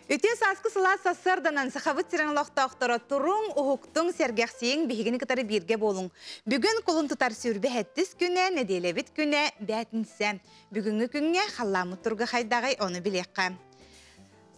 Үтүө сааскы сылаас сарсыарданан Сахабыт сирин олохтоохторо туруҥ, уһуктуҥ, сэргэхсийиҥ, биһигини кытары бииргэ буолуҥ. Бүгүн кулун тутар сүүрбэ сэттис күнэ, нэдиэлэбит күнэ, бээтинсэ. Бүгүҥҥү күҥҥэ халлааммыт туруга хайдаҕый, ону билиэххэ.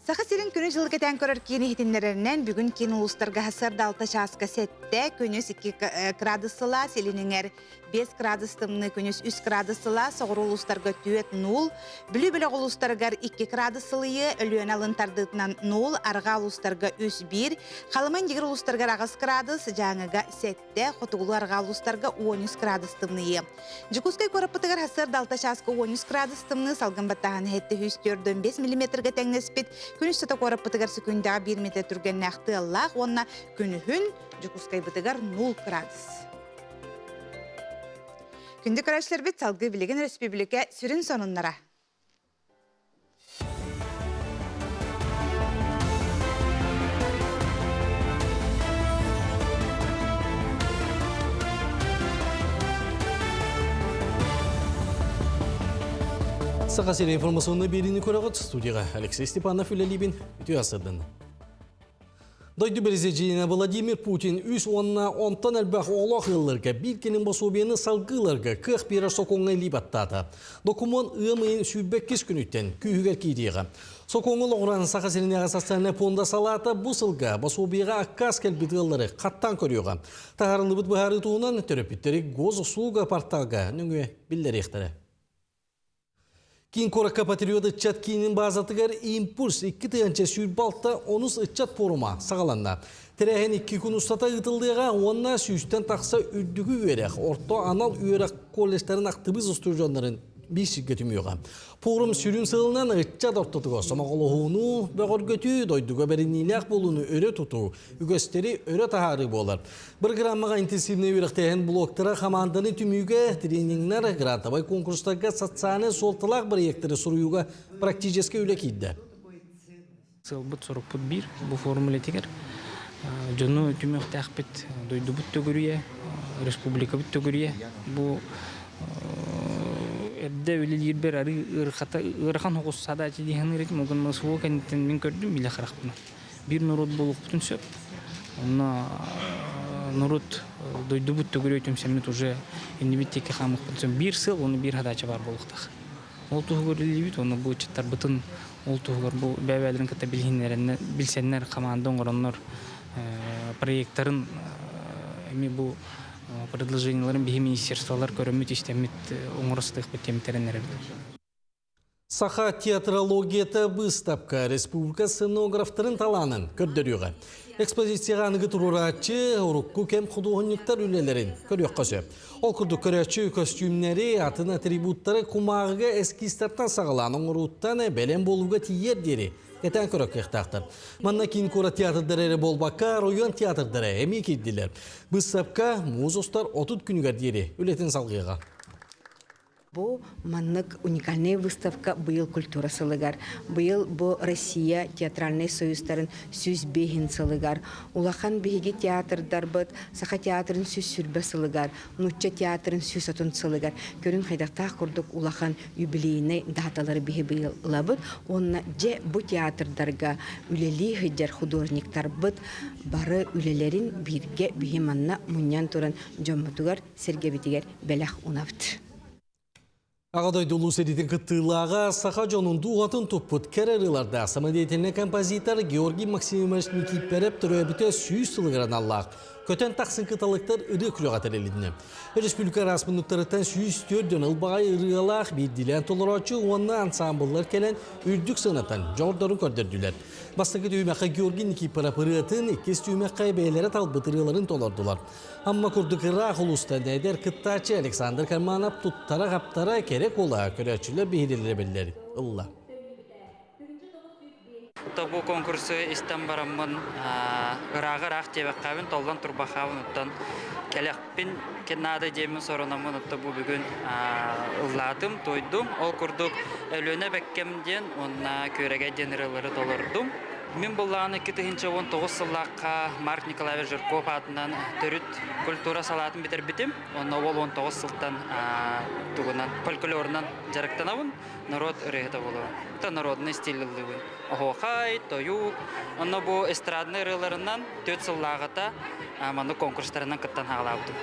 Саха сирин күнү-дьылы кэтээн көрөр киин иһитиннэрэринэн, бүгүн киин улуустарга сарсыарда 6 чааска 7, күнүс 2 градус сылаас, илин эҥэр 5 градус тымныы, күнүс 3 градус сылаас, соҕуруу улуустарга 4 0, Бүлүү бөлөх улуустарыгар 2 градус сылыйыы, Өлүөнэ алын тардыытынан 0, арҕаа улуустарга 3-1, Халыма Индигир улуустарыгар 8 градус, Дьааҥыга 7, хотугулуу-арҕаа улуустарга 13 градус тымныйыа. Дьокуускай куораппытыгар сарсыарда 6 чааска 13 градус тымныы, салгын баттааһын 745 миллиметргэ тэҥнэспит. Күн устата куораппытыгар секундаҕа 1 метр түргэннээх тыаллаах уонна күнүһүн Дьокуускайбытыгар 0 градус. Күндү көрөөччүлэрбит, салгыы билигин өрөспүүбүлүкэ сүрүн сонуннара. Саха сирин информационный биэриини көрөҕүт студияға Алексей Степанов үлэлиибин үтүө асырдын. Дойду президенэ Владимир Путин үс уонна онтон элбэх оҕолоох ыалларга биир кэлин босуобуйаны салгыыларга кыах биэрэр сокуоҥҥа илии баттаата. Докумуон ыам ыйын 22 күнүттэн күүһүгэр киириэҕэ. Сокуоҥҥа олоҕуран Саха сиринээҕи социальнай пуонда салаата бу сылга босуобуйаҕа аккаас кэлбит ыаллары хаттаан көрүөҕэ. Таһаарыллыбыт быһаарыы туһунан төрөппүттэри госуслуга порталга нөҥүө биллэриэхтэрэ. Киин куоракка Патриот ыччат киинин баазатыгар «Импульс 2026 онус ыччат пуорума саҕаланна. Тэрээһин икки күн устата ыытыллыаҕа уонна сүүстэн тахса үрдүкү үөрэх, орто анал үөрэх колледжтарын актыбыыс устудьуоннарын биир сиргэ түмүөҕэ. Пуорум сүрүн сыалынан ыччат ортотугар сомоҕолоһууну бөҕөргөтүү, дойдуга бэриниилээх буолууну өрө тутуу, үгэстэри өрө таһаарыы буолар. Бырагыраамаҕа интенсивнэй үөрэхтээһин блоктара хамаанданы түмүүгэ, тренингнэр, грантовай конкурстарга социальнай суолталаах бырайыактары суруйууга практическай үлэ киирдэ. Сыалбыт-сорукпут биир бу форум үлэтигэр дьону түмүөхтээхпит, дойдубут төгүрүйэ, республикабыт төгүрүйэ. Бу эрдэ үлэлиирбэр арыы ыарахан соҕус задача дии саныыр этим, ол гынан СВО кэнниттэн мин көрдүм илэ харахпынан. Биир норуот буолуохпутун сөп. Онно норуот дойдубут төгүрүө түмсэммит уже иннибит диэки хаамыахпытын сөп. Биир сыал, уонна биир задача баар буолуохтаах. Ол туһугар үлэлиибит уонна бу ыччаттарбытын ол туһугар бу бэйэ-бэйэлэрин кытта билиһиннэрэннэр, билсэннэр, хамаанда оҥороннор проекттарын эмиэ бу предложениеларын биһи министерстволар көрөммүт, истэммит оҥоро сатыахпыт диэн эрэннэрэбит. Саха театрологията быыстапка республика сценографтарын талаанын көрдөрүөҕэ. Экспозицияҕа аныгы туруорааччы, урукку кэм худуоһунньуктар үлэлэрин көрүөххэ сөп. Ол курдук көрөөччү көстүүмнэри, атын атрибуттары кумааҕыга эскизтартан саҕалаан оҥорууттан бэлэм буолууга тиийэр диэри кэтээн көрөр кыахтаахтар. Манна киин куорат театрдара эрэ буолбакка, оройуон театрдара эмиэ киирдилэр. Быыстапка муус устар 30 күнүгэр диэри үлэтин салҕыаҕа. Бу маннык уникальнай выставка быйыл культура сылыгар, быйыл бу Россия театральнай союзтарын 105 сылыгар, улахан биһиги театрдарбыт Саха театрын 120 сылыгар, Нуучча театрын 130 сылыгар көрүҥ хайдахтаах курдук улахан юбилейнай даталары биһи быйыл ылабыт уонна дьэ бу театрдарга үлэлии сылдьар художниктарбыт бары үлэлэрин бииргэ биһи манна мунньан туран дьоммутугар сэргэбитигэр бэлэх унабыт. Аҕа дойду улуу сэриитин кыттыылааҕа саха дьонун дууһатын туппут кэрэ ырыалардаах самодеятельнай композитор Георгий Максимович Никифоров төрөөбүтэ 100 сылыгар аналлаах көтөн тахсын кыталыктар ырыа күрэҕэ тэрилиннэ. Республика араас муннуктарыттан 104 дьон ылбаҕай ырыалаах биирдиилээн толорооччу уонна ансаамбыллар кэлэн үрдүк сыанатан дьоҕурдарын көрдөрдүлэр. Бастакы түһүмэххэ Георгий Никифоров ырыатын, иккис түһүмэххэ бэйэлэрэ талбыт ырыаларын толордулар. Амма курдук ыраах улуустан эдэр кыттааччы Александр Карманов туттара-хаптара кэрэ куолаһа көрөөччүлэр биһирилэрэ биллэр ылла. Бу конкурсу истэн бараммын ырааҕы ыраах диэбэххээбин, толлон турбахаабын оттон кэлэхпин наада диэммин сорунаммын отто бу бүгүн ыллаатым, туойдум. Ол курдук Өлүөнэ Бэккэм диэн уонна Күөрэгэй диэн ырыалары толордум. Мин буллаҕына 2019 сыллаахха Марк Николаевич Жирков аатынан төрүт культура салаатын бүтэрбитим. Онно ол 19 сылтан тугунан фольклорунан дьарыктанабын, норуот ырыаһыта буолабын. Это народный стиль ыллыыбын. Оһуохай, тойук. Онно бу эстрадный ырыаларынан 4 сыллааҕыта маннык конкурстарынан кыттан хаалаабытым.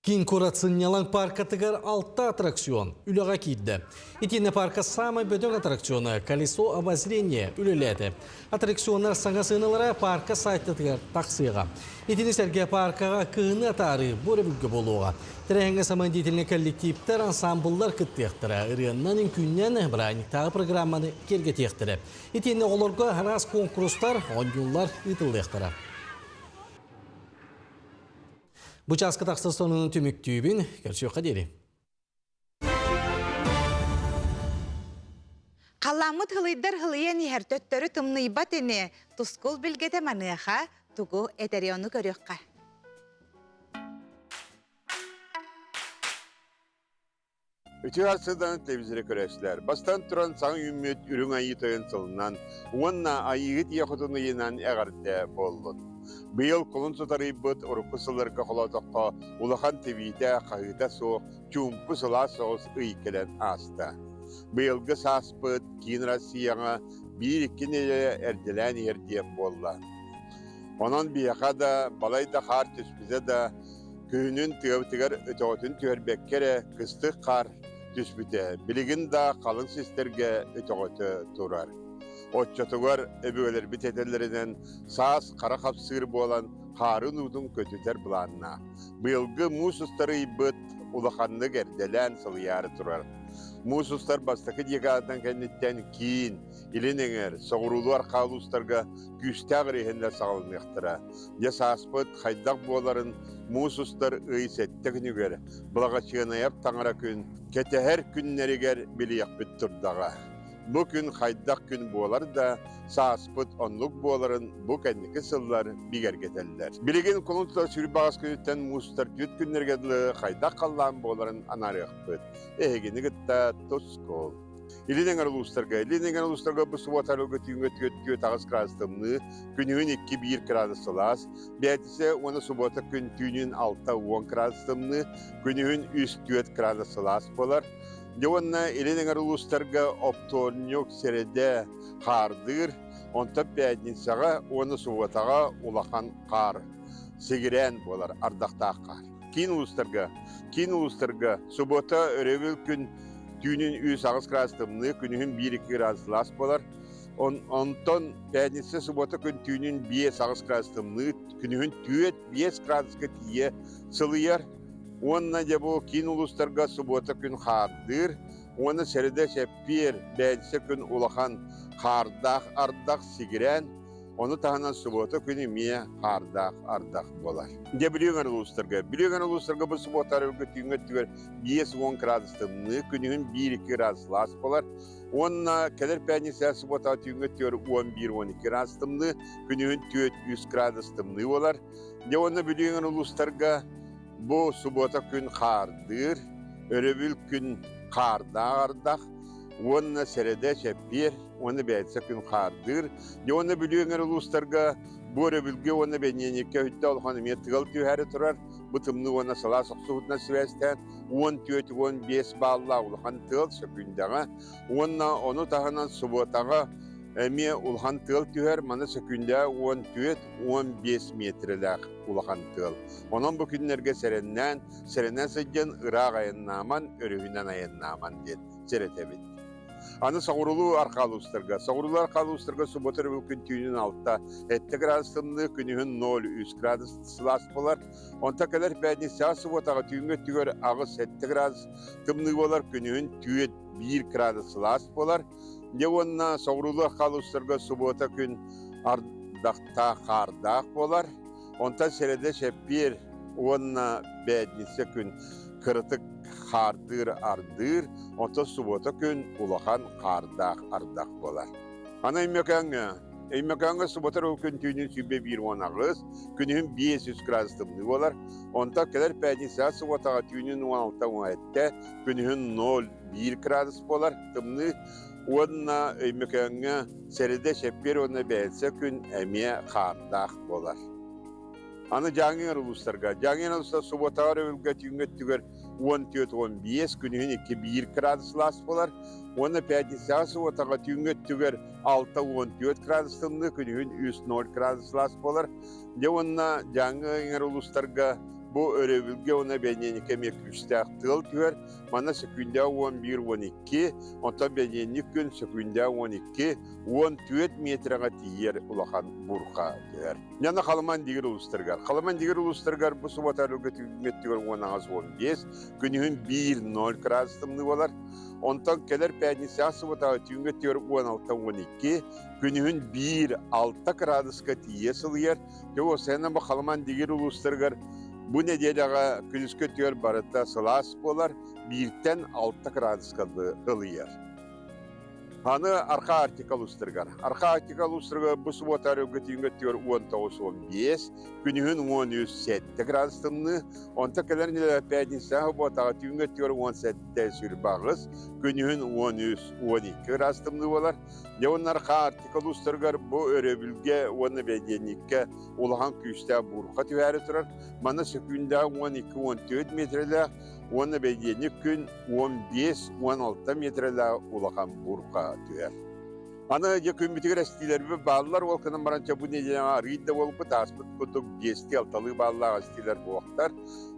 Киин куорат сынньалаҥ пааркатыгар алта аттракцион үлэҕэ киирдэ. Итиэннэ паарка саамай бөдөҥ аттракциона «Колесо обозрения» үлэлээтэ. Аттракционнар саҥа сыаналара паарка сайтатыгар тахсыаҕа. Итини сэргэ пааркаҕа кыһыны атаарыы бу өрөбүлгэ буолуоҕа. Тэрээһиҥҥэ самодеятельнай коллективтэр, ансамбллар кыттыахтара, ырыаннан, үҥкүүннэн бырааһынньыктааҕы программаны киэргэтиэхтэрэ. Итиэннэ оҕолорго араас куонкурустар, оонньуулар ыытыллыахтара. Бу чааска тахсар сонунун түмүктүүбүн. Көрсүөххэ диэри. Халламмыт хылыйдар хылыйан иһэр төттөрү тымныйбат ини. Тускул билгэтэ маныаха тугу этэри ону көрүөххэ. Үтүө арсыдан телевизоры көрөөччүлэр, бастан туран саҥа үүммүт Үрүҥ Айыы Тойон сылынан уонна Айыыһыт Ийэ Хотун ыйынан эҕэрдэ буоллун. Быйыл кулун сутарыйбыт урукку сылларга холоотоххо улахан тибиитэ, хаһыыта суох, чуумпу сылаас соҕус ый кэлэн ааста. Быйылгы сааспыт киин Россияҕа биир-икки нэдиэлэ эрдэлээн иһэр диэн буолла. Онон биһиэхэ да балай да хаар түспүтэ да, Күһүнүн тыабытыгар өтөҕүтүн түһэрбэккэ эрэ кыстык хаар түспүтэ, билигин да халыҥ систэргэ өтөҕөтө турар. Оччотугар өбүгэлэрбит этэллэринэн саас хара хапсыыр буолан хаарын уутун көтүтэр былааннаах. Быйылгы муус устар ыйбыт улаханнык эрдэлээн сылыйаары турар. Муус устар бастакы декадатын кэнниттэн киин, илин эҥэр, соҕуруулуу архаа улуустарга күүстээх ырыаһыннар саҕаланыахтара. Дьэ сааспыт хайдах буоларын муус устар ый сэттэ күнүгэр Былаҕачыанайап таҥара күн кэтэһэр күннэригэр билиэхпит турдаҕа. Бу күн хайдах күн буолар да, сааспыт оннук буоларын бу кэнники сыллар бигэргэтэллэр. Билигин кулун тутар сүрбаҕас күнүттэн муус устар түөрт күннэргэ дылы хайдах халлаан буоларын анаарыахпыт. Эһигини кытта тускул. Илин эҥэр улуустарга, Илин эҥэр улуустарга бу субуота арылгы түүҥҥэ 4-4 градус тымныы, күнүһүн 2-1 градус сылаас, бээтинсэ уонна субуота күн түүнүн 6-10 градус тымныы, күнүһүн 3-4 градус сылаас буолар. Дьэ уонна Илин эҥэр улуустарга оптуорунньук, сэрэдэ хаардыыр, онтон пятницаҕа уонна субуотаҕа улахан хаар, сигирээн буолар, ардахтаах хаар. Киин улуустарга, киин улуустарга субуота өрөбүл күн түүнүн 3-8 градус тымныы, күнүһүн 1-2 градус сылаас буолар. Онтон пятница, субуота күн түүнүн 5-8 градус тымныы, күнүһүн 4-5 градуска тиийэ сылыйар. Уонна дьэ бу киин улуустарга субуота күн хаардыыр, уонна сэрэдэ чэппиэр, бээтинсэ күн улахан хаардаах ардах сигирээн, Ону таһынан субуота күн эмиэ хаардаах ардах буолар. Дьэ Бүлүү эҥэр улуустарга. Бүлүү эҥэр улуустарга бу субуота арыгы түүҥҥү өттүгэр 50 градус тымныы, күнүһүн 1-2 градус сылаас буолар. Уонна кэлэр пятница субуотаҕа түүҥҥү өттүгэр 11-12 градус тымныы, күнүһүн 4-3 градус тымныы буолар. Дьэ уонна Бүлүү эҥэр улуустарга бу субуота күн хаардыыр, өрөбүл күн хаардаах ардах, уонна сэрэдэ чэппиэр уонна бээтинсэ күн хаардыыр. Дьэ уонна Бүлүү эҥэр улуустарга бу өрөбүлгэ уонна бэньиэньиккэ өттө улахан эмиэ тыал түһээри турар. Бу тымныы уонна сылаас охсуһуутунан сибээстээн 14-15 бааллаах улахан тыал сөкүүндэҕэ уонна ону таһынан субуотаҕа эмиэ улахан тыал түһэр. Маны сөкүүндэҕэ 14-15 миэтирэлээх улахан тыал. Онон бу күннэргэ сэрэннээн, сэрэнэн сылдьан ыраах айаннааман, өрүһүнэн айаннааман диэн сэрэтэбит. Аны соҕурулуу арҕаа улуустарга. Соҕурулуу арҕаа улуустарга суббота өрөбүл күн түүнүн 6, 7 градус тымныы, күнүһүн 0-3 градус сылаас буолар. Онтон кэлэр пятницаҕа субботаҕа түүҥҥү өттүгэр 8-7 градус тымныы буолар, күнүһүн 4-1 градус сылаас буолар. Дьэ уонна соҕуруулуу арҕаа улуустарга суббота күн ардахтаах, хаардаах буолар. Онтон сэрэдэ чэппиэр уонна бээтинсэ күн кыратык хаардыыр ардыыр, онтон субуота күн улахан хаардаах ардах буолар. Аны Өймөкөөҥҥө Өймөкөөҥҥө субуота эрэ күн түүнүн 101 18, күнүһүн 500 градус тымныы буолар. Онтон кэлэр пятницаҕа субуотаҕа түүнүн 16 17, күнүһүн 0 1 градус буолар тымныы. Уонна Өймөкөөҥҥө сэрэдэ чэппиэр уонна бэйэтсэ күн эмиэ хаардаах буолар. Аны Дьааҥы улуустарга. Дьааҥы улууста субуотаҕа өрөбүлгэ түүҥҥү өттүгэр 14-15, күнүһүн 2-1 градус сылаас буолар. Уонна пятницаҕа субуотаҕа түүҥҥү өттүгэр 6-14 градус тымныы, күнүһүн 3-0 градус сылаас буолар. Дьэ уонна Дьааҥы эҥэр улуустарга бу өрөбүлгэ уонна бэньиэнньиккэ эмиэ күүстээх тыал түһэр. Манна сөкүүндэ 11-12, оттон бэньиэнньик күн сөкүүндэ 12, 14 миэтэрэҕэ тиийэр улахан бурха түһэр. Яна Халыман дигир улуустарыгар. Халыман дигир улуустарыгар бу суббота өрүлгэ түүҥҥү 18-15, күнүһүн 1-0 градус тымныы буолар. Онтон кэлэр пятницаҕа субботаҕа түүҥҥү өттүгэр 16-12, күнүһүн 1-6 градуска тиийэ сылыйар. Дьэ, уопсайынан бу Халыман дигир улуустарыгар бу нэдиэлэҕэ күнүскү өттүгэр барыта сылаас буолар, бииртэн 6 градуска ылыйар. Аны Арха Арктика улуустарыгар. Арха Арктика улуустарыгар бу субуота өрүлгэ түүҥҥү өттүгэр 19-15, күнүһүн 13-7 градус тымныы, онтон кэлэр нэдиэлэ пятница субуотаҕа түүҥҥү өттүгэр 17-28, күнүһүн 13-12 градус тымныы буолар. Дьэ уонна Арха Арктика улуустарыгар бу өрөбүлгэ уонна бэдиэнньиккэ улахан күүстээх буурҕа түһээри турар. Манна сөкүүндэҕэ 12-14 миэтэрэлээх уонна бэдиэнньик күн 15-16 миэтэрэлээх улахан буурҕа түһэр. Аны дьэ күммүтүгэр эстиилэрбит бааллар, ол гынан баран чэ бу нэдиэлэҕэ арыый да буолбут, ааспыт курдук биэстии-алталыы бааллаах эстиилэр буолуохтар.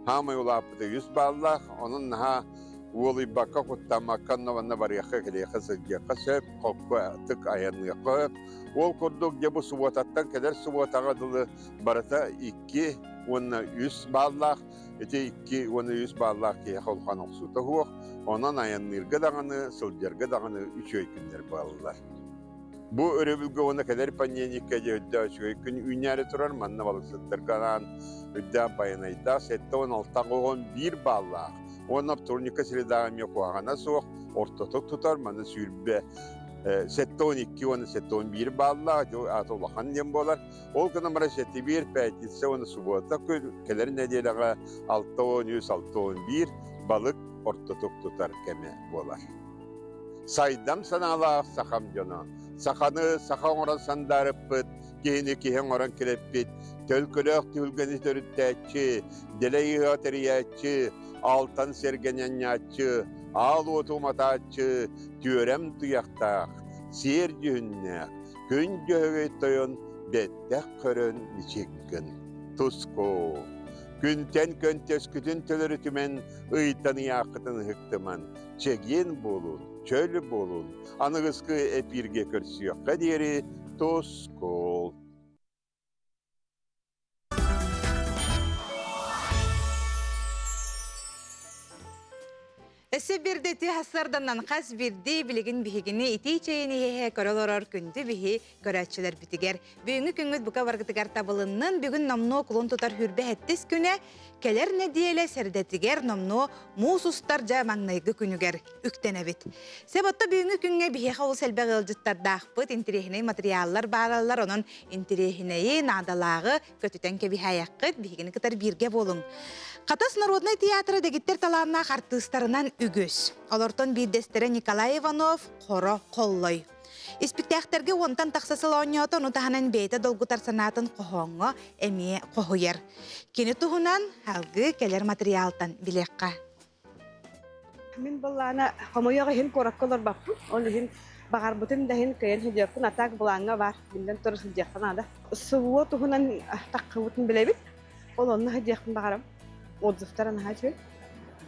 Хаамай улааппыта үс бааллаах, онон наһаа уолуйбакка, куттаммакка онно-манна барыахха, кэлиэххэ, сылдьыахха сөп, хокку тык айанныахха сөп. Ол курдук дьэ бу субуотаттан кэлэр субуотаҕа дылы барыта икки уонна үс бааллаах Ити 2 уонна 3 бааллаах киһиэхэ улахан охсуута суох, онон айанныырга даҕаны, сылдьарга даҕаны үчүгэй күннэр буолаллар. Бу өрөбүлгэ уонна кэлэр понедельникка дьэ үрдээх үчүгэй күн үүнээри турар, манна балыксыттарга анаан үрдээх байанайдаах 76 11 бааллаах уонна вторникка средаҕа эмиэ куһаҕана суох, ортотук тутар, манна сүүрбэ 72 уонна 71 бааллаах, аата улахан диэн буолар. Ол гынан баран сэтибиир, пятница уонна субуота күн кэлэр нэдиэлэҕэ 63, 61 балык ортотук тутар кэмэ буолар. Сайдам санаалаах сахам дьоно, саханы саха оҥорон сандаарыппыт, киһини киһи оҥорон килэппит, төлкөлөөх түһүлгэни төрүттээччи, дэлэй ыһыа тэрийээччи, алтан сэргэнэнньааччы, аал уоту уматааччы, түөрэм туйахтаах, сиэр дьүһүннээх, Күн Дьөһөгөй тойон бэттэх көрөн мичиккин туску. Күнтэн көнтөскүтүн төлөрүтүмэн, ыйтан ыйааххытын ыһыктыман, чэгиэн буолун, чөл буолун, аныгыскы эпииргэ көрсүөххэ диэри тускул. Өссө биирдэ ити сарданан хас биирдии билигин биһигини итии чэйин иһэ көрө олорор күндү биһи көрөөччүлэрбитигэр. Бүгүҥҥү күҥҥүт бука баргытыгар табылыннын. Бүгүн номнуо кулун тутар хүрбэ хэттис күнэ кэлэр нэдиэлэ сэрдэтигэр номнуо муус устар дьа маҥнайгы күнүгэр үктэнэбит. Себотто бүгүҥҥү күҥҥэ биһиэхэ олус элбэх ыалдьыттардаахпыт, интириэһинэй материаллар баараллар, онон интириэһинэйи, наадалааҕы көтүтэн кэбиһээйэххит, биһигини кытар бииргэ буолуҥ. Хатас народнай театра дэгиттэр талааннаах артыыстарынан үгүс. Олортон биирдэстэрэ Николай Иванов, Хоро Холлой. Испиктээхтэргэ уонтан тахса сыл оонньоото, ону таһынан бэйэтэ долгутар санаатын хоһооҥҥо эмиэ хоһуйар. Кини туһунан салгыы кэлэр материалтан билиэххэ. Мин былаана хомойуох иһин куоракка олорбоппун. Ол иһин баҕарбытым да иһин кыайан сылдьыахпын, а так былааҥҥа баар, биллэн турар сылдьыахха наада. СВО туһунан таххыбытын билэбит. Ол онно сылдьыахпын баҕарам. Отзывтара наһаа үчүгэй.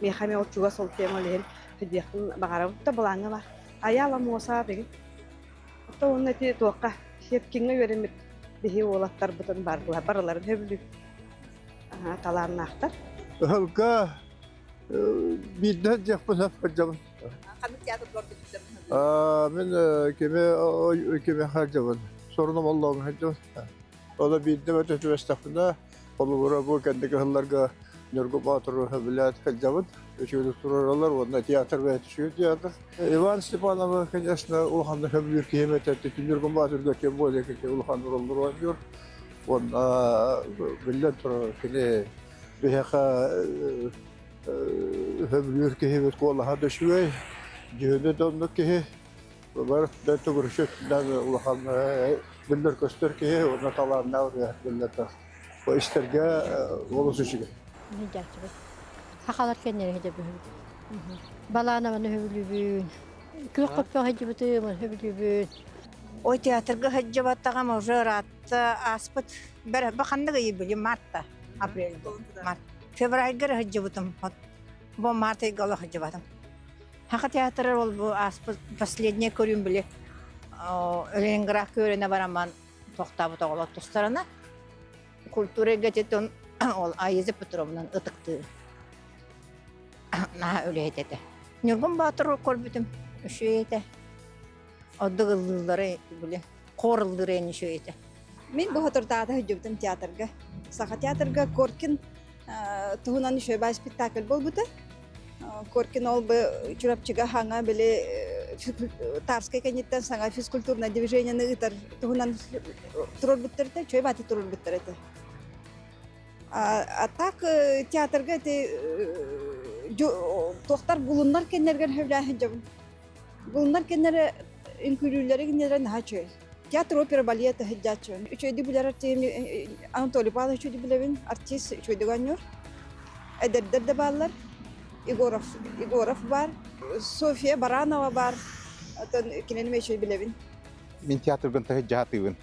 Миэхэ эмиэ ол чугас ол тема ол иһин сылдьыахпын баҕарабын. Да былааҥҥа баар. Айаала Муоса деген. Оттон уонна ити туохха Щепкиҥҥэ үөрэммит биһи уолаттарбытын барыларын барыларын сөбүлүүр. Талааннаахтар. Ыһылга биирдэ диэхпин сөп сылдьабын. Ханнык театр Мин кими кими сылдьабын. Соруна боллоҕун сылдьабын. Ола биирдэ өтө түбэстэхпинэ, холобура бу кэнники сылларга Ньургу Боотуру билээт сылдьабын. Үчүгэйдик туруораллар уонна театр бэйэтэ үчүгэй театр. Иван Степанова, конечно, улаханнык сөбүлүүр киһим этэ. Ньургун Боотурга тем более улахан роллору оонньуур. Уонна биллэн турар кини биһиэхэ сөбүлүүр киһибит куолаһа да үчүгэй, дьүһүнэ да оннук киһи. Бар да төгүрүчү улахан биллэр-көстөр киһи уонна талааннаах ырыаһыт биллэр Бу истэргэ олус үчүгэй. Дьааччыбыт. Сахалар кэннэрэ хедебүһүбүт. Балаанабаны хөбүлүүбүн. Күөх көппөх хедебүтүм хөбүлүүбүн. Ой театрга сылдьыбатаҕым уже ыраатта ааспыт. Бэр ханнык ыйы били мартта, апрельга. Март. Февральга сылдьыбытым. Бу март ыйга олох сылдьыбатым. Саха театры ол бу ааспыт последний көрүүм били Ленинградка үөрэнэ барамман тохтообут оҕолор тустарына культура эйгэтин ол Аиза Петровнан ытыктыы наһаа үлэһит этэ. Ньургун Боотуру көрбүтүм үчүгэй этэ. Ордук ыллыыллары били хор ыллыыр эн үчүгэй этэ. Мин бу соторутааҕыта сылдьыбытым театрга. Саха театрга Коркин туһунан үчүгэй спектакль буолбута. Коркин ол бы Чурапчыга хаҥа били Тарскай кэнниттэн саҥа физкультурное движениены ыытар туһунан туруорбуттар этэ, үчүгэй бааты туруорбуттар этэ. А так театрга ити туохтар булуннар кэннэргэр сөбүлээн дьабын. Булуннар кэннэрэ үҥкүүлүүллэрэ кинилэрэ наһаа үчүгэй. Театр опера балет сылдьааччыбын. Үчүгэйдик билэр артиһым Анатолий Павлович үчүгэйдик билэбин. Артист үчүгэйдик оонньуур. Эдэрдэр да бааллар. Егоров, Егоров баар. Софья Баранова баар. Оттон кинини эмиэ үчүгэй билэбин. Мин театрбын таһыдьаатыыбын.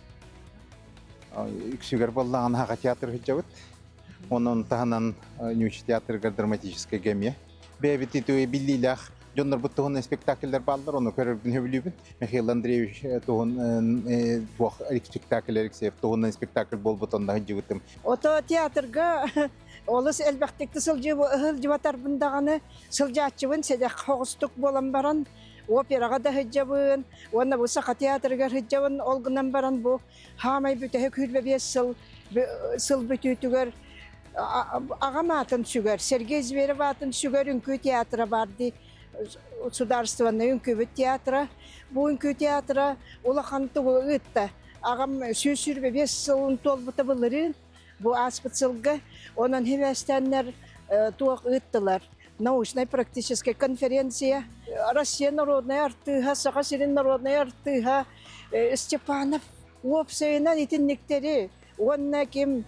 Үксүгэр буоллаҕына Саха театр сылдьабыт. Онон таһынан Ньүчи театрыгар драматическай гэмиэ. Бэйэбит ити биллиилээх дьоннорбут туһунан спектакльлэр бааллар, ону көрөрбүн сөбүлүүбүн. Михаил Андреевич туһун туох спектакль Алексеев туһунан спектакль буолбут онно сылдьыбытым. Ото театрга олус элбэхтик сылдьыбатарбын даҕаны сылдьааччыбын сэдэх хоҕустук буолан баран операҕа да сылдьабын уонна бу Саха театрыгар сылдьабын ол гынан баран бу хаамай бүтэһик 25 сыл сыл бүтүүтүгэр аҕам аатын сүгэр, Сергей Зверев аатын сүгэр үҥкүү театра бар дии судаарыстыбаннай үҥкүүбүт театра. Бу үҥкүү театра улахан тугу ыытта. Аҕам 125 сылын туолбута былырыын бу ааспыт сылга. Онон хибээстээннэр туох ыыттылар. Научнай-практическая конференция. Россия народнай артыыһа, Саха сирин народнай артыыһа Степанов уопсайынан итинниктэри уонна ким,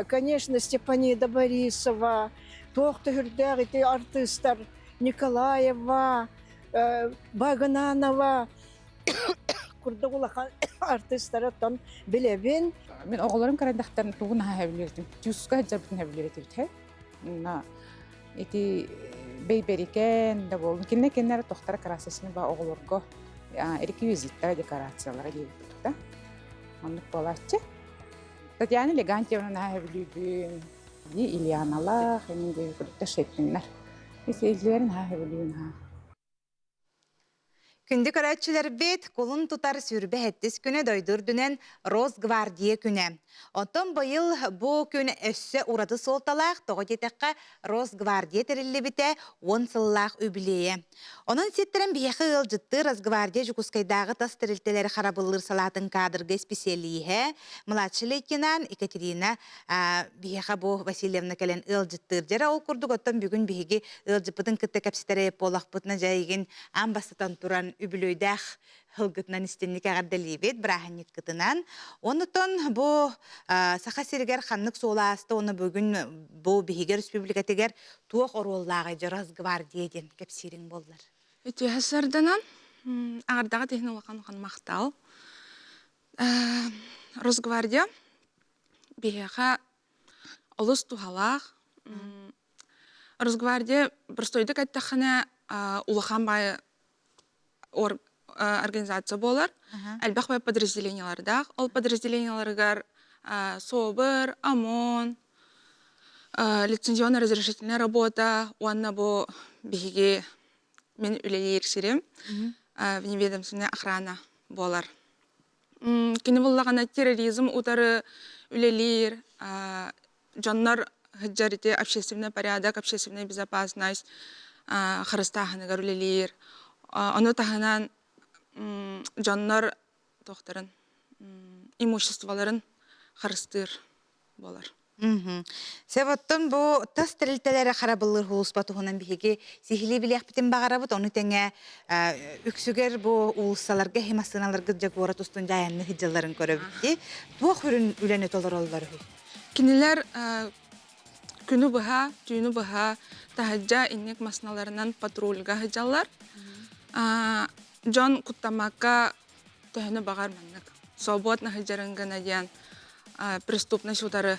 конечно, Степанида Борисова, туох төһүрдээх ити артыыстар Николаева, Багынанова курдук улахан артыыстары оттон билэбин. Мин оҕолорум карандахтарын тугу наһаа сөбүлүүр Тюска сылдьарбытын сөбүлүүр этибит. Ити бэйбэрикэн да буоллун. Кинилэр кинилэр тохтара красочный ба оҕолорго реквизиттара, декорациялара диэбит да. Оннук буолааччы. Татьяна Легантьевна наһаа сөбүлүүбүн. Ильяналаах, эмин диэби курдук шеппиннэр. Ити наһаа сөбүлүүбүн наһаа. Күндү көрөөччүлэрбит, кулун тутар сүүрбэ сэттис күнэ дойду үрдүнэн Росгвардия күнэ. Оттон быйыл бу күн өссө ураты суолталаах, тоҕо диэтэххэ, Росгвардия тэриллибитэ 10 сыллаах үбүлүөйэ. Онон сиэттэрэн биһиэхэ ыалдьыттыы Росгвардия Дьокуускайдааҕы тас тэрилтэлэри харабыллыыр салаатын кадрга исписэлииһэ, младший лейтенант Екатерина биһиэхэ бу Васильевна кэлэн ыалдьыттыыр. Дьэрэ ол курдук оттон бүгүн биһиги ыалдьыппытын кытта кэпсэтэр буоллахпытына дьэ эйигин аан бастатан туран үбүлүөйдээх һылгытынан истинник эҕэрдэлиибит бырааһынньыккытынан. Оннутон бу Саха сиригэр ханнык суол ааста уонна бүгүн бу биһиги республикатыгар туох оруоллааҕый дьэ Росгвардия диэн кэпсиириҥ буоллар. Үтүө сарданан аҕардаҕа тиһин улахан улахан махтал. Росгвардия биһиэхэ олус туһалаах. Росгвардия простойдук эттэххинэ улахан баайы организация буолар. Элбэх баай подразделениелардаах. Ол подразделениеларыгар СОБР, ОМОН, лицензионно-разрешительная работа уонна бу биһиги мин үлэлиир сирим вневедомственная охрана буолар. Кини буллаҕына терроризм утары үлэлиир, дьоннор сылдьар ити общественный порядок, общественная безопасность харыстааһыныгар үлэлиир. Ону таһынан дьоннор туохтарын имуществоларын харыстыыр буолар. Сеп оттон бу тас тэрилтэлэри харабыллыыр һулууспа туһунан биһиги сиһилии билиэхпитин баҕарабыт. Ону тэҥэ үксүгэр бу уулуссаларга иһи массыыналаргыт дьэ куорат устун дьайанны сылдьалларын көрөбүт дии. Туох үрүн үлэни толороллор үһүй? Кинилэр күнү быһа, түүнү быһа таһырдьа инник массыыналарынан патрульга сылдьаллар. Дьон куттаммакка төһөнү баҕар маннык свободно сылдьарын гына диэн преступность утары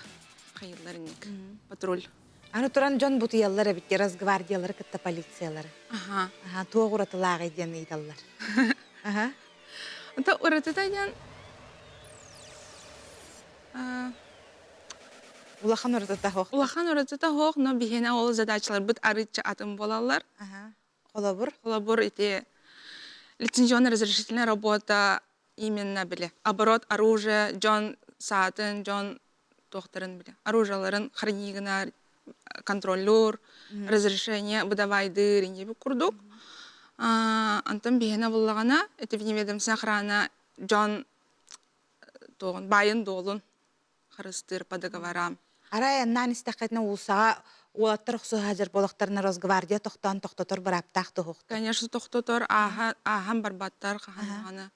хайыллар инник патруль. Аны туран дьон бутуйаллар эбит Росгвардиялары кытта полициялары. Аха. Аха, туох уратылааҕый диэн ыйыталлар. Аха. Ата уратыта диэн Улахан уратыта хоох. Улахан уратыта хоох, но биһиэнэ ол задачаларбыт арыычча атын буолаллар. Аха. Холобур? Холобур, ити лицензионно-разрешительная работа именно били оборот оружия, дьон саатын, дьон туохтарын били оружиеларын хранигына контроллуур, разрешение выдавайдыыр инньэ курдук. Антон биһиэнэ буллаҕына, ити вневедомственная охрана дьон туоҕун баайын-дуолун харыстыыр по договорам. Арай аннаан истэххитинэ уулуссаҕа уолаттар охсуһа сылдьар буоллахтарына Росгвардия тохтоон тохтотор бырааптаах туһуохтар. Конечно, тохтотор, ааһан барбаттар хаһан даҕаны.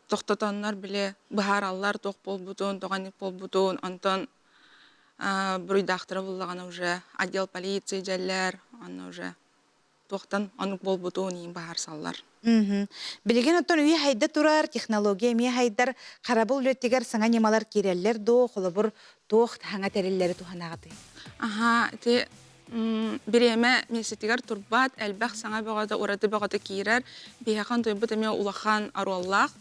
Тохтотоннор били быһаараллар туох буолбутун, тоҕо буолбутун, онтон буруйдаахтара буллаҕына уже отдел полиции дьэллэр, онно уже туохтан оннук буолбутун иин быһаарсаллар. Билигин оттон үйэ хайда турар, технология эмиэ хайдар, харабыл үлэтигэр саҥа ньымалар киирэллэр дуо, холобур, туох саҥа тэриллэри туһанаҕытый? Аха, ити бириэмэ миэстэтигэр турбат, элбэх саҥа бөҕөтө, ураты бөҕөтө киирэр. Биһиэхэ онтуйбут эмиэ улахан оруоллаах.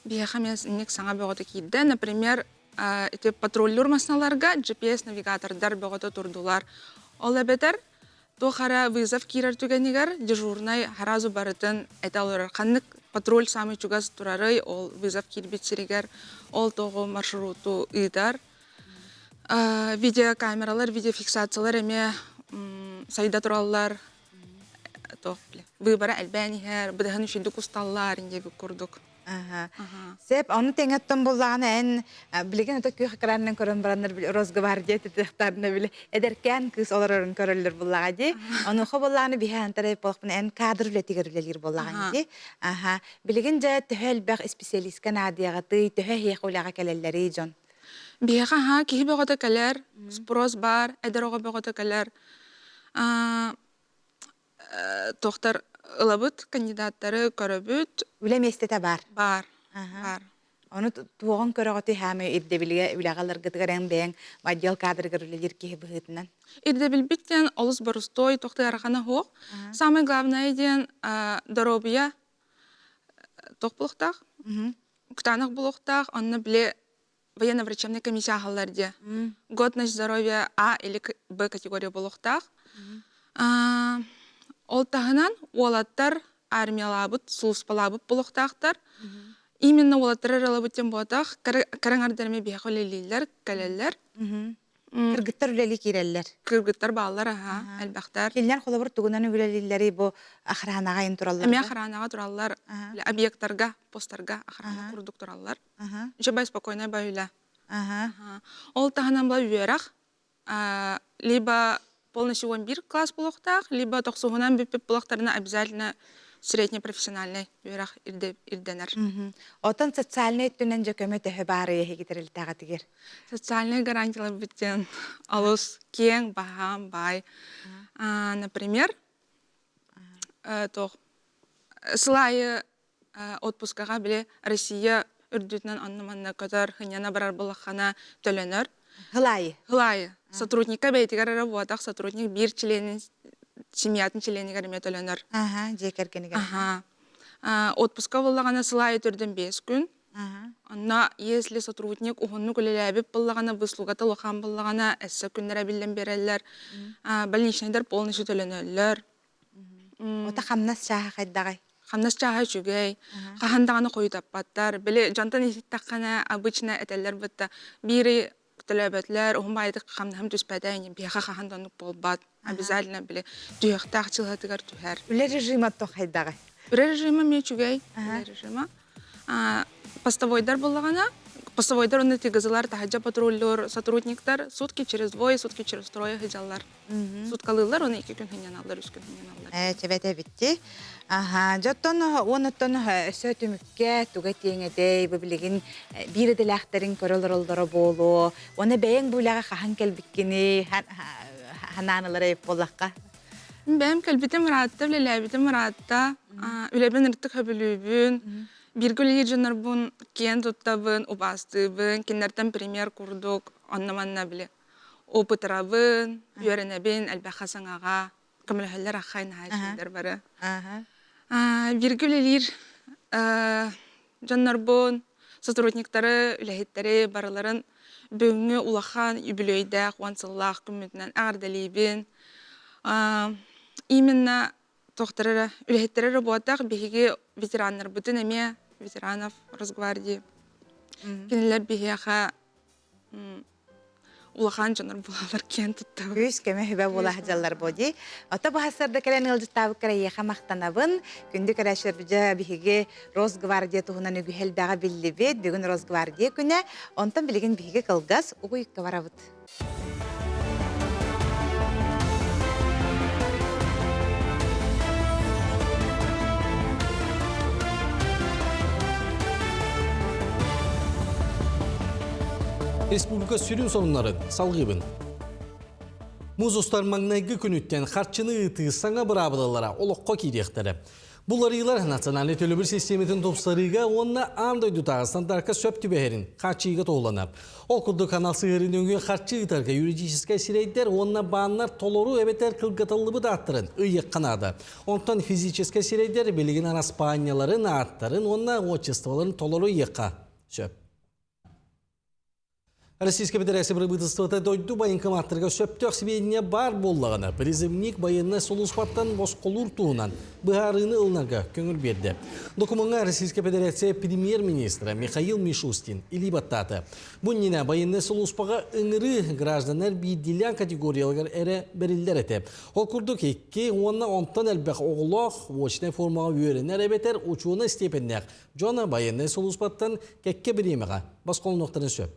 Биһиэхэ эмиэ инник саҥа бөҕөтө киирдэ. Например, ити патруллуур массыыналарга GPS-навигатордар бөҕөтө турдулар. Ол эбэтэр Туох эрэ вызов киирэр түгэнигэр дежурнай сразу барытын этэ олорор. Ханнык патруль саамай чугас турарый, ол вызов киирбит сиригэр ол тоҕу маршруту ыытар. Видеокамералар, видеофиксациялар эмиэ сайда тураллар. Туох выбора элбээн иһэр, быдаһын үчүгдүк усталлар диэбит курдук. Сеп, ону тэҥэттэн буллаҕына эн билигин ото күөх экранынан көрөн бараннар Росгвардия тытыахтарына били эдэркээн кыыс олорорун көрөллөр буллаҕа дии. Онуоха буллаҕына биһи антарай буолахпына эн кадр үлэтигэр үлэлиир буоллаҕыҥ дии. Аха. Билигин дьэ төһө элбэх исписэлиискэ наадыйаҕытый, төһө эһиэхэ үлэҕэ кэлэллэрий дьон? Биһиэхэ аһаа киһи бөҕөтө кэлэр, спрос баар, эдэр оҕо бөҕөтө кэлэр. Туохтар ылабыт, кандидаттары көрөбүт. Үлэ миэстэтэ баар. Баар. Баар. Ону туоҕун көрөҕүтүй хаамай ирдэбилгэ үлэҕэ ыларгытыгар эн бэйэҥ отдел кадрыгар үлэлиир киһи быһыытынан? Ирдэбилбит диэн олус боростуой, туох да ыарахана суох. Самое главное диэн доруобуйа туох буолуохтаах? Кытаанах буолуохтаах, онно били военно-врачебная комиссия аһаллар диye. Годность здоровья А или Б категория буолуохтаах. Ол таһынан уолаттар армиялаабыт, сулууспалаабыт буолуохтаахтар. Именно уолаттар ыралабыт диэн буотах, кыраҥардар эмиэ биһиэхэ үлэлииллэр, кэлэллэр. Кыргыттар үлэлии киирэллэр. Кыргыттар бааллар, аха, элбэхтэр. Кинилэр холобур тугунан үлэлииллэрий бу охранаҕа ин тураллар? Эмиэ охранаҕа тураллар, объекттарга, постарга охрана курдук тураллар. Үчүгэй спокойнай баүлэ. Ол таһынан была үөрэх, либо полностью 11 класс буолуохтаах, либо тохсуһунан бүппүт буолуохтарына обязательно среднепрофессиональный үөрэх ирдэнэр. Отон социальнай өттүнэн дьэ көмө төһө баарый эһиги тэрилтэҕитигэр? Социальный гарантиялар бүттен алыс киэҥ, баһаам, баай. Например, туох сыл аайы отпускаҕа били Россия үрдүтүнэн онно-манна көтөр, хынньана барар буоллаххына төлөнөр. Хылаайы. Хылаайы. Сотрудникка бэйэтигэр эрэ буотах, сотрудник биир членин семьятын членигэр эмиэ төлөнөр. Аха, дьиэ кэргэнигэр. Аха. Отпуска буоллаҕына сыл аайы төрдөн 5 күн. Онно если сотрудник уһуннук үлэлээбит буоллаҕына, выслугата улахан буоллаҕына, өссө күннэр эбиллэн биэрэллэр. Больничнайдар полностью төлөнөллөр. Ота хамнас чааһа хайдаҕай? Хамнас чааһа үчүгэй. Хаһан даҕаны хойутаппаттар. Били дьонтон иһиттэххинэ, обычно этэллэр бытта биири төлөөбөтүлэр, уһун баайдык хамнаһым түспэтэ, биһиэхэ хаһан да оннук буолбат. Обязательно били түһүөхтээх чыһыатыгар түһэр. Үлэ режима то хайдаҕай? Үлэ режима эмиэ үчүгэй. Үлэ режима. Постовойдар буоллаҕына, Постовойдар уонна ТГЗлар таһырдьа патруллуур сотрудниктар сутки через двое, сутки через трое сылдьаллар. Суткалыыллар, уонна икки күн сынньаналлар, үс күн сынньаналлар. Ээ, чэбэт эбитти. Аха, дьоттон уонуттан өссө түмүккэ туга тиэҥ этэй, бу билигин биир идэлээхтэрин көрө олороллоро буолуо. Уонна бэйэҥ бу үлэҕэ хаһан кэлбиккиний, ханаан ылар эбит буоллахха? Бэйэм кэлбитим ыраатта, үлэлээбитим ыраатта. Үлэбин ырытык сөбүлүүбүн. Бииргэ үлэлиир дьоннорбун киэн туттабын, убаастыыбын, кинилэртэн пример курдук онно-манна били опытырабын, үөрэнэбин, элбэххэ саҥаҕа көмөлөһөллөр аххай наһаа үчүгэйдэр бары. Бииргэ үлэлиир дьоннорбун, сотрудниктары, үлэһиттэри барыларын бүгүҥҥү улахан үбүлүөйдээх уон сыллаах күммүтүнэн эҕэрдэлиибин. Именно туохтара эрэ үлэһиттэрэ эрэ буолбатах, биһиги ветераннарбытын эмиэ, ветеранов Росгвардии, кинилэр биһиэхэ улахан дьоннор буолалар киэн туттабын. Күүс көмө хүбэ буола сылдьаллар буо дии. Ото баһасарда кэлэн ыалдьыттаабыккар эйиэхэ махтанабын. Күндү көрөөччүлэр биһиги Росгвардия туһунан үгүһ элбэҕи биллибит. Бүгүн Росгвардия күнэ. Онтон билигин биһиги кылгас угуйукка барабыт. Республика сүрүн сонуннарын салгыыбын. Муз устар маҥнайгы күнүттэн харчыны ыытыы саҥа быраабылалара олоххо киириэхтэрэ. Буларыылар национальнай төлөбүр систиэмэтин тупсарыыга уонна аан дойдутааҕы стандартка сөп түбэһэрин хааччыйыыга туһуланар. Ол курдук анал сыһыарыы нөҥүө харчы ыытарга юридическай сирэйдэр уонна бааннар толору эбэтэр кылгатыллыбыт ааттарын ыйыахха наада. Онтон физическэй сирэйдэр билигин араспаанньаларын, ааттарын уонна отчестволарын толору ыйыахха сөп. Российскай Федерация правительствота дойду военкоматтарга сөптөөх сибиэнньэ баар буоллаҕына, призывник байыаннай сулууспаттан босхолуур туһунан быһаарыыны ылынарга көҥүл биэрдэ. Докумуоҥҥа Российскай Федерация премьер-министрэ Михаил Мишустин илии баттаата. Бу иннинэ байыаннай сулууспаҕа ыҥырыы гражданнар биирдиилээн категорияларыгар эрэ бэриллэр этэ. Ол курдук икки уонна онтон элбэх оҕолоох очнай формаҕа үөрэнэр эбэтэр учуонай степеннээх Дьон байыаннай сулууспаттан кэккэ бириэмэҕэ босхолонуохтарын сөп.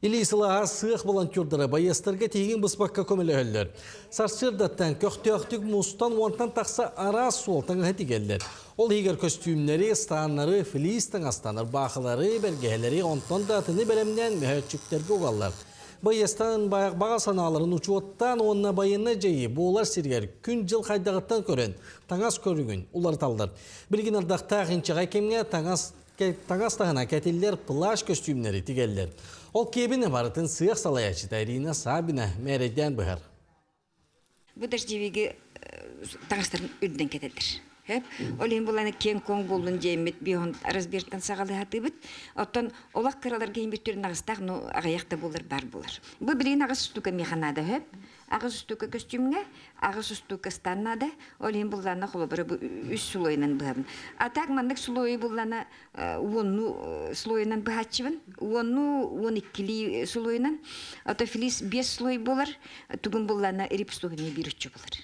Илии сылааһа сыах волонтердара байыастарга тиһигин быспакка көмөлөһөллөр. Сарсыардаттан көхтөөхтүк мустан уонтан тахса араас суол таҥаһы тигэллэр. Ол иһигэр көстүүмнэри, станнары, флис таҥастан ырбаахылары, бэргэһэлэри, онтон да атыны бэлэмнээн мөһөөччүктэргэ угаллар. Байыастан баҕа санааларын учуоттаан уонна байыаннай дьайыы буолар сиригэр күн-дьыл хайдаҕыттан көрөн таҥас көрүҥүн уларыталлар. Билигин ардахтаах инчэҕэй кэмҥэ таҥас таҥас таһына кэтиллэр плащ көстүүмнэри тигэллэр. Ол киэбин барытын сыах салайааччыта Ирина Сабина мээрэйдээн быһар. Бу дождевиги таҥастарын үрдэн кэтэллэр. Хөп. Ол иһин буланы киэҥ-куоҥ буоллун диэммит биһон разбиртан саҕалыһатыыбыт. Оттон олох кыраларга иһин бүттүрүн аҕыстаах, ну аҕыйах да буолар бар буолар. Бу билигин аҕыс штука миэхэ наада хөп. Аҕыс устуука көстүүмҥэ, аҕыс устуука ыстаан наада. Ол иһин буллаана холобура бу үс слойунан быһабын. А так маннык слойу буллана уонну слойунан быһааччыбын. Уонну уон иккилии слойунан. Ото флис биэс слой буолар. Тугун буллана рипстуһуни биир үччү буолар.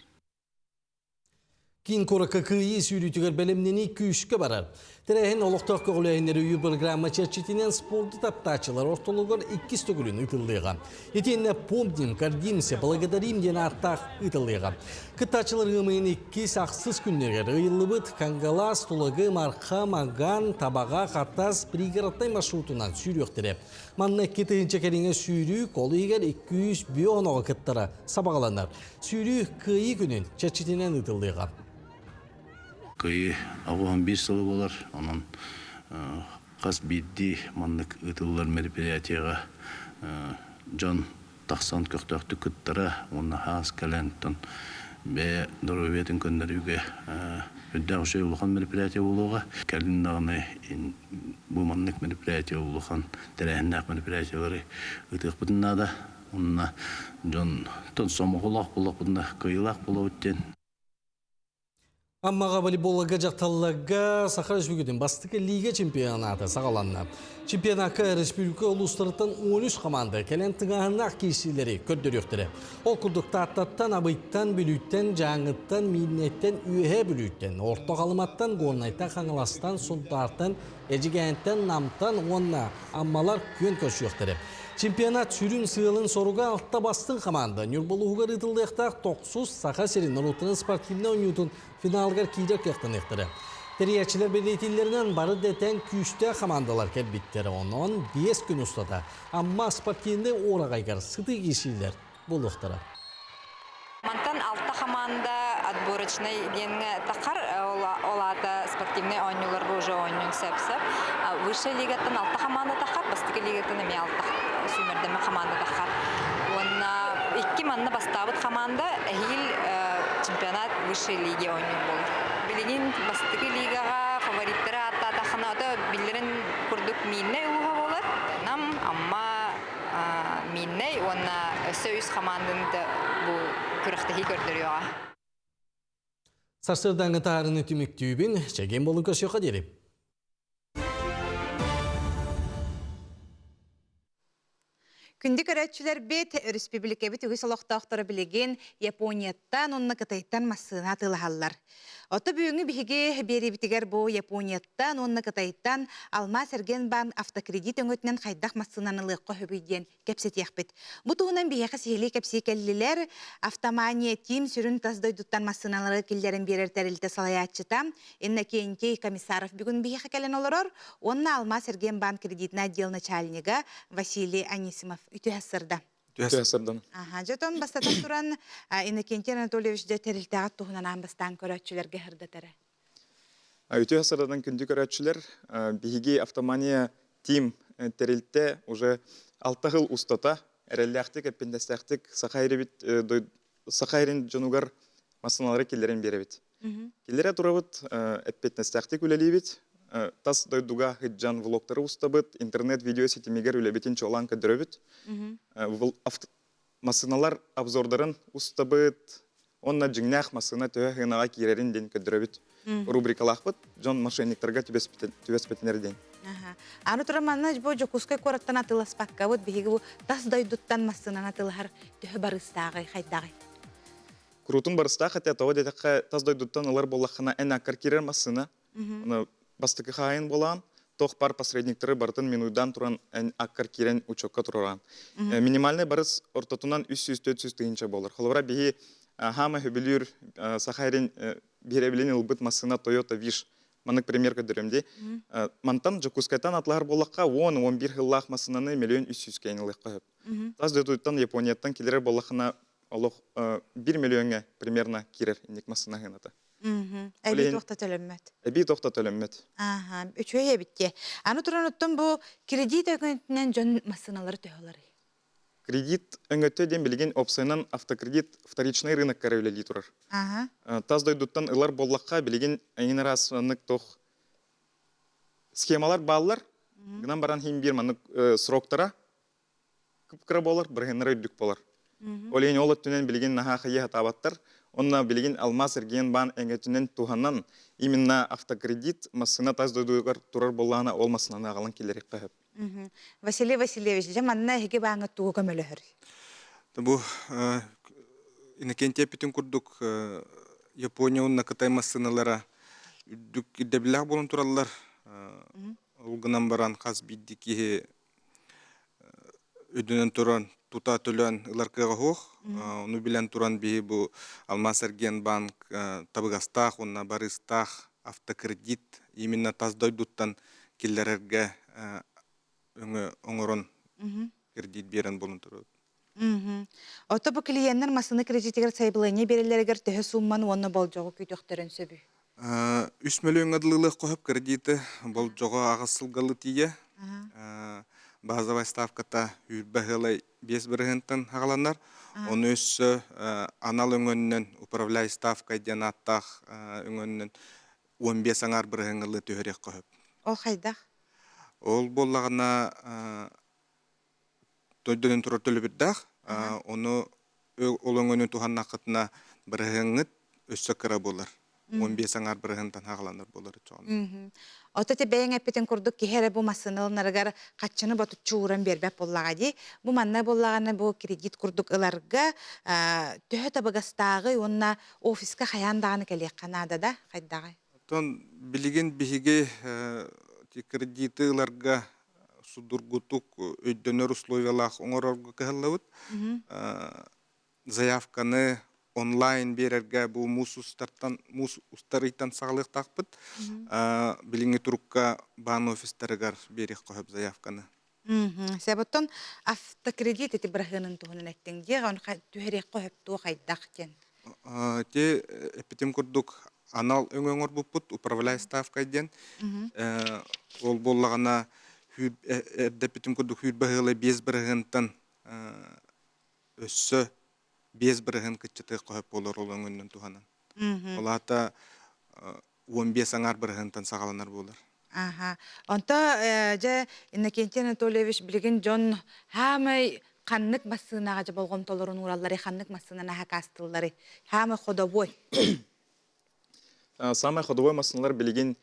Киин куоракка кыайыы сүүрүүтүгэр бэлэмнэнии күүскэ барар. Тэрээһин олохтоох көҕүлээһиннэри өйүүр программа чэрчитинэн спорду таптааччылар ортолоругар иккис төгүлүн ыытыллыаҕа. Итиэннэ «Помним, гордимся, благодарим» диэн ааттаах ыытыллыаҕа. Кыттааччылар ыамыйын иккис, ахсыс күннэригэр ыйыллыбыт Кангалаас, Тулагы, Марха, Маган, Табаҕа, Хатас пригороднай маршрутунан сүүрүөхтэрэ. Манна 2000 кэриҥэ сүүрүү ол иһигэр 200 бүө оноҕо кыттара сабаҕаланар. Сүүрүү Кыайыы күнүн чэрчитинэн ыытыллыаҕа. Кыайыы 81 сыла буолар. Онон хас биирдии маннык ыытыллар мероприятиеҕа дьон тахсан көхтөөхтүк кыттара уонна хаас кэлэн бэйэ доруобуйатын көннөрүүгэ үрдээх үчүгэй улахан мероприятие буолуоҕа. Кэлин даҕаны бу маннык мероприятие улахан тэрээһиннээх мероприятиелары ыытыахпытын наада. Онно дьон сомоҕолоох буоллахпытына кыайыылаах буолабыт диэн. Аммаҕа волейболга дьахталларга Саха Республикатын бастакы лига чемпионата саҕаланна. Чемпионакка республика улуустарыттан 13 команда кэлэн тыҥааһыннаах киирсиилэри көрдөрүөхтэрэ. Ол курдук Тааттаттан, Абыйтан, Бүлүүттэн, Дьааҥыттан, Миирнэйтэн, Үөһээ Бүлүүттэн, Орто Халыматтан, Горнайтан, Хаҥаластан, Сунтаартан, Эдьигээнтэн, Намтан уонна Аммалар күөн көрсүөхтэрэ. Чемпионат сүрүн сыалын-соруга алта бастыҥ хамаанда Ньурба улууһугар ыытыллыахтаах тохсус Саха сирин норуоттарын спортивнай оонньуутун финалыгар киирэр кыахтаныахтара. Тэрийээччилэр бэлиэтииллэринэн бары да тэҥ күүстээх хамаандалар кэлбиттэр. Онон 5 күн устата Амма спортивнай уораҕайыгар сытыы киирсиилэр буолуохтара. Мантан алта хамаанда отборочнай диэҥҥэ тахар, ол аата спортивнай оонньууларга уже оонньуун сөп-сөп. Высшая лигаттан алта хамаанда тахар, бастакы лигаттан эмиэ алта сүүмэрдэммит хамаанда тахар. Уонна икки манна бастаабыт хамаанда эһиил чемпионат высшей лиги оонньуур буолар. Билигин бастакы лигаҕа фавориттары ааттаатаххына, ото биллэрин курдук Мииннэй улууһа буолар. Нам, Амма, Мииннэй уонна өссө үс хамаанданы да бу күрэхтэһии көрдөрүөҕэ. Сарсыардааҥҥы таарыны түмүктүүбүн, чэгиэн буолун көрсүөххэ диэри. Күндү көрөөччүлэрбит, өрөспүүбүлүкэбит үгүс олохтоохторо билигин Японияттан уонна Кытайтан массыына атыылаһаллар. Ото бүгүҥҥү биһиги биэриибитигэр бу Японияттан уонна Кытайтан Алмаас Эргиэнбаан автокредит өҥөтүнэн хайдах массыынаны ылыахха сөбүй диэн кэпсэтиэхпит. Бу туһунан биһиэхэ сиһилии кэпсии кэллилэр Автомания Тим сүрүн тас дойдуттан массыыналары киллэрэн биэрэр тэрилтэ салайааччыта Иннокентий Комиссаров бүгүн биһиэхэ кэлэн олорор уонна Алмаас Эргиэнбаан кредитный отдел начальнига Василий Анисимов үтүө сырда. Түһэ сырдан. Аха, дьотон бастатан туран Иннокентий Анатольевич дьэ тэрилтэҕит туһунан аан бастаан көрөөччүлэргэ сырдатара. Үтүө сырдадан күндү көрөөччүлэр, биһиги Автомания Тим тэрилтэ уже алта сыл устата эрэллээхтик, эппиндэстээхтик Саха ирибит Саха ирин дьонугар массыыналары киллэрэн биэрэбит. Киллэрэ турабыт, эппиэтинэстээхтик үлэлиибит, тас дойдуга сылдьан влогтары устабыт, интернет-видео ситимигэр үлэбитин чуолаан көрдөрөбүт. Массыыналар обзордарын устабыт, уонна дьиҥнээх массыына төһө сыанаҕа киирэрин диэн көрдөрөбүт. Рубрикалаахпыт, дьон мошенниктарга түбэспэтинэр диэн. Аны туран манна бу Дьокуускай куораттан атыыласпаккабыт, биһиги бу тас дойдуттан массыынаны атыылаһар төһө барыстааҕый, хайдаҕый? Куруутун барыстаах этэ, тоҕо диэтэххэ, тас дойдуттан ылар буоллаххына, эн аккар киирэр массыына, Оны бастакы хаайын буолаан, туох бар посредниктары барытын минуйдаан туран эн аккар киирэн учетка тураран. Минимальный барыс ортотунан 300-400 тыһыынча буолар. Холобура биһи хаама хөбүлүүр Саха эрин биһирэбилин ылбыт массыына Toyota Wish маннык пример көрдөрөм дии. Мантан Дьокуускайтан атлаһар буоллахха 10-11 сыллаах массыынаны миллион 300 кэйин ылыахха сөп. Тас дойдуттан Японияттан килэрэр буоллахына олох 1 миллионҥа примерно киирэр инник массыына сыаната. Эбии туох да төлөммөт. Эбии туох да төлөммөт. Ааха, үчүгэй эбит дии. Аны туран оттон бу кредит өҥөтүнэн дьон массыыналары төһө ыларый? Кредит өҥөтө диэн билигин опсайынан автокредит вторичный рынокка эрэ үлэлии турар. Ааха. Тас дойдуттан ылар буоллахха билигин эҥин араас маннык туох схемалар бааллар. Гынан баран иһин биир маннык сроктара кып-кыра буолар, бырыһыаннара үрдүк буолар. Ол иһин ол өттүнэн билигин наһаа хайыы сатаабаттар. Онно билигин Алмаас эргиэн-баан эҥэтинэн туһанан именно автокредит массыына тас дойдугар турар буоллаҕына ол массыынаны аҕалан киллэриэххэ сөп. Василий Васильевич, дьэ манна эһиги бааҥҥа тугу көмөлөһөр? Бу Иннокентий эппитин курдук Япония уонна Кытай массыыналара үрдүк ирдэбиллээх буолан тураллар. Ол гынан баран хас биирдии киһи үрдүнэн туран тута төлөөн ылар кыаҕа суох. Ону билэн туран биһи бу Алмаас Эргиэнбанк табыгастаах уонна барыыстаах автокредит именно тас дойдуттан киллэрэргэ өҥө оҥорон кредит биэрэн буолан турабыт. Ото бу клиеннэр массыына кредитигэр сайабылыанньа биэрэллэригэр төһө суумманы уонна болдьоҕу күүтүөхтэрин сөбүй? Үс мөлүйүөҥҥэ дылылыах хоһоп кредиты болдьоҕо аҕыс сылгалы тиийэ. Базовай ставката үүрбэ ыалай 5 бырыһыантан аҕаланар. Ону өссө анал өҥөннөн управляй ставкой диэн ааттаах өҥөннөн 15 аҥаар бырыһыаҥҥа түһэриэххэ сөп. Ол хайдах? Ол буоллаҕына дойдунан турар төлөбүрдээх. Ону ол өҥөнү туһаннаххытына бырыһыаҥҥыт өссө кыра буолар. 15 аңар бырыһынтан хагаланар болар чоҕун. Ото те бэйэҥ эппитин курдук киһи эрэ бу массыына ылынарыгар хаччыны ботуччу ууран биэрбэт буоллаҕа дии. Бу манна буоллаҕына бу кредит курдук ыларга төһө табыгастааҕый уонна офиска хайаан даҕаны кэлиэххэ наада да хайдаҕый? Оттон билигин биһиги кредиты ыларга судургутук өйдөнөр условиялаах оҥорорго кыһаллабыт. Заявканы онлайн биэрэргэ бу муус устартан муус устар ыйтан саҕалыахтаахпыт. Билиҥҥи турукка баан офистарыгар биэриэххэ сөп заявканы. Себоттон автокредит ити быраһыанын туһунан эттиҥ дии, ону түһэриэххэ сөп туох хайдах диэн. Ити эппитим курдук анал өҥө оҥорбуппут управляй ставкой диэн. Ол буоллаҕына эрдэ эппитим курдук хүүрбэ ыала 5 бырыһыантан өссө 5% кыччатыах сөп буолар ол өҥөннөн туһанан. Ол аата 15 аҥаар бырыһыантан саҕаланар буолар. Аха. Онто дьэ Иннокентий Анатольевич билигин дьон хаамай ханнык массыынаҕа дьэ болҕомтолорун ууралларый, ханнык массыынаны хакаастыылларый? Хаамай ходовой. Самай ходовой массыыналар билигин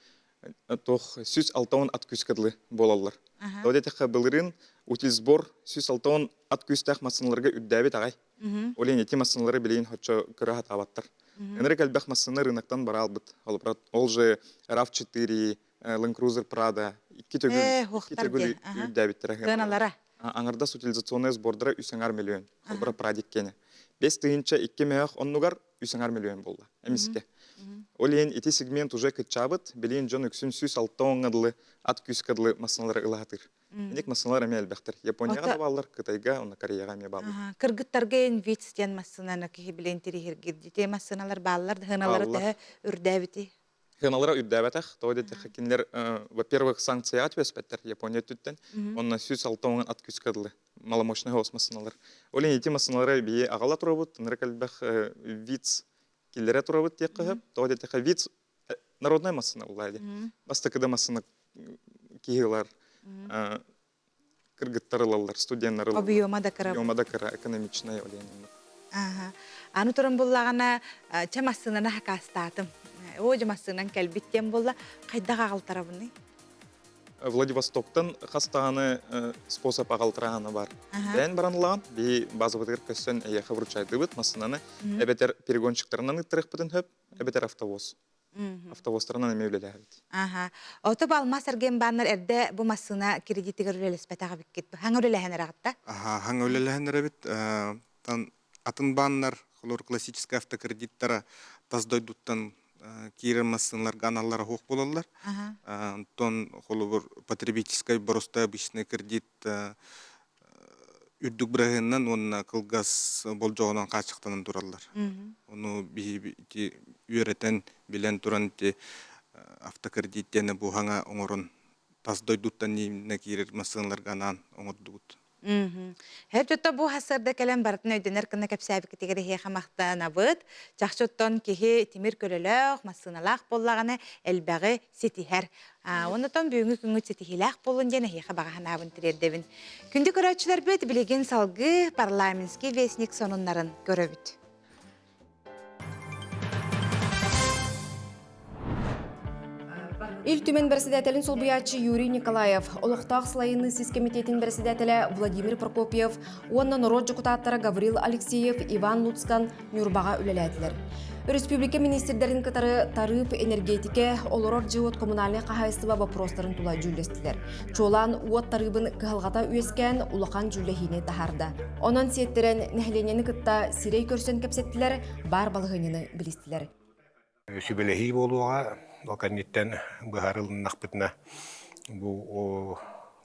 туох 160 ат күүскэ дылы буолаллар. Тоҕо диэтэххэ былырыын утильсбор 160 ат күүстээх массыыналарга үрдээбит аҕай. Ол иһин ити массыыналары билигин хоччо көрө сатаабаттар. Ынырык элбэх массыына рыноктан бара албыт. Ол же RAV4, Land Cruiser Prado икки төгүл икки төгүл үрдээбиттэрэ. Сыаналара. Аҥардас утилизационный сбордара үс аҥар миллион. Холобура Прадик киэнэ. 5002 мөһөх оннугар үс аҥар миллион буолла эмискэ. Ол иһин ити сегмент уже кыччаабыт, билигин дьон үксүн 106 оҥҥа дылы ат күүскэ дылы массыыналары ылаһатыыр. Иник массыыналар эмиэ элбэхтэр. Японияҕа да бааллар, Кытайга, уонна Кореяҕа эмиэ бааллар. Кыргыттарга Инвиц диэн массыынаны киһи билэн тириһиргир. Массыыналар бааллар, сыаналара төһө үрдээбити? Сыаналара үрдээбэтэх. Тоҕо диэтэххэ, кинилэр, во-первых, санкцияҕа түбэспэттэр Япония өттүттэн. Онно 160 ат күүскэ дылы маломощный соҕус массыыналар. Ол иһин ити массыыналары биһи аҕала турабыт, ынырык элбэх виц киллэрэ турабыт диэххэ сөп. Тоҕо диэтэххэ, виц народная массыына буолла дии. Бастакы да массыына киһи ылар, кыргыттар ылаллар, студеннар ылаллар. Объема да кыра. Объема да кыра, экономичная ол иһин. Аны туран буллаҕына, чэ массыынаны хакаастаатым. Оо, дьэ массыынан кэлбит диэн буолла. Хайдах аҕалтарабыный? Владивостоктан хас даҕаны способ аҕалтараһана бар. Бэйэн баран ылаҕын, биһи базабытыгар көссөн эйиэхэ вручайдыыбыт массыынаны, эбэтэр перегонщиктарынан ыттарыахпытын сөп, эбэтэр автовоз. Автовозтарынан эмиэ үлэлээбит. Аха. Ото бу алмаас эргиэн бааннар эрдэ бу массыына кредитигэр үлэлэспэтэх эбиккит. Хаҥа үлэлэһэн эрэҕитта? Аха, хаҥа үлэлэһэн эрэбит. Атын бааннар, холор классическай автокредиттара тас дойдуттан киирэр массыыналарга аналлара суох буолаллар. Онтон холобур потребительскай боростой обычный кредит үрдүк быраһыанынан уонна кылгас болдьоҕунан хааччахтанан тураллар. Ону биһи ити үөрэтэн, билэн туран ити автокредит диэни бу хаҥа оҥорон тас дойдуттан киирэр массыыналарга анаан оҥордубут. Һэп бу хасырда кэлэн барытын өйдөнөр гына кэпсээбиккитигэр эһиэхэ махтанабыт. Чахчы оттон киһи тимир көлөлөөх, массыыналаах буоллаҕына элбэҕи ситиһэр. Оннотон бүгүҥҥү күҥҥүт ситиһиилээх буоллун диэн эһиэхэ баҕа санаабын тириэрдэбин. Күндү көрөөччүлэрбит билигин салгыы парламентский вестник сонуннарын көрөбүт. Ил Түмэн бэрэссэдээтэлин солбуйааччы Юрий Николаев, олохтоох салайыныы сис кэмитиэтин бэрэссэдээтэлэ Владимир Прокопьев уонна норуот дьокутааттара Гаврил Алексеев, Иван Луцкан Ньурбаҕа үлэлээтилэр. Өрөспүүбүлүкэ министрдэрин кытары тарыып, энергетикэ, олорор дьиэ-уот коммунальнай хаһаайыстыба боппуруостарын тула дьүүллэстилэр. Чуолаан уот тарыыбын кыһалҕата үөскээн улахан дьүүллэһиини таһаарда. Онон сиэттэрэн нэһилиэнньэни кытта сирэй көрсөн кэпсэттилэр, баар балаһыанньаны билистилэр. Сүбэлэһии буолуоҕа, ол кэнниттэн быһаарылыннахпытына бу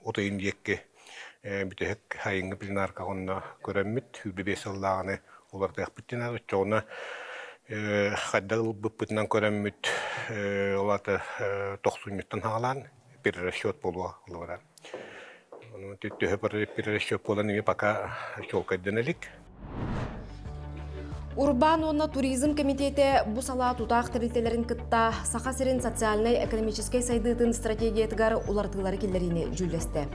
от ыйын диэки бүтэһик сайыҥҥы пленаркаҕа онно көрөммүт, 25 сыллааҕыны уларытыахпыт диэн оччоҕуна хайдах ылбыппытынан көрөммүт, ол аата тохсунньуттан саҕалаан перерасчет буолуо ылыбара. Ону төһө перерасчет буолан эмиэ пока чуолкайдана илик. Урбаан уонна туризм кэмитиэтэ бу салаа тутаах тэрилтэлэрин кытта Саха сирин социальнай-экономическай сайдыытын стратегиятыгар уларытыылары киллэриини дьүүллэстэ.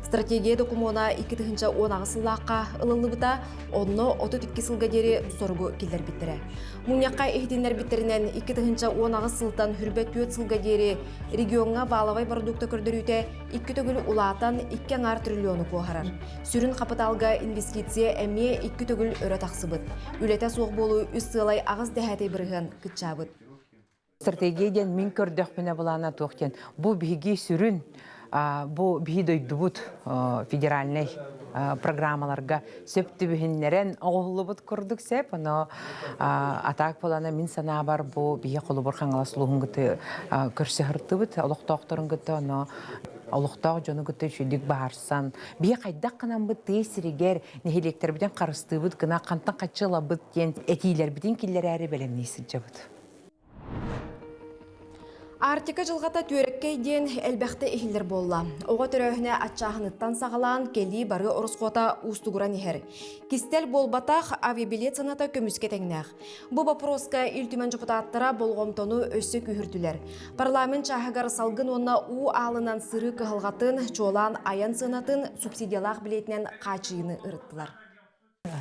Стратегия докумуона 2018 сыллаахха ылыллыбыта, онно 32 сылга диэри соругу киллэрбиттэрэ. Мунньахха иһитиннэрбиттэринэн, 2018 сылтан хүрбэ 4 сылга диэри региоҥҥа валовай продукта көрдөрүүтэ икки төгүл улаатан икки аҥаар триллиону куоһарар. Сүрүн хапытаалга инвестиция эмиэ икки төгүл өрө тахсыбыт. Үлэтэ суох буолуу үс сыалай аҕыс дэһээтэй бырыһыан кыччаабыт. Стратегия диэн мин көрдөхпүнэ былаана туох диэн бу биһиги сүрүн бу биһи дойдубут федеральнай программаларга сөп түбүһүннэрэн оҕоһуллубут курдук сеп оно атаак болана мин санаабар бу биһи холобур хаҥалас улууһун кытта көрсө сыртыбыт олохтоохторун кытта оно олохтоох дьону кытта үчүгдүк баарсан биһи хайдах гынаммыт тыа сиригэр нэһилиэктэрбитин харыстыыбыт гына хантан хаччы ылабыт диэн этиилэрбитин киллэрээри бэлэмнии сылдьабыт. Арктика дьылҕата түөрэккэй диэн элбэхтэ иһиллэр буолла. Оҕо төрөөһүнэ аччааһыныттан саҕалаан кэлии бары ороскуота уустугуран иһэр. Кистэл буолбатах, авиабилет сыаната көмүскэ тэҥнээх. Бу боппуруоска Ил Түмэн дьокутааттара болҕомтону өссө күүһүртүлэр. Парламент чааһыгар салгын уонна уу аалынан сырыы кыһалҕатын, чуолаан айан сыанатын субсидиялаах билиэтинэн хааччыйыыны ырыттылар.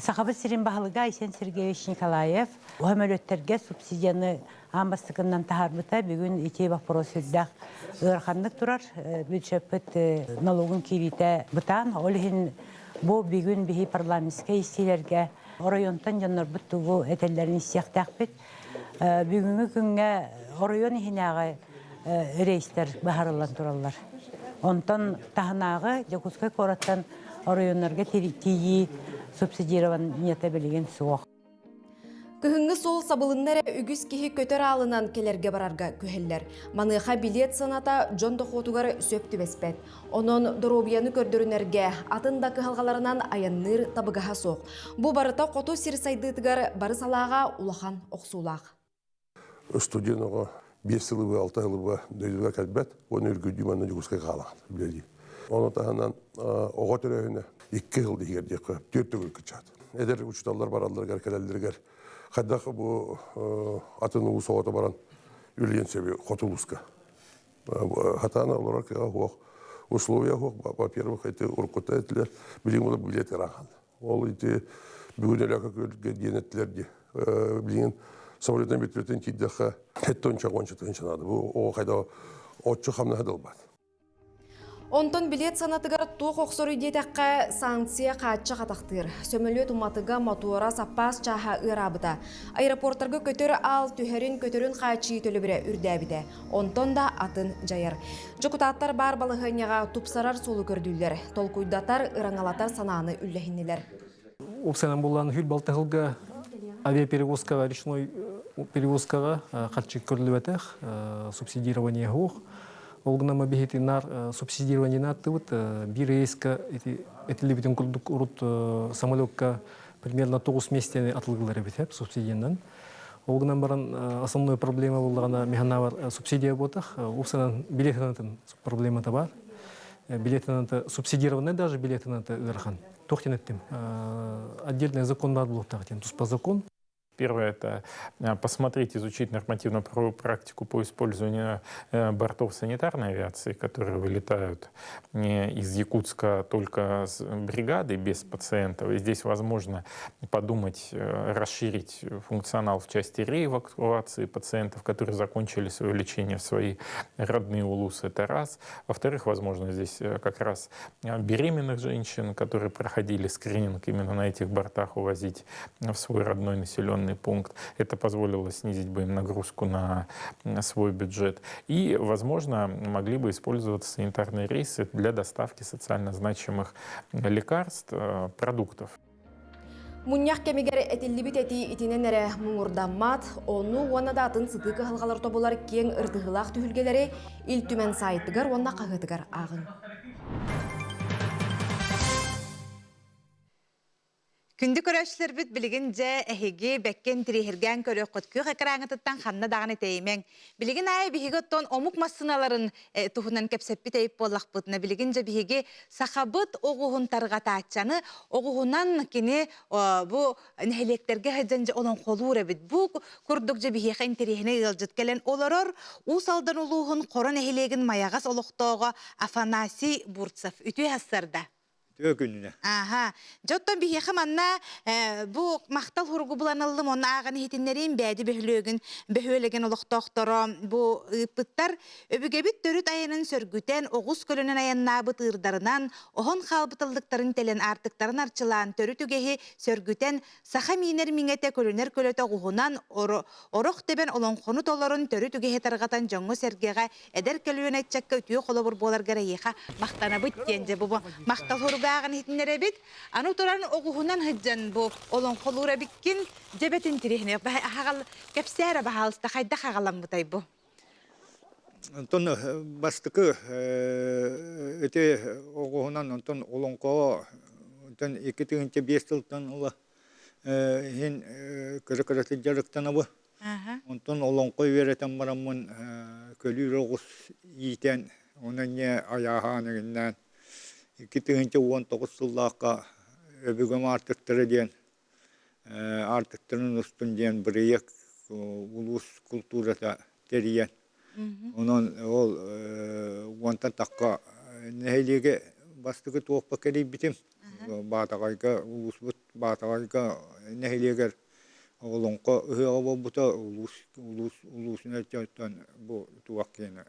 Сахабыт сирин баһылыга Айсен Сергеевич Николаев көмөлөттөргө субсидияны аан бастакыннан таһаарбыта. Бүгүн ити вопрос сүрдээх ыараханнык турар. Бюджеппыт налогун киириитэ бытаан. Ол иһин бу бүгүн биһи парламентскай истиилэргэ оройуонтан дьоннорбут тугу этэллэрин истиэхтээхпит. Бүгүҥҥү күҥҥэ оройуон иһинээҕи рейстэр быһаарыллан тураллар. Онтон таһынааҕы Дьокуускай куораттан оройуоннарга тиийии субсидированиета билигин суох. Кыһыҥҥы суол сабылынна эрэ үгүс киһи көтөр аалынан кэлэргэ-барарга күһэллэр. Маныаха билиэт сыаната дьон дохуотугар сөп түбэспэт. Онон доруобуйаны көрдөрүнэргэ, атын да кыһалҕаларынан айанныыр табыгаһа суох. Бу барыта хоту сир сайдыытыгар бары салааҕа улахан охсуулаах. Студент оҕо биэс сылы алта сылы дойдуга кэлбэт уонна үргүдүү манна Дьокуускай хаалаҕын үлэлиир. Ону таһынан оҕо төрөөһүнэ икки сыл иһигэр диэххэ түөрт төгүл кыччаат. Эдэр учууталлар баралларыгар кэлэллэригэр хайдах бу атын улуус оҕото баран үлэлиэн сөбүй хоту улууска. Хатаан олорор кыаҕа суох, условия суох, во-первых, эти уруккута этилэр, билигин була билет ырахан. Ол ити бүгүн Өлөөкө күөлгэ диэн эттилэр дии. Билигин самолетынан бүтүрэтин тиийдэххэ хэттонча гонча тыһынча наада. Бу оҕо хайда оччо хамнаһы да ылбат. Онтон билиэт санатыгар туох охсоруй диэтэххэ, санкция хааччах атахтыыр. Сөмөлүөт уматыга, мотуора, саппаас чааһа ыараабыта. Аэропортарга көтөр аал түһэрин, көтөрүн хааччыйыы төлөбүрэ үрдээбитэ. Онтон да атын дьайар. Дьокутааттар баар балаһыанньаҕа тупсарар суолу көрдүүллэр, толкуйдатар, ыраҥалатар санааны үллэһиннилэр. Уопсайынан буллаан хүл балтыһылга авиаперевозкаҕа, речной перевозкаҕа харчы көрүлүбэтэх, субсидирование суох. Ол гынан биһити наар субсидированиены аттыбыт. Биир рейска этилибитин курдук урут самолекка примерно 9 местени атылгылар эбит субсидиянан. Ол гынан баран основной проблема буллаҕына механавар субсидия буотах. Упсанан билетынан проблемата бар. Билетынан субсидированный даже билетынан ыарахан. Туох диэн эттим. Отдельный закон бар булуохтаах диэн туспа закон. Первое – это посмотреть, изучить нормативно-правовую практику по использованию бортов санитарной авиации, которые вылетают из Якутска только с бригадой, без пациентов. И здесь возможно подумать, расширить функционал в части реэвакуации пациентов, которые закончили свое лечение в свои родные улусы. Это раз. Во-вторых, возможно, здесь как раз беременных женщин, которые проходили скрининг именно на этих бортах, увозить в свой родной населенный пункт. Это позволило снизить бы им нагрузку на свой бюджет. И, возможно, могли бы использоваться санитарные рейсы для доставки социально значимых лекарств, продуктов. Мунньах кэмигэр этиллибит этии итинэн эрэ муҥурдаммат, ону уонна да атын сытыы кыһалҕалар тобулар киэҥ ырытыһыылаах түһүлгэлэри Ил Түмэн саайтыгар уонна хаһыатыгар ааҕыҥ. Күндү көрөөччүлэрбит билигин дьэ эһиги бэккэ интириэһиргээн көрүөххүт күөх экраҥҥытыттан ханна даҕаны тэйимэҥ. Билигин аайы биһиги оттон омук массыыналарын туһунан кэпсэппит эйип буоллахпытына билигин дьэ биһиги сахабыт оҕуһун тарҕатааччаны оҕуһунан кини бу нэһилиэктэргэ сылдьан дьэ олоҥхолуур эбит. Бу курдук дьэ биһиэхэ интэриэһинэй ыалдьыт кэлэн олорор Уус Алдан улууһун Хоро нэһилиэгин Майаҕас олохтооҕо Афанасий Бурцев. Үтүө сарсыарда. Үтүө күнүнэ. Аха. Дьэ оттон биһиэхэ манна бу махтал хуругу булан ыллым, онно ааҕан иһитиннэриим Бээди бөһүлүөгүн бөһүөлэгин олохтоохторо бу ыыппыттар. Өбүгэбит төрүт айанын сөргүтэн, оҕус көлөнөн айаннаабыт ыырдарынан, оһон хаалбыт ыллыктарын тэлэн, аартыктарын арчылаан, төрүт үгэһи сөргүтэн, саха миинэр миҥэтэ көлүнэр көлөтө оҕуһунан орох тэбэн олоҥхону толорун төрүт үгэһи тарҕатан дьоҥҥо-сэргэҕэ эдэр көлүөнэ ыччакка үтүө холобур буоларгар эйиэхэ махтанабыт диэн дьэ бу махтал суругааҕын иһитиннэрэбит. Аны туран оҕуһунан сылдьан бу олоҥхолуур эбиккин дьэбэтин тириһине аһаҕал кэпсээрэ баһаалыста хайдах аҕаламмытай бу? Онтон бастакы ити оҕуһунан онтон олоҥхоҕо онтон 2005 сылтан ыла иһин кыра-кыратык дьарыктанабы. Онтон олоҥхо үөрэтэн бараммын көлүүр оҕус иитэн, ону эмиэ айааһаан эҥиннээн 2019 сыллаахха өбүгэм аартыктара диэн аартыктарын устун диэн бырайыак улуус култуурата тэрийэн онон ол уонтан тахха нэһилиэги бастакы туохпа кэрийбитим Баатаҕайга улууспут Баатаҕайга нэһилиэгэр Олоҥхо ыһыаҕа буолбута улуус улуус улуусун өттүттэн бу туох киэнэ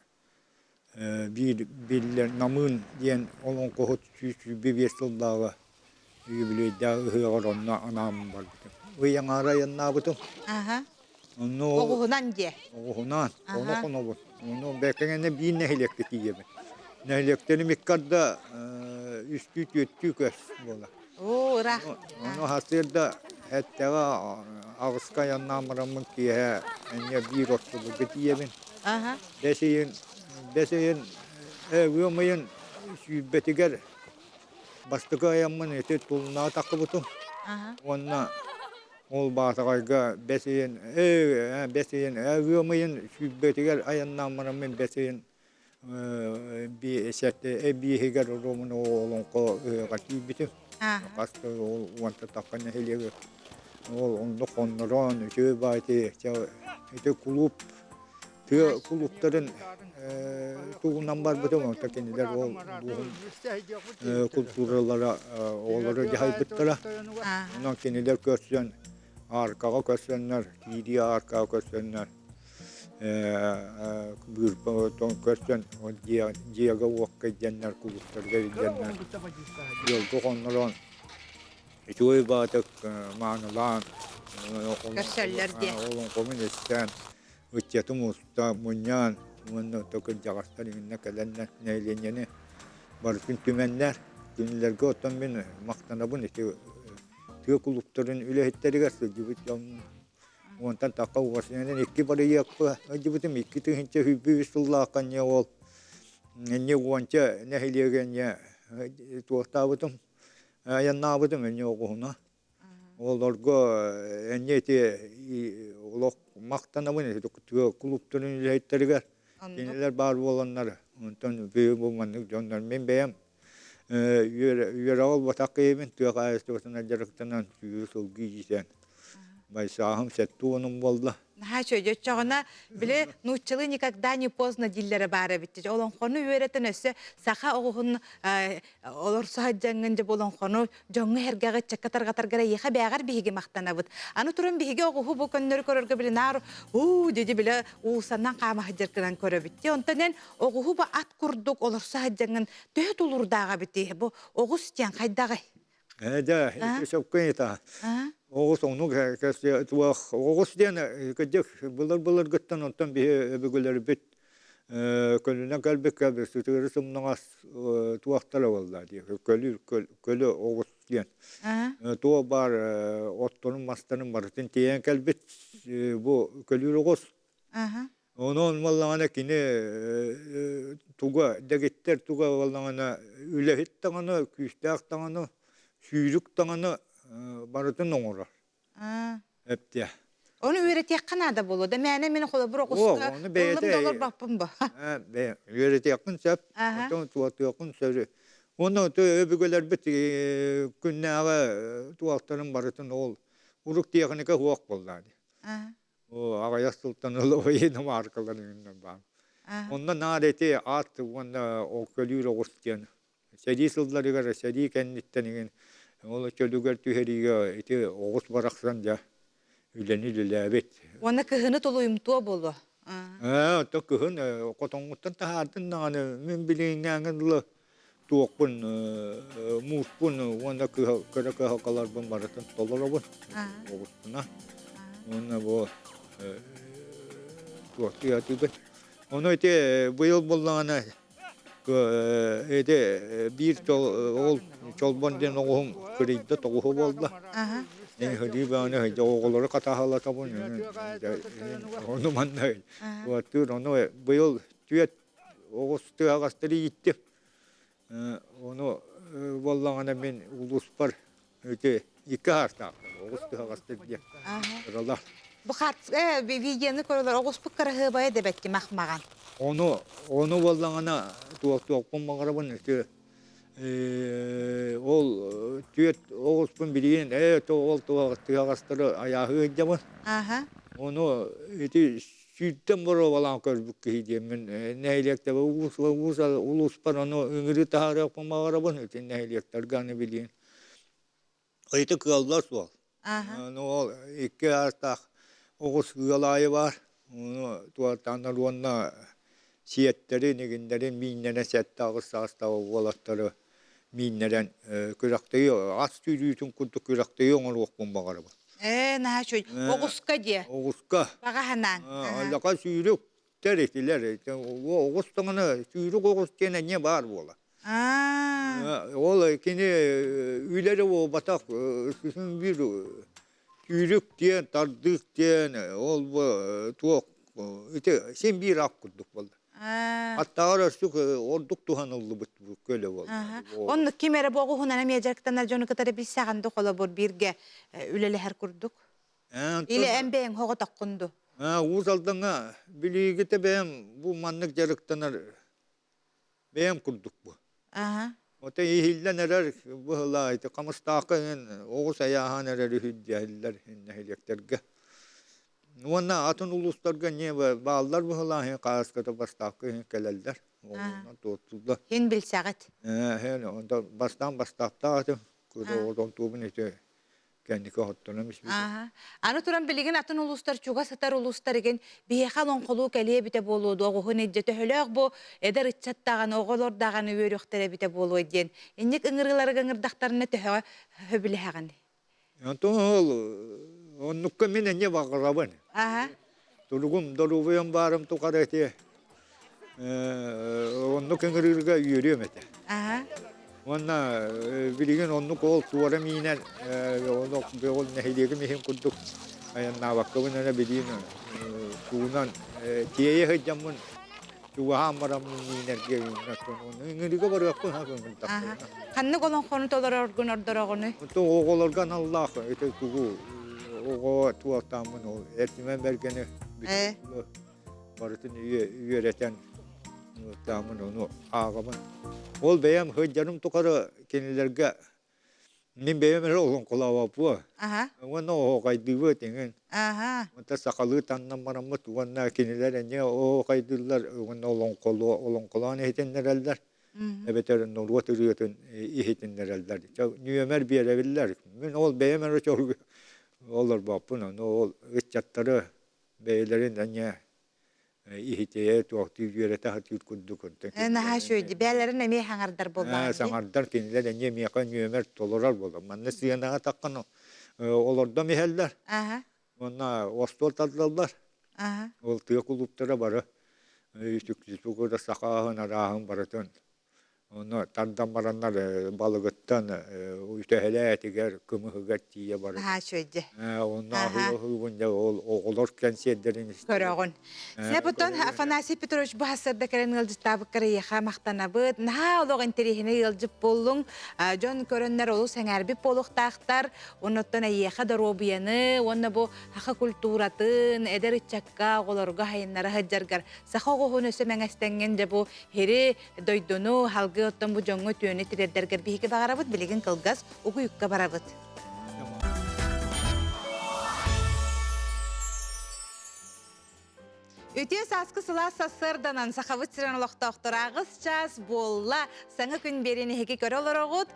биир биллэр Намыын диэн олоҥхоһут 125 сыллааҕы юбилейдаах ыһыаҕар онно анааммын барбытым. Ый аҥаара айаннаабытым. Онно Оҕуһунан диэ. Оҕуһунан. Ону хонобун. Ону бэкэҥэнэ биир нэһилиэккэ тиийэбин. Нэһилиэктэрим икки арда үстүү-түөртүү көс буолар. Оо, ыраах. Ону сарсыарда эттэҕэ аҕыска айаннаан бараммын киэһэ эмиэ биир ортолорго тиийэбин. Бэс ыйын, бэс ыйын, ыам ыйын сүүрбэтигэр бастакы айаммын ити Тулунаҕа тахсыбытым. Уонна ол Баатаҕайга бэс ыйын, бэс ыйын, ыам ыйын сүүрбэтигэр айаннаан бараммын бэс ыйын Биэһигэр Роман олоҥхо ыһыаҕар тиийбитим. Хас да ол уонта тахха нэһилиэги ол онно хоннорон үчүгэй баайы ити кулууп тыа кулууптарын тугунан барбытым онто кинилэр ол улууһун култууралара оҕолору дьаһайбыттара. Онон кинилэр көрсөн ааркаҕа көрсөннөр, киирии ааркаҕа көрсөннөр быырпа көрсөн дьиэгэ-уокка илдьэннэр, кулууптарга илдьэннэр ыалга хоннорон үчүгэй баҕатык маанылаан Көрсөллөр диэ. Олоҥхобун истэн, ыччатым уста мунньаан уонна кырдьаҕастар иҥиннэ кэлэннэр нэһилиэнньэни барытын түмэннэр кинилэргэ оттон мин махтанабын ити тыа кулууптарын үлэһиттэригэр сылдьыбыт дьон уонтан тахха уосунан икки барыйыакка сылдьыбытым 2023 сыллаахха эмиэ ол эмиэ уонча нэһилиэгэ эмиэ туохтаабытым айаннаабытым эмиэ оҕуһуна олорго эмиэ ити олох махтанабын ити тыа кулууптарын үлэһиттэригэр кинилэр баар буоланнар онтон бу маннык дьоннор мин бэйэм Үөрэҕи ылбатах киһибин тыа хаһаайыстыбатынан дьарыктанан сүүрүү сылгы иитэн байсааһым сэттэ уонум буолла. Наһаа үчүгэй. Оччоҕуна били нууччалыы никогда не поздно дииллэрэ баар эбит. Олоҥхону үөрэтэн өссө саха оҕуһун олорсо сылдьаҥҥын дьэ бу олоҥхону дьоҥҥо эргэҕи ыччакка тарҕатаргар эйиэхэ бээҕэр биһиги махтанабыт. Аны туран биһиги оҕуһу бу көннөрү көрөргө били наар уу диди биле уулсаннан хаама сылдьар гынан көрөбүт. Онтон эн оҕуһу бу ат курдук олорсо сылдьаҥҥын төһө тулуурдааҕа эбитий? Бу оҕус диэн хайдаҕый? Ээ дьэ, сөпкө ыйытаҕын. Оҕус оннук туох оҕус диэн кырдьык былыр-былыргыттан онтон биһи өбүгэлэрбит көлүнэн кэлбиккэ сытыары сымнаҕас туохтара буолла дии көлүүр көлө оҕус диэн туох баар отторун мастарын барытын тиэйэн кэлбит бу көлүүр оҕус Онон буоллаҕына кини туга дэгиттэр туга буоллаҕына үлэһит даҕаны, күүстээх даҕаны, сүүрүк даҕаны. Барытын оҥорор. Эптиэ. Ону үөрэтиэххэ наада буолуо да мээнэ мин холобур оҕуска ыллым да олорбоппун бу. Үөрэтиэххин сөп, оттон туотуоххун сөп. Уонна өбүгэлэрбит күннээҕи туохтарын барытын ол урук техника суох буолла дии. Аҕыйах сылтан ыла иномаркалар баар. Онно наар ити аат уонна ол көлүүр оҕус диэн сэрии сылларыгар сэрии кэнниттэн игин ол чөлүгэр түһэриигэ ити оҕус барахсан дьэ үлэни үлэлээбит. Уонна кыһыны толуйумтуо буолуо. Ээ, оттон кыһын хотоҥҥуттан таһаардын даҕаны мин билиҥҥээҥҥэ дылы туохпун мууспун уонна кыра кыһалҕаларбын барытын толоробун оҕуспуна уонна бу туохтуу атыыбын. Ону ити быйыл буоллаҕына Ити биир ол чолбон диэн оҕуһум кырыйда тоҕуһу буолла. Ыһыы бөҕөнү ыһыйда оҕолору хатааһылатабын ону манна туортуур ону быйыл түөрт оҕус тыаҕастары ииттим. Ону буоллаҕына мин улууспар ити икки хаартаахтар оҕус тыһаҕастар диэн ыралар. Бу харт видеоны көрөлөр оҕуспут кыраһыабайа дэбэтти махмаҕан. Ону ону буоллаҕына туох-туохпун баҕарабын ити ол түөрт оҕуспун билигин ол тыһаҕастары айааһыы сылдьабын. Ону ити сүүртэн боруобалаан көрбүт киһи диэммин нэһилиэктэргэ улуус улууспар ону ыҥырыы таһаарыахпын баҕарабын ити нэһилиэктэргэ аны билигин Ыйыты кыаллар суол. Ну ол икки аастаах оҕус ыал аайы баар. Ону туортааннар уонна сиэттэри, нигиннэрин мииннэрэн сэттэ аҕыс саастаах уолаттары мииннэрэн күрэхтэһии ас сүүрүүтүн курдук күрэхтэһии оҥоруохпун баҕарабын. Ээ, наһаа үчүгэй. Оҕуска диэ. Оҕуска. Баҕа санааҥ. Аллака сүүрүк итилэр оҕус даҕаны сүүрүк оҕус диэн эмиэ баар буолар. Ол кини үлэри буолбатах үсүн биир сүүрүк диэн тардык диэн ол туох ити син биир ак курдук буолла. Аттааҕар өссүк ордук туһаныллыбыт көлө буолла. Оннук ким эрэ бу оҕуһунан эмиэ дьарыктанар дьону кытары билсэҕин да холобур бииргэ үлэлэһэр курдук. Или эн бэйэҥ хоҕотоххун ду? Уус Алдаҥҥа билиигитэ бэйэм бу маннык дьарыктанар бэйэм курдук бу. Ота иһиллэн эрэр быһылаа ити Хамыстаахха иһин оҕус айааһаан эрэр үһү диэһиллэр нэһилиэктэргэ. Уонна атын улуустарга эмиэ бааллар быһылаа иһин хааската бастаахха иһин кэлэллэр. Онон туоттуллар. Һин билсэҕит. Ээ, бастаан бастаахтаах этим. Кыра туобун ити кэнники оһоттонон испитим. Аны туран билигин атын улуустар чугас сытар улуустар игин биһиэхэ олоҥхолуу кэлиэ эбитэ буолуо дуо оҕуһун илдьэ төһөлөөх бу эдэр ыччат даҕаны оҕолор даҕаны үөрүөхтэрэ эбитэ буолуо диэн инник ыҥырыыларга ыҥырдахтарына төһөҕө сөбүлэһэҕин? Онтон ол оннукка мин эмиэ баҕарабын. Туругум, доруобуйам баарым тухары ити оннук ыҥырыырга үөрүөм этэ. Уонна билигин оннук ол туора миинэн ол нэһилиэгим иһин курдук айаннаабаккабын эрэ билигин тугунан тиэйэ сылдьаммын чугаһаан бараммын миинэргэ ыҥырыыга барыахпын ыҥырдахпына. Ханнык олоҥхону толороргун ордороҕунуй? Оҕолорго аналлаах ити тугу оҕо туохтааммын ол Эртимэн Бэргэни барытын үөрэтэн таамын ону ааҕабын. Ол бэйэм сылдьарым тухары кинилэргэ мин бэйэм эрэ олоҥхолообоппуо. Уонна оһуохайдыыбыт иҥин. Онто сахалыы таҥнан бараммыт уонна кинилэр эмиэ оһуохайдыыллар уонна олоҥхолоон иһитиннэрэллэр. Эбэтэр норуот ырыатын иһитиннэрэллэр. Нүөмэр биэрэбиллэр. Мин ол бэйэм эрэ олорбоппун. Ону ол ыччаттары бэйэлэрин эмиэ иһитийэ туохтуу үөрэтэ сатыыр курдук Наһаа үчүгэй бээлэрин эмиэ саҥардар буоллаҕа саҥардар кинилэр эмиэ миэхэ нүөмэр толорор буолар манна сыанаҕа таххан олордом иһэллэр уонна остуол тардаллар ол тыа кулууптара бары үтүктүспүт саха аһын арааһын барытын. Ону тардан бараннар балыгыттан үтэһэлээтигэр, кымыһыгар тиийэ барыта. Наһаа үчүгэй дьэ. Онно аһыы-аһыыбын дьэ ол оҕолор кэнсиэрдэрин истэбин. Көрөҕүн. Сепутон Афанасий Петрович бу сарсыарда кэлэн ыалдьыттаабыккар эйиэхэ махтанабыт. Наһаа олох интэриэһинэй ыалдьыт буоллуҥ. Дьон көрөннөр олус сэҥээрбит буолуохтаахтар. Оннуттан эйиэхэ доруобуйаны уонна бу саха культуратын, эдэр ыччакка, оҕолорго сайыннара сылдьаргар саха оҕуһун өссө мэҥэстэҥҥин дьэ бу хири дойдуну халгыы оттон бу дьоҥҥо үтүөнү тириэрдэргэр биһиги баҕарабыт билигин кылгас угуйукка барабыт. Үтүө сааскы сылаас сарсыарданан Сахабыт сирин олохтоохторо аҕыс чаас буолла. Саҥа күн биэрин эһиги көрө олороҕут.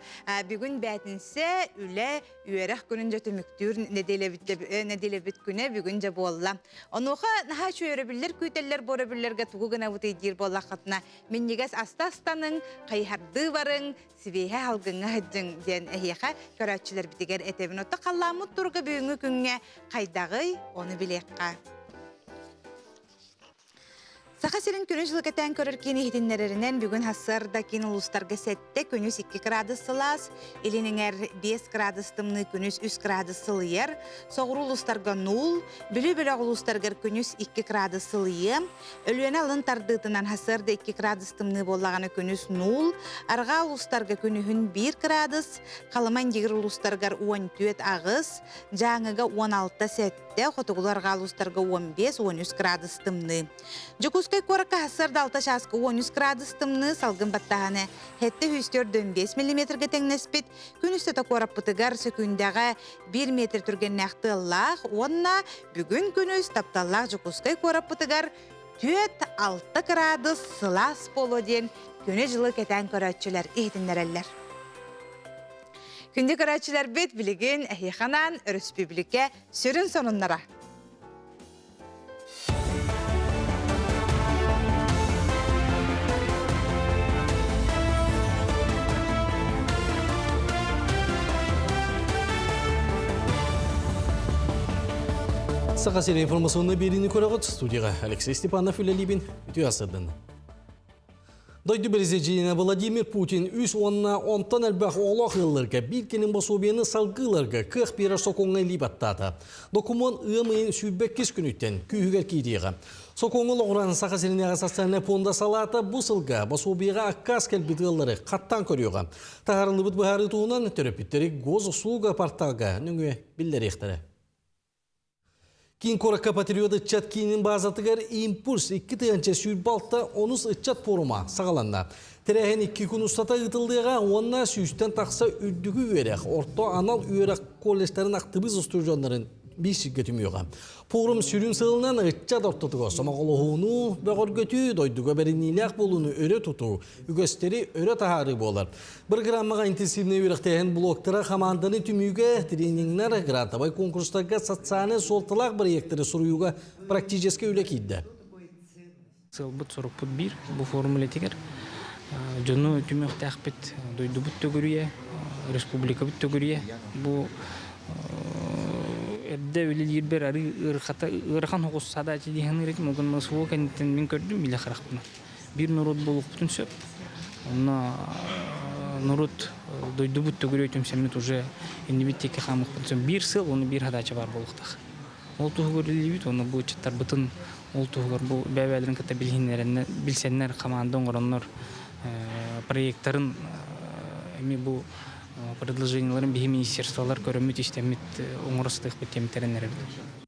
Бүгүн бээтинсэ, үлэ, үөрэх күнүн дьэ түмүктүүр нэдиэлэбит күнэ бүгүн дьэ буолла. Онуоха наһаа үчүгэй өрөбүллэр күүтэллэр бу өрөбүллэргэ тугу гынабытый диир буоллаххытына, минньигэс аста астаныҥ, хайыһардыы барыҥ, сибиэһэ салгыҥҥа сылдьыҥ диэн эһиэхэ көрөөччүлэрбитигэр этэбин. Отто халлааммыт туруга бүгүҥҥү күҥҥэ хайдаҕый, ону билиэххэ. Саха сирин күнүс дьылы кэтээн көрөр киин иһитиннэрэринэн бүгүн сарсыарда киин улуустарга 7, күнүс 2 градус сылаас, илин эҥэр 5 градус тымныы, күнүс 3 градус сылыйар, соҕуруу улуустарга 0, Бүлүү бөлөх улуустарыгар күнүс 2 градус сылыйыа, Өлүөнэ алын тардыытынан сарсыарда 2 градус тымныы буоллаҕына күнүс 0, арҕаа улуустарга күнүһүн 1 градус, Халыма Индигир улуустарыгар 14 аҕыс, Дьааҥыга 16 7, хотугулуу арҕаа улуустарга 15-13 градус тымныы. Дьокуускай куоракка сарсыарда 6 чааска 13 градус тымныы, салгын баттааһына 745 миллиметргэ тэҥнэспит. Күн устата куораппытыгар сөкүүндэҕэ 1 метр түргэннээх тыаллаах уонна бүгүн күнүс тапталлаах Дьокуускай куораппытыгар 4-6 кыраадыс сылаас буолуо диэн күнү-дьылы кэтээн көрөөччүлэр иһитиннэрэллэр. Күндү көрөөччүлэрбит билигин эһиэхэ анаан өрөспүүбүлүкэ сүрүн сонуннара. Саха сирин информационный биэриини көрөҕүт студияға Алексей Степанов үлэлиибин үтүө асырдын. Дойду президенэ Владимир Путин үс уонна онтон элбэх оҕолоох ыалларга биир кэлин босуобуйаны салгыыларга кыах биэрэр сокуоҥҥа илии баттаата. Докумуон ыам ыйын 22 күнүттэн күүһүгэр киириэҕэ. Сокуоҥҥа олоҕуран Саха сиринээҕи социальнай пуонда салаата бу сылга босуобуйаҕа аккаас кэлбит ыаллары хаттаан көрүөҕэ. Таһаарыллыбыт быһаарыы туһунан төрөппүттэри госуслуга порталга нөҥүө биллэриэхтэрэ. Киин куоракка Патриот ыччат киинин баазатыгар «Импульс 2026 онус ыччат форума саҕаланна. Тэрээһин икки күн устата ыытыллыаҕа уонна сүүстэн тахса үрдүкү үөрэх, орто анал үөрэх колледжтарын актыбыыс устудьуоннарын биир сиргэ түмүөҕэ. Форум сүрүн сыалынан ыччат ортотугар сомоҕолоһууну бөҕөргөтүү, дойдуга бэриниилээх буолууну өрө тутуу, үгэстэри өрө таһаарыы буолар. Бырагыраамаҕа интенсивнэй үөрэхтээһин блоктара хамаанданы түмүүгэ, тренингнэр, грантовай конкурстарга социальнай суолталаах бырайыактары суруйууга практическай үлэ киирдэ. Сыалбыт сорукпут биир бу форум үлэтигэр дьону түмүөхтээхпит дойдубут төгүрүйэ, республикабыт төгүрүйэ бу эрдэ үлэлиирбэр арыы ыарахата ыарахан соҕус задача дии саныыр этим ол гынан СВО кэнниттэн мин көрдүм илэ харахпынан биир норуот буолуохпутун сөп. Онно норуот дойдубут төгүрүө түмсэммит уже иннибит диэки хаамыахпытын сөп. Биир сыал уонна биир задача баар буолуохтаах. Ол туһугар үлэлиибит уонна бу ыччаттарбытын ол туһугар бу бэйэ-бэйэлэрин кытта билиһиннэрэннэр, билсэннэр, хамаанда оҥороннор проекттарын эмиэ бу предложениеларын биһи министерстволар көрөммүт, истэммит оҥоро сатыахпыт диэн тэрэннэрэбит.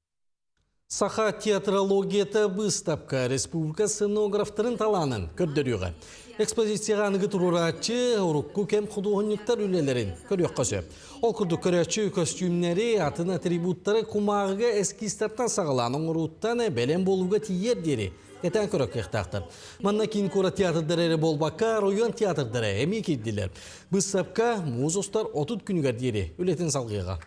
Саха театрологията быыстапка республика сценографтарын талаанын көрдөрүөҕэ. Экспозицияҕа аныгы туруорааччы, урукку кэм худуоһунньуктар үлэлэрин көрүөххэ сөп. Ол курдук көрөөччү көстүүмнэри, атын атрибуттары кумааҕыга эскизтартан саҕалаан оҥорууттан бэлэм буолууга тиийэр диэри кэтээн көрөр кыахтаахтар. Манна киин куорат театрдара эрэ буолбакка, оройуон театрдара эмиэ киирдилэр. Быыстапка муус устар 30 күнүгэр диэри үлэтин салҕыаҕа.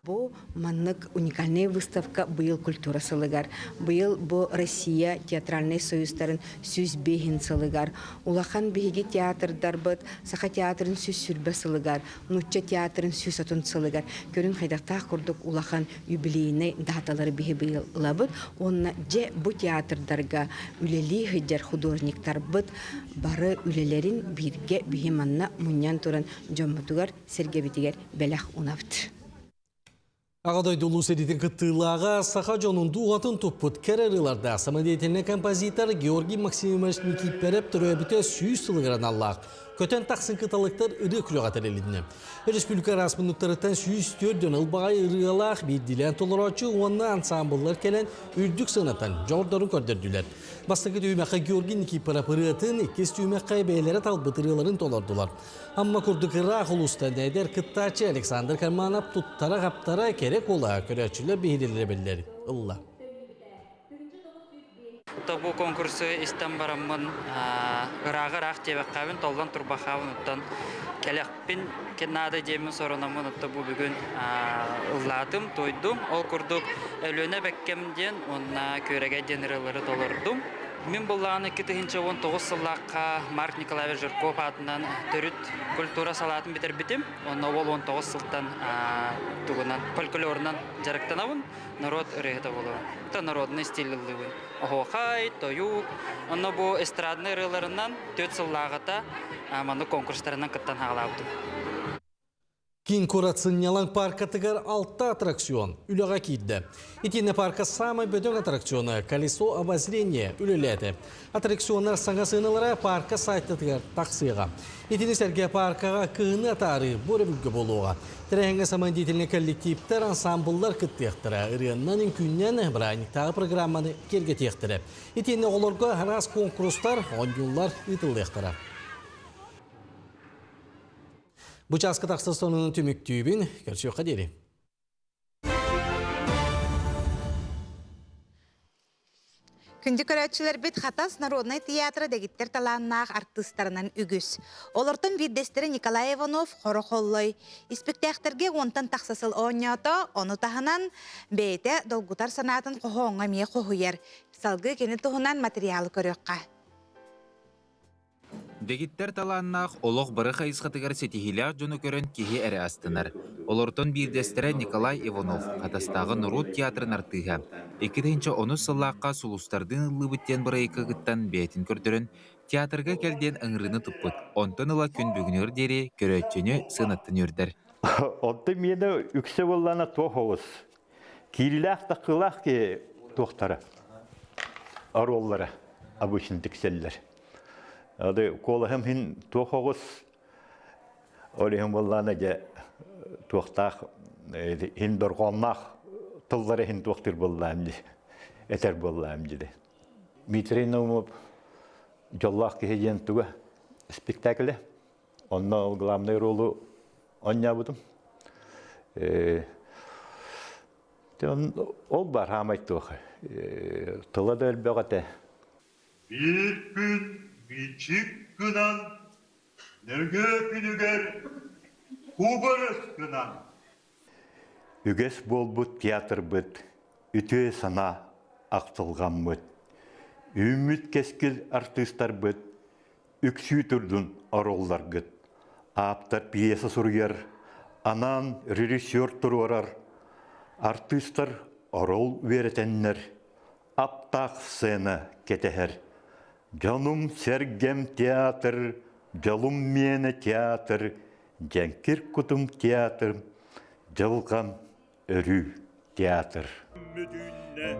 Бу маннык уникальнай выставка быйыл культура сылыгар, быйыл бу Россия театральнай союзтарын 105 сылыгар, улахан биһиги театрдарбыт Саха театрын 120 сылыгар, Нуучча театрын 130 сылыгар көрүҥ хайдахтаах курдук улахан юбилейнай даталары биһи быйыл ылабыт. Уонна дьэ бу театрдарга үлэлии сылдьар художниктарбыт бары үлэлэрин бииргэ биһи манна мунньан туран дьоммутугар сэргэбитигэр бэлэх унабыт. Аҕа дойду улуу сэриитин кыттыылааҕа саха дьонун дууһатын туппут кэрэ ырыалардаах самодеятельнай композитор Георгий Максимович Никииппэрэп төрөөбүтэ 100 сылыгар аналлаах көтөн тахсын кыталыктар ырыа күрэҕэ тэрилиннэ. Республика араас муннуктарыттан 104 дьон ылбаҕай ырыалаах биирдиилээн толорооччу уонна ансаамбыллар кэлэн үрдүк сыанатан дьоҕурдарын көрдөрдүлэр. Бастакы түһүмэххэ Георгий Никииппэрэп ырыатын, иккис түһүмэххэ бэйэлэрэ талбыт ырыаларын толордулар. Амма курдук ыраах улуустан эдэр кыттааччы Александр Карманов туттара-хаптара кэрэ куолаһа көрөөччүлэр биһирилэрэ биллэр ылла. Бу конкурсу истэн бараммын ырааҕы ыраах диэбэххээбин, толлон турбахаабын оттон кэлэхпин наада диэммин сорунаммын отто бу бүгүн ыллаатым, туойдум. Ол курдук Өлүөнэ Бэккэм диэн уонна Күөрэгэй диэн ырыалары толордум. Мин былаан 2019 сыллаахха Марк Николаевич Жирков аатынан төрүт культура салаатын бүтэрбитим. Онно ол 19 сылтан тугунан фольклорунан дьарыктанабын, норуот ырыаһыта буолабын. Это народный стиль ыллыыбын. Оһуохай, тойук. Онно бу эстрадный ырыаларынан 4 сыллааҕыта маннык конкурстарынан кыттан хаалаабытым. Киин куорат сынньалаҥ пааркатыгар алта аттракцион үлэҕэ киирдэ. Итиэннэ паарка саамай бөдөҥ аттракциона «Колесо обозрения» үлэлээтэ. Аттракционнар саҥа сыаналара паарка сайтатыгар тахсыаҕа. Итини сэргэ пааркаҕа кыһыны атаарыы бу өрөбүлгэ буолуоҕа. Тэрээһиҥҥэ самодеятельнай коллективтэр, ансамбллар кыттыахтара, ырыаннан, үҥкүүннэн бырааһынньыктааҕы программаны киэргэтиэхтэрэ. Итиэннэ оҕолорго араас куонкурустар, оонньуулар ыытыллыахтара. Бу чааска тахсар сонунун түмүктүүбүн. Көрсүөххэ диэри. Күндү көрөөччүлэрбит Хатас народнай театра дэгиттэр талааннаах артыыстарынан үгүс. Олортон биирдэстэрэ Николай Иванов Хоро Холлой. Испиктээхтэргэ уонтан тахса сыл оонньоото, ону таһынан бэйэтэ долгутар санаатын хоһооҥҥо эмиэ хоһуйар. Салгыы кини туһунан материалы көрүөххэ. Дэгиттэр талааннаах, олох бары хайысхатыгар ситиһиилээх дьону көрөн киһи эрэ астынар. Олортон биирдэстэрэ Николай Иванов, Хатастааҕы норуот театрын артыыһа. 2010 сыллаахха «Сулустардыын ыллыыбыт» диэн бырайыакка кыттан бэйэтин көрдөрөн, театрга кэл диэн ыҥырыыны туппут. Онтон ыла күн бүгүнүгэр диэри көрөөччүнү сыанаттан үөрдэр. Онтон миэнэ үксэ буоллаҕына туох оҕус. Киирилээх-таккылаах киһи туохтара, оруоллара обычно тиксэллэр. Ады куолаһым иһин туох оҕус, ол иһин буоллаҕына дьэ туохтаах иһин дорҕоонноох тыллар иһин туохтуур буоллаҕым дии, этэр буоллаҕым дии. Дмитрий Наумов «Дьоллоох киһи» диэн туга спектакле. Онно ол главный ролу оонньообутум. Ол бар хаамай туох тыла да элбэх этэ. Биир күн мичик гынан, нөҥүө күнүгэр кубарыс гынан. Үгэс буолбут театрбыт үтүө санаа ахтылҕаммыт. Үүммүт кэскил артыыстарбыт үксүү турдун оруолларгыт. Ааптар пьеса суруйар, анаан режиссер туруорар, артыыстар оруол үөрэтэннэр, аптаах сцена кэтэһэр. Дьонум-сэргэм театр, дьолум миэнэ театр, дьэҥкир кутум театр, дьылҕам өрүү театр.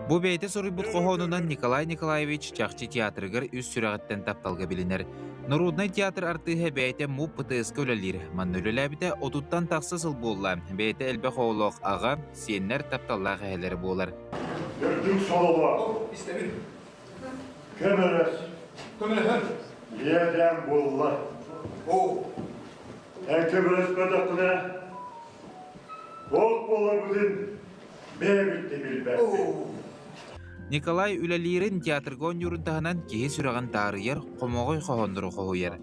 Бу бэйэтэ суруйбут хоһоонунан Николай Николаевич чахчы театрыгар үс сүрэҕиттэн тапталга билинэр. Народнай театр артыыһа бэйэтэ МУП ПТС-ка үлэлиир. Манна үлэлээбитэ отуттан тахса сыл буолла. Бэйэтэ элбэх оҕолоох аҕа, сиэннэр тапталлаах эһэлэрэ буолар. Үрдүк сололоох. Көмөлөс. Көмөлөһөр. Иэдээн буолла. Оо. Эн көмөлөспөтөххүнэ Ол буоларбытын бэйэбит да билбэппит. Николай үлэлиирин театрга оонньуурун таһынан киһи сүрэҕин таарыйар хомоҕой хоһооннору хоһуйар.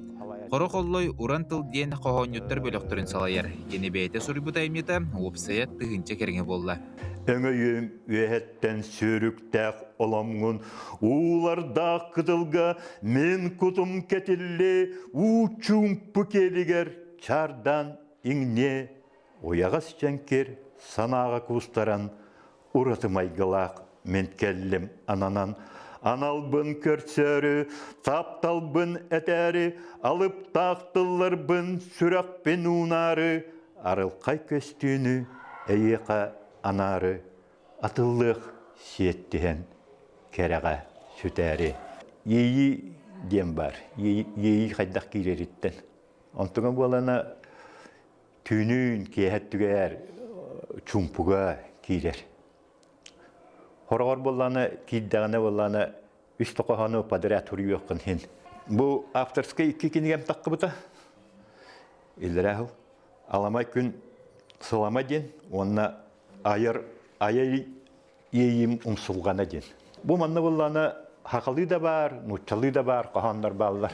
Хоро Холлой Уран тыл диэн хоһоонньуттар бөлөхтөрүн салайар. Кини бэйэтэ суруйбут айымньыта уопсайа тыһыынча кэриҥэ буолла. Өҥөйүм үөһэттэн сүүрүктээх оломҥун уулардаах кытылга мин кутум кэтилли уу чуумпу киэлигэр чаардаан иҥниэ уйаҕас дьэҥкир санааҕа куустаран ураты майгылаах мин кэллим ананан аналбын көрсөөрү тапталбын этээри алыптаах тылларбын сүрэхпин уунаары арылхай көстүүнү эйиэхэ анаары атыллыах сиэттиһэн кэрэҕэ сүтээри иэйии диэн баар иэйии хайдах киирэриттэн онтуга буолана түүнүн киэһэ өттүгэр чуумпуга киирэр. Хороҕор буоллаҕына киирдэҕинэ буоллаҕына үс тохоһону подряд суруйуоххун иһин. Бу авторскай икки кинигэм таххыбыта. Иллэрээ сыл Аламай күн сылама диэн уонна айар айар иэйиим умсулҕана диэн. Бу манна буоллаҕына сахалыы да баар, нууччалыы да баар хоһооннор бааллар.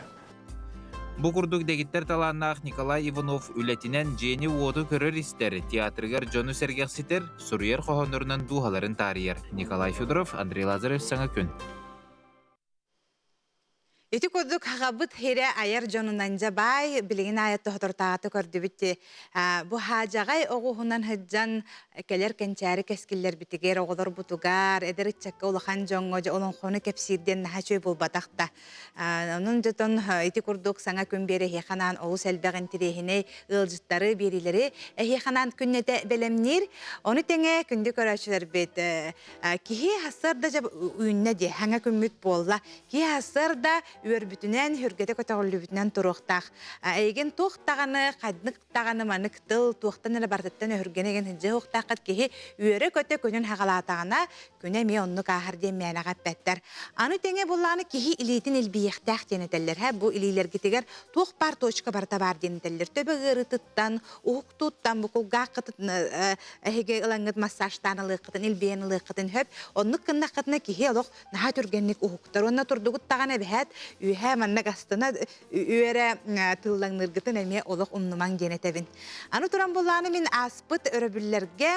Бу курдук дэгиттэр талааннаах Николай Иванов үлэтинэн дьиэни-уоту көрөр-истэр, театрыгар дьону сэргэхситэр, суруйар хоһооннорунан дууһаларын таарыйар. Николай Федоров, Андрей Лазарев «Саҥа күн». Ити курдук хаҕабыт хирэ айар дьонунан дьэ баай билигин аайы тоһотортаҕаты көрдүбүт бу хаадьаҕай оҕуһунан сылдьан кэлэр кэнчээри кэскиллэрбитигэр оҕолорбутугар эдэр ыччакка улахан дьоҥҥо дьэ олоҥхону кэпсиир диэн наһаа үчүгэй буолбатах да онон дьотон ити курдук саҥа күн биэр эһиэхэ анаан олус элбэх интириэһинэй ыалдьыттары биэриилэри эһиэхэ анаан күннэтэ бэлэмниир ону тэҥэ күндү көрөөччүлэрбит Киһи сарда дьэ үүннэ дии, хаҥа күммүт буолла. Киһи сарда үөрбүтүнэн, хүргэтэ көтөҕүллүбүтүнэн туруохтаах. Эйигин туох даҕаны, ханнык даҕаны манык тыл, туохтан эрэ барытыттан өһүргэнэ игин сылдьыа суохтааххыт киһи үөрэ-көтө күнүн хаҕалаатаҕына, күнэ эмиэ оннук ааһар диэн мээнэҕэ эппэттэр. Аны тэҥэ буллаҕына киһи илиитин илбийиэхтээх диэн этэллэр. Һэ, бу илиилэргитигэр туох баар точка барыта баар диэн этэллэр. Төбө ыарыытыттан, уһуктууттан бу кулгааххытын эһиги ылаҥҥыт массажтаан ылыаххытын, илбийэн ылыаххытын сөп. Оннук гыннаххытына киһи олох наһаа түргэнник уһуктар. Уонна турдугут даҕаны эбэһээт үөһээ маннык астына үөрэ тыллаҥныыргытын эмиэ олох умнумаҥ диэн этэбин. Аны туран буллааны мин ааспыт өрөбүллэргэ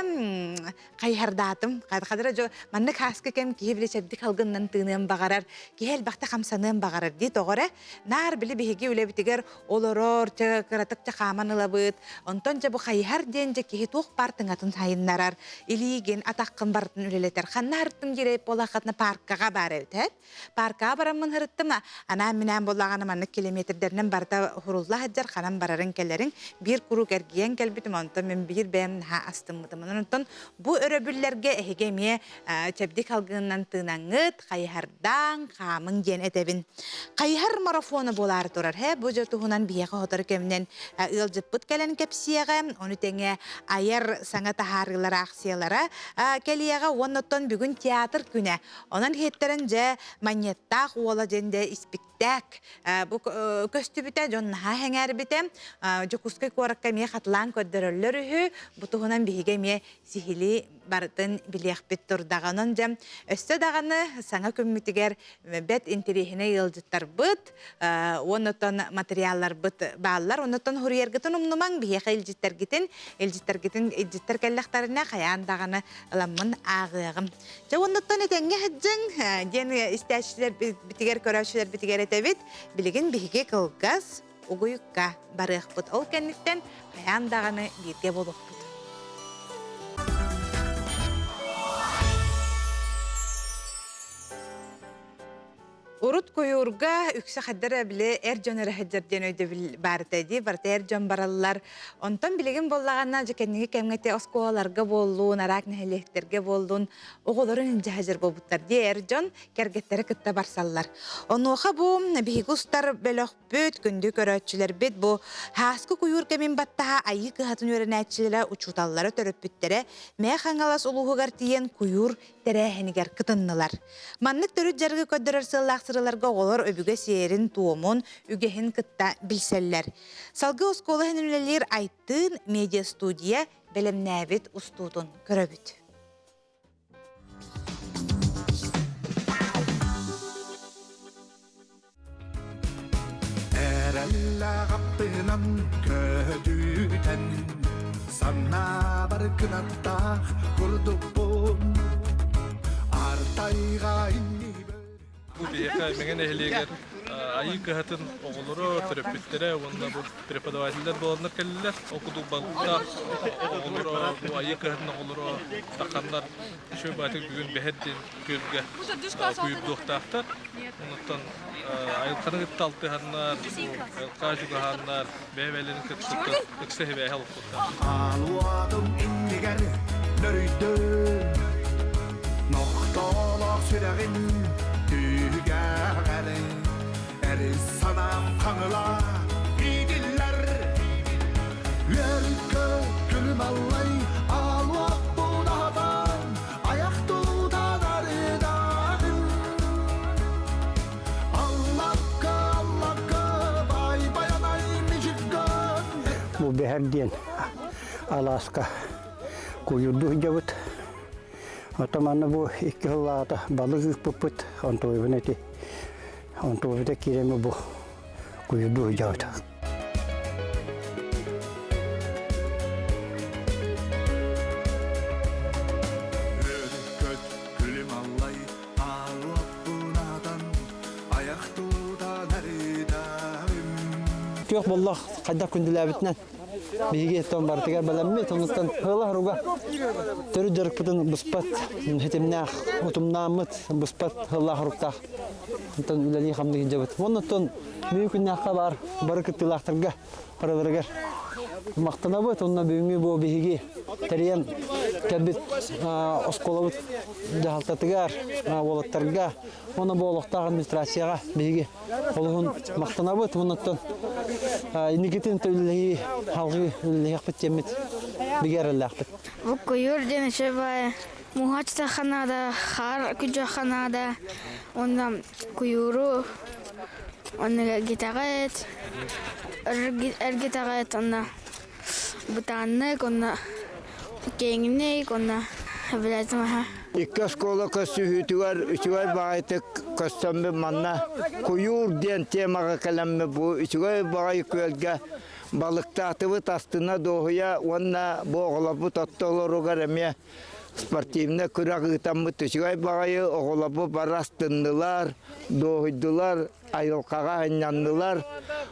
хайыһардаатым. Хадара дьо маннык ааскы кэм киһи били чэбдик алгыннан тыыныан баҕарар, киһи элбэхтэ хамсаныан баҕарар дии тоҕо эрэ. Наар били биһиги үлэбитигэр олорор, чэ кыратык чэ хааман ылабыт. Онтон дьэ бу хайыһар диэн дьэ киһи туох баар тыҥатын сайыннарар, илиигин, атаххын барытын үлэлэтэр. Ханна һырыттым диирэй буолаххытына паркаҕа баар эбит һэ. Паркаҕа бараммын һырыттым, анаан-минээн буоллаҕына маннык километрдэринэн барыта хурулла сылдьар, ханан барарыҥ кэлэриҥ. Биир куруук эргийэн кэлбитим, онтон мин биир бэйэм наһаа астыммытым. Онтон бу өрөбүллэргэ эһиги эмиэ чэбдик алгыынан тыынаҥҥыт, хайыһардаан, хаамыҥ диэн этэбин. Хайыһар марафона буолаары турар. Һэ, бу дьэ туһунан биһиэхэ сотору кэминэн ыалдьыппыт кэлэн кэпсиэҕэ. Ону тэҥэ айар саҥа таһаарыылар аахсыйалара кэлиэҕэ. Уонна оттон бүгүн театр күнэ. Онон иһиттэрин дьэ Манньыаттаах уола диэн дьэ испиктээк бу көстүбүтэ, дьон наһаа сэҥээрбитэ. Дьокуускай куоракка эмиэ хатылаан көрдөрөллөр үһү. Бу туһунан биһиги эмиэ сиһилии барытын билиэхпит турдаҕа. Онон дьэ өссө даҕаны саҥа күммүтүгэр бэт интэриэһинэй ыалдьыттарбыт уонна оттон материалларбыт бааллар. Оннуттан хуруйаргытын умнумаҥ, биһиэхэ илдьиттэргитин, илдьиттэргитин илдьиттэр кэллэхтэринэ хайаан даҕаны ыламмын ааҕыаҕым. Дьэ оннуттан этэҥҥэ сылдьыҥ диэн истээччилэрбитигэр, көрөөччүлэрбитигэр этэбит. Билигин биһиги кылгас угуйукка барыахпыт. Ол кэнниттэн хайаан даҕаны бииргэ буолуохпут. Урут куйуурга үксэ хайдара били эр дьон эрэ сылдьар диэн өйдөбүл баар этэ дии. Барыта эр дьон бараллар. Онтон билигин буоллаҕына дьэ кэнники кэмҥэ те оскуолаларга буоллун, араак нэһилиэктэргэ буоллун оҕолорун илдьэ сылдьар буолбуттар дии эр дьон кэргэттэрэ кытта барсаллар. Онуоха бу биһиги устар бөлөхпүт, күндү көрөөччүлэрбит бу һааскы куйуур кэмин баттаһа Айыы кыһатын үөрэнээччилэрэ, учууталлара, төрөппүттэрэ Мэҥэ Хаҥалас улууһугар тиийэн куйуур тэрээһинигэр кытыннылар. Маннык төрүт дьарыгы көрдөрөр сыаллаах сырыыларга оҕолор өбүгэ сиэрин-туомун, үгэһин кытта билсэллэр. Салгыы оскуола иһин үлэлиир Айтыын медиа-студия бэлэмнээбит устуутун көрөбүт. Эрэллээх аппынан көдүүтэн Санаабар кынаттаах курдукпун Артайга Бу биһиэхэ Мэҥэ нэһилиэгэр Айыы кыһатын оҕолоро, төрөппүттэрэ уонна бу преподавателлэр буоланнар кэллилэр. Ол курдук балыктаах оҕолоро, бу Айыы кыһатын оҕолоро тахханнар үчүгэй баҕайытык бүгүн Бэһэр диэн күөлгэ куйуурдуохтаахтар. Онуттан айылҕаны кытта алтыһаннар, айылҕа чугаһааннар, бэйэ-бэйэлэрин кытта ыкса сибээһи олохпуттар. Аалуатым иннигэр нөрүйдүм Нохтоолоох сүрэҕин түгэҕэр Эрис санаам хаҥыла иитиллэр Үөркө күлүм аллай аалуаппун аһатан Аяқ тутан арыдаҕын Аллакка, аллакка, бай баянай мижиккан Бу бэһэр диэн алааска куйуурдуу сылдьабыт. Оттон манна бу икки сыллааҕыта балык ыыппыппыт, онтуойбун эти онтуойбута киирэммэ бу куйуурдуу сылдьабыт. Көт күлүм аллай аалуаппунатан аяқ тутан арыдаым Күөх боллох хайдах күндүлээбитинэн биһиги тон барытыгар бэлэммит, онуттан ыла руга төрүт дьарыкпытын быспат хитимнээх утумнааммыт быспат ыллаах руктаах онтон үлэлии хамныы сылдьабыт. Оннуттан бүгүн күннээххэ баар бары кыттыылаахтарга барыларыгар махтанабыт. Онно бүгүҥҥү бу биһиги тэрийэн кэлбит оскуолабыт дьаһалтатыгар, уолаттарга, уонна бу олохтоох администрацияҕа биһиги олуһун махтанабыт. Оннуттан инникитин үлэлэһии салгыы үлэлэһиэхпит диэммит бигэ эрэллээхпит. Бу куйуур диэн үчүгэй баайы муҥха чытахха наада, хаар күдьүөххэ наада уонна куйууру онно эргитэҕит, эргитэҕит онно бытааннык онно киэҥник онно эбилээтим аһа. Икки оскуола көрсүһүүтүгэр үчүгэй баҕайытык көрсөммүт манна куйуур диэн темаҕа кэлэммит бу үчүгэй баҕайы күөлгэ балыктаатыбыт астына дуоһуйа уонна бу оҕолорбут оттолоругар эмиэ спортивнай күрэх ыытаммыт үчүгэй баҕайы оҕолорбут бары астыннылар, дуоһуйдулар, айылҕаҕа сынньаннылар.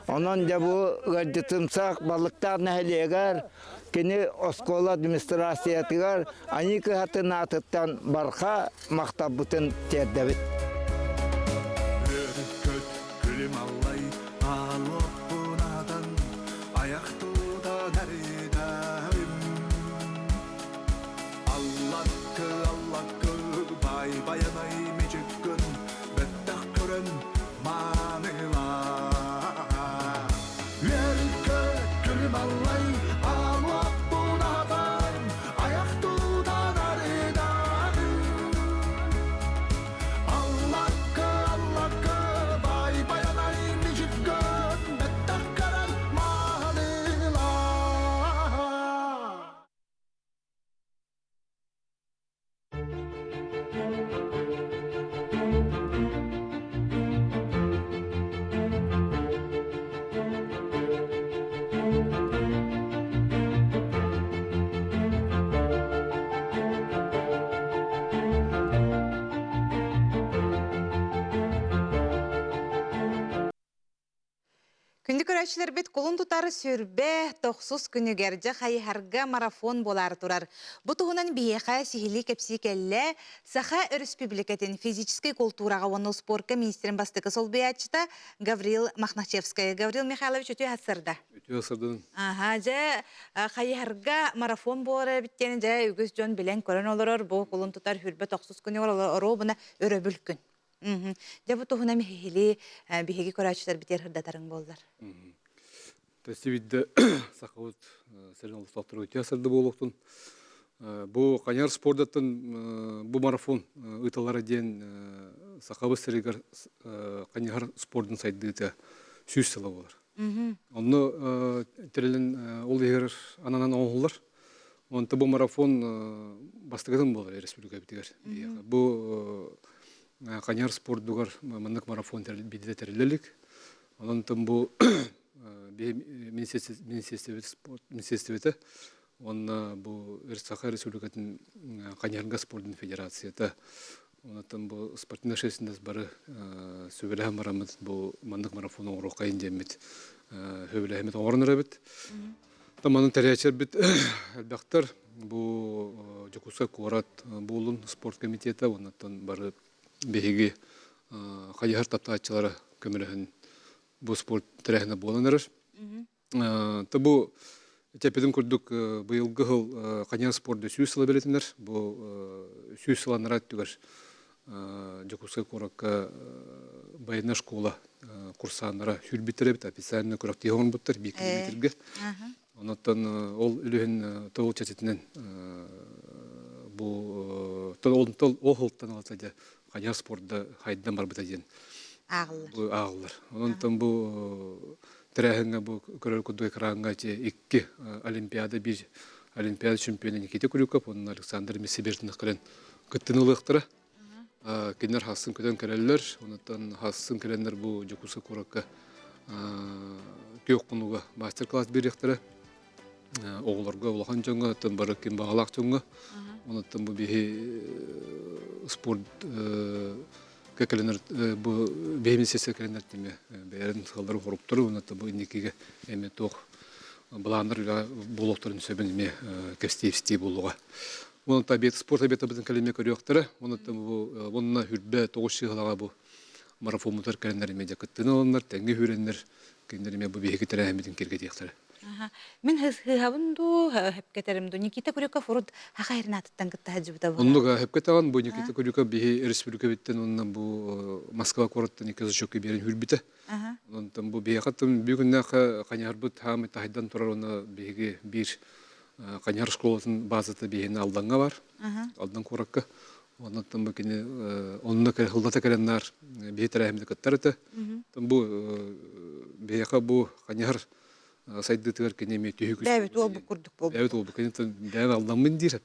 Онон дьэ бу ыалдьытымсах Балыктаах нэһилиэгэр кини оскуола администрациятыгар Айыы кыһатын аатыттан барҕа махталбытын тиэрдэбит. Көт күлүм аллай аалуоппунатан аяқ тутан арыдаым Аллаккы аллаккы бай баянай мечеккүн бэттэх көрөн маанылаа Үөркө күлүм аллай аалуоппунатан аяқ тутан арыдаым Аллаккы аллаккы бай баянай мечеккүн бэттэх көрөн маанылаа Күндү көрөөччүлэрбит кулун тутар сүрбэ тохсус күнүгэр дьэ хайыһарга марафон буолаары турар. Бу туһунан биһиэхэ сиһилии кэпсии кэллэ Саха Өрөспүүбүлүкэтин физическэй култуураҕа уонна успуорка миниистирин бастакы солбуйааччыта Гаврил Мохначевскай. Гаврил Михайлович үтүө сырда. Үтүө сырдын. Аха, дьэ хайыһарга марафон буолар эбит диэн дьэ үгүс дьон билэн көрөн олорор. Бу кулун тутар сүрбэ тохсус күнүгэр оруобуна өрөбүл күн. Дьэ бу туһунан иһили биһиги көрөөччүлэрбитигэр сырдатарыҥ буоллар. Тэстибидде сахабыт сирин олохтоохтору үтүө сырды буолуохтун. Бу хайар спордаттан бу марафон ыыталлара диэн сахабыт сиригэр хайыһар спордун сайдыыта 100 сыла буолар. Онно тэрилин ол иһигэр ананан оҥоһуллар. Онто бу марафон бастакытын буолар республикабытыгар. Бу хайыһар спордугар маннык марафон биирдэ тэриллэ илик. Онон бу Министерствота уонна бу Саха Республикатын Ханьарга спордун федерацията онтон бу спортивный общественность бары сүбэлэһэн бараммыт бу маннык марафон оҥоруоххайын диэммит сөбүлэһэммит оҥорон эрэбит. Манын тэрээчэрбит элбэхтэр бу Дьокуускай куорат буолун спорт комитета оннуттан бары биһиги хайыһар таптааччылара көмөлөһөн бу спорт тэрээһинэ буолан эрэр. Та бу эппитим курдук быйылгы сыл Ханьян спорду 100 сыла бэлэтинэр. Бу 100 сыл анараа өттүгэр Дьокуускай куоракка военная школа курсааннара сүүрбүттэр эбит, официально күрэхтэһии оҥорбуттар биир километрга. Онон ол үлүһүн тыл чэтитинэн бу ол ол сылтан ылата дьэ Ханьян спорда хайдан барбыта диэн ааҕыллар. Онон бу тэрээһиҥҥэ бу көрөр курдук экраҥҥа икки Олимпиада биир Олимпиада чемпиона Никита Крюков уонна Александр Миссибертинов кэлэн кыттыны ылыахтара. Кинилэр хассын көтөн кэлэллэр. Онуттан хассын кэлэннэр бу Дьокуускай куоракка күөх хонууга мастер-класс биэриэхтэрэ. Оҕолорго, улахан дьоҥҥо, оттон бары ким баҕалаах дьоҥҥо. Онуттан бу биһи спорт кэлэнэр бу биһи сессия кэлэнэр тиме бэйэрин сыллары хоруктары уонна бу инникигэ эми туох былааннар үлэ буолуохтарын сөбүн эмиэ кэстии буолуоҕа. Онон обед спорт обедабытын кэлимэ көрүөхтэрэ. Онон бу уонна хүрбэ тоҕус сыһылаҕа бу марафоммутар кэлэннэр эмиэ дьэ кыттыны ыланнар, тэҥҥэ үүрэннэр, кинилэр эмиэ бу биһиги тэрээһиммитин киргэтиэхтэрэ. Мин хыһабын дуу, хөпкөтөрүм дуу. Никита Крюков урут хаха хернатыттан кытта сылдьыбыта буолар. Оннук хөпкөтөҕөн бу Никита Крюков биһи республикабыттан уонна бу Москва куораттан икки зачетка биэрэн хүрбүтэ. Онтон бу биһиэхэ бүгүннээх ханьарбыт хаамый таһайдан турар уонна биһиги биир Ханьар школатын базата биһини Алдаҥҥа бар. Алдан куоракка. Оннуттан бу кини онно хыллата кэлэннар биһи тэрээһиммити кыттар этэ. Бу биһиэхэ бу Ханьар сайдыытыгар кини эмиэ түһүк Бэйэбит уолбут курдук буолбут. Бэйэбит уолбут кини бэйэм алдаммын диир.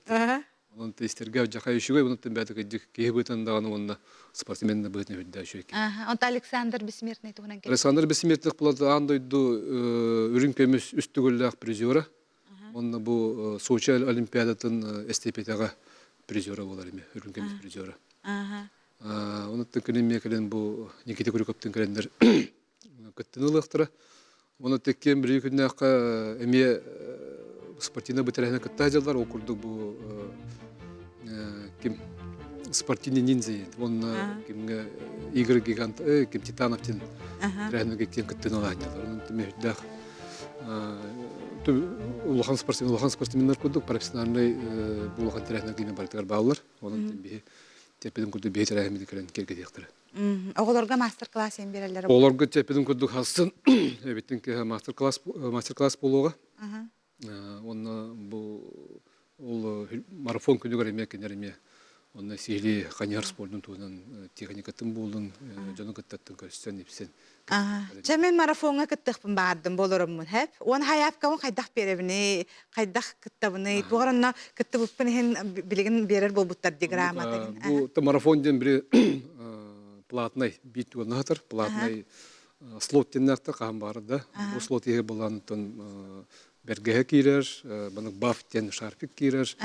Онон истэргэ дьаха үчүгэй, онон бэйэтэ кырдьык киһи быһыытынан даҕаны уонна спортсмен да быһыытынан үрдэ үчүгэй киһи. Онто Александр Бессмертный туһунан Александр Бессмертных булата аан дойду үрүҥ көмүс үс төгүллээх призера. Уонна бу Сочи Олимпиадатын эстепетаҕа призера буолар эми, үрүҥ көмүс призера. Онуттан кэлин эмиэ кэлин бу Никита Крюковтун кэлэннэр кыттыны ылыахтара. Оны теккен бір күннээххэ эмиэ спортивный бытырыһына кытта дьаллар ол курдук бу ким спортивный ниндзя онно кимҥэ игры гигант ким Титанов тин тирээһиннэргэ киэн кыттыны ылаанньалар онон түмүһүрдээх улахан спортсмен улахан спортсменнар курдук профессиональный бу улахан тирээһиннэргэ эмиэ барытыгар бааллар онон биһи тэппитин курдук биһи тирээһиммитин кэлэн киэргэтиэхтэрэ. Оҕолорго мастер-класс эн биэрэллэр. Оҕолорго тэппитин курдук хассын эбиттин киһи мастер-класс мастер-класс буолуоҕа. Уонна бу ол марафон күнүгэр эмиэ кинилэр эмиэ онно сиһилии ханьар спордун туһунан техникатын буолун дьону кыттаттан көрсөн ипсен. Чэ мен марафоҥҥа кыттыахпын баҕардым болороммун хэп. Уон хайаапкабын хайдах биэрэбиний, хайдах кыттабыный, туох онно кыттыбыппын иһин билигин биэрэр буолбуттар ди грамота. Бу марафон диэн бири платный биир туган аһатар, платный слот диэннээхтэр хаһан баара да. Бу слот иһи булаантан бэргэһэ киирэр, банык баф диэн шарфик киирэр.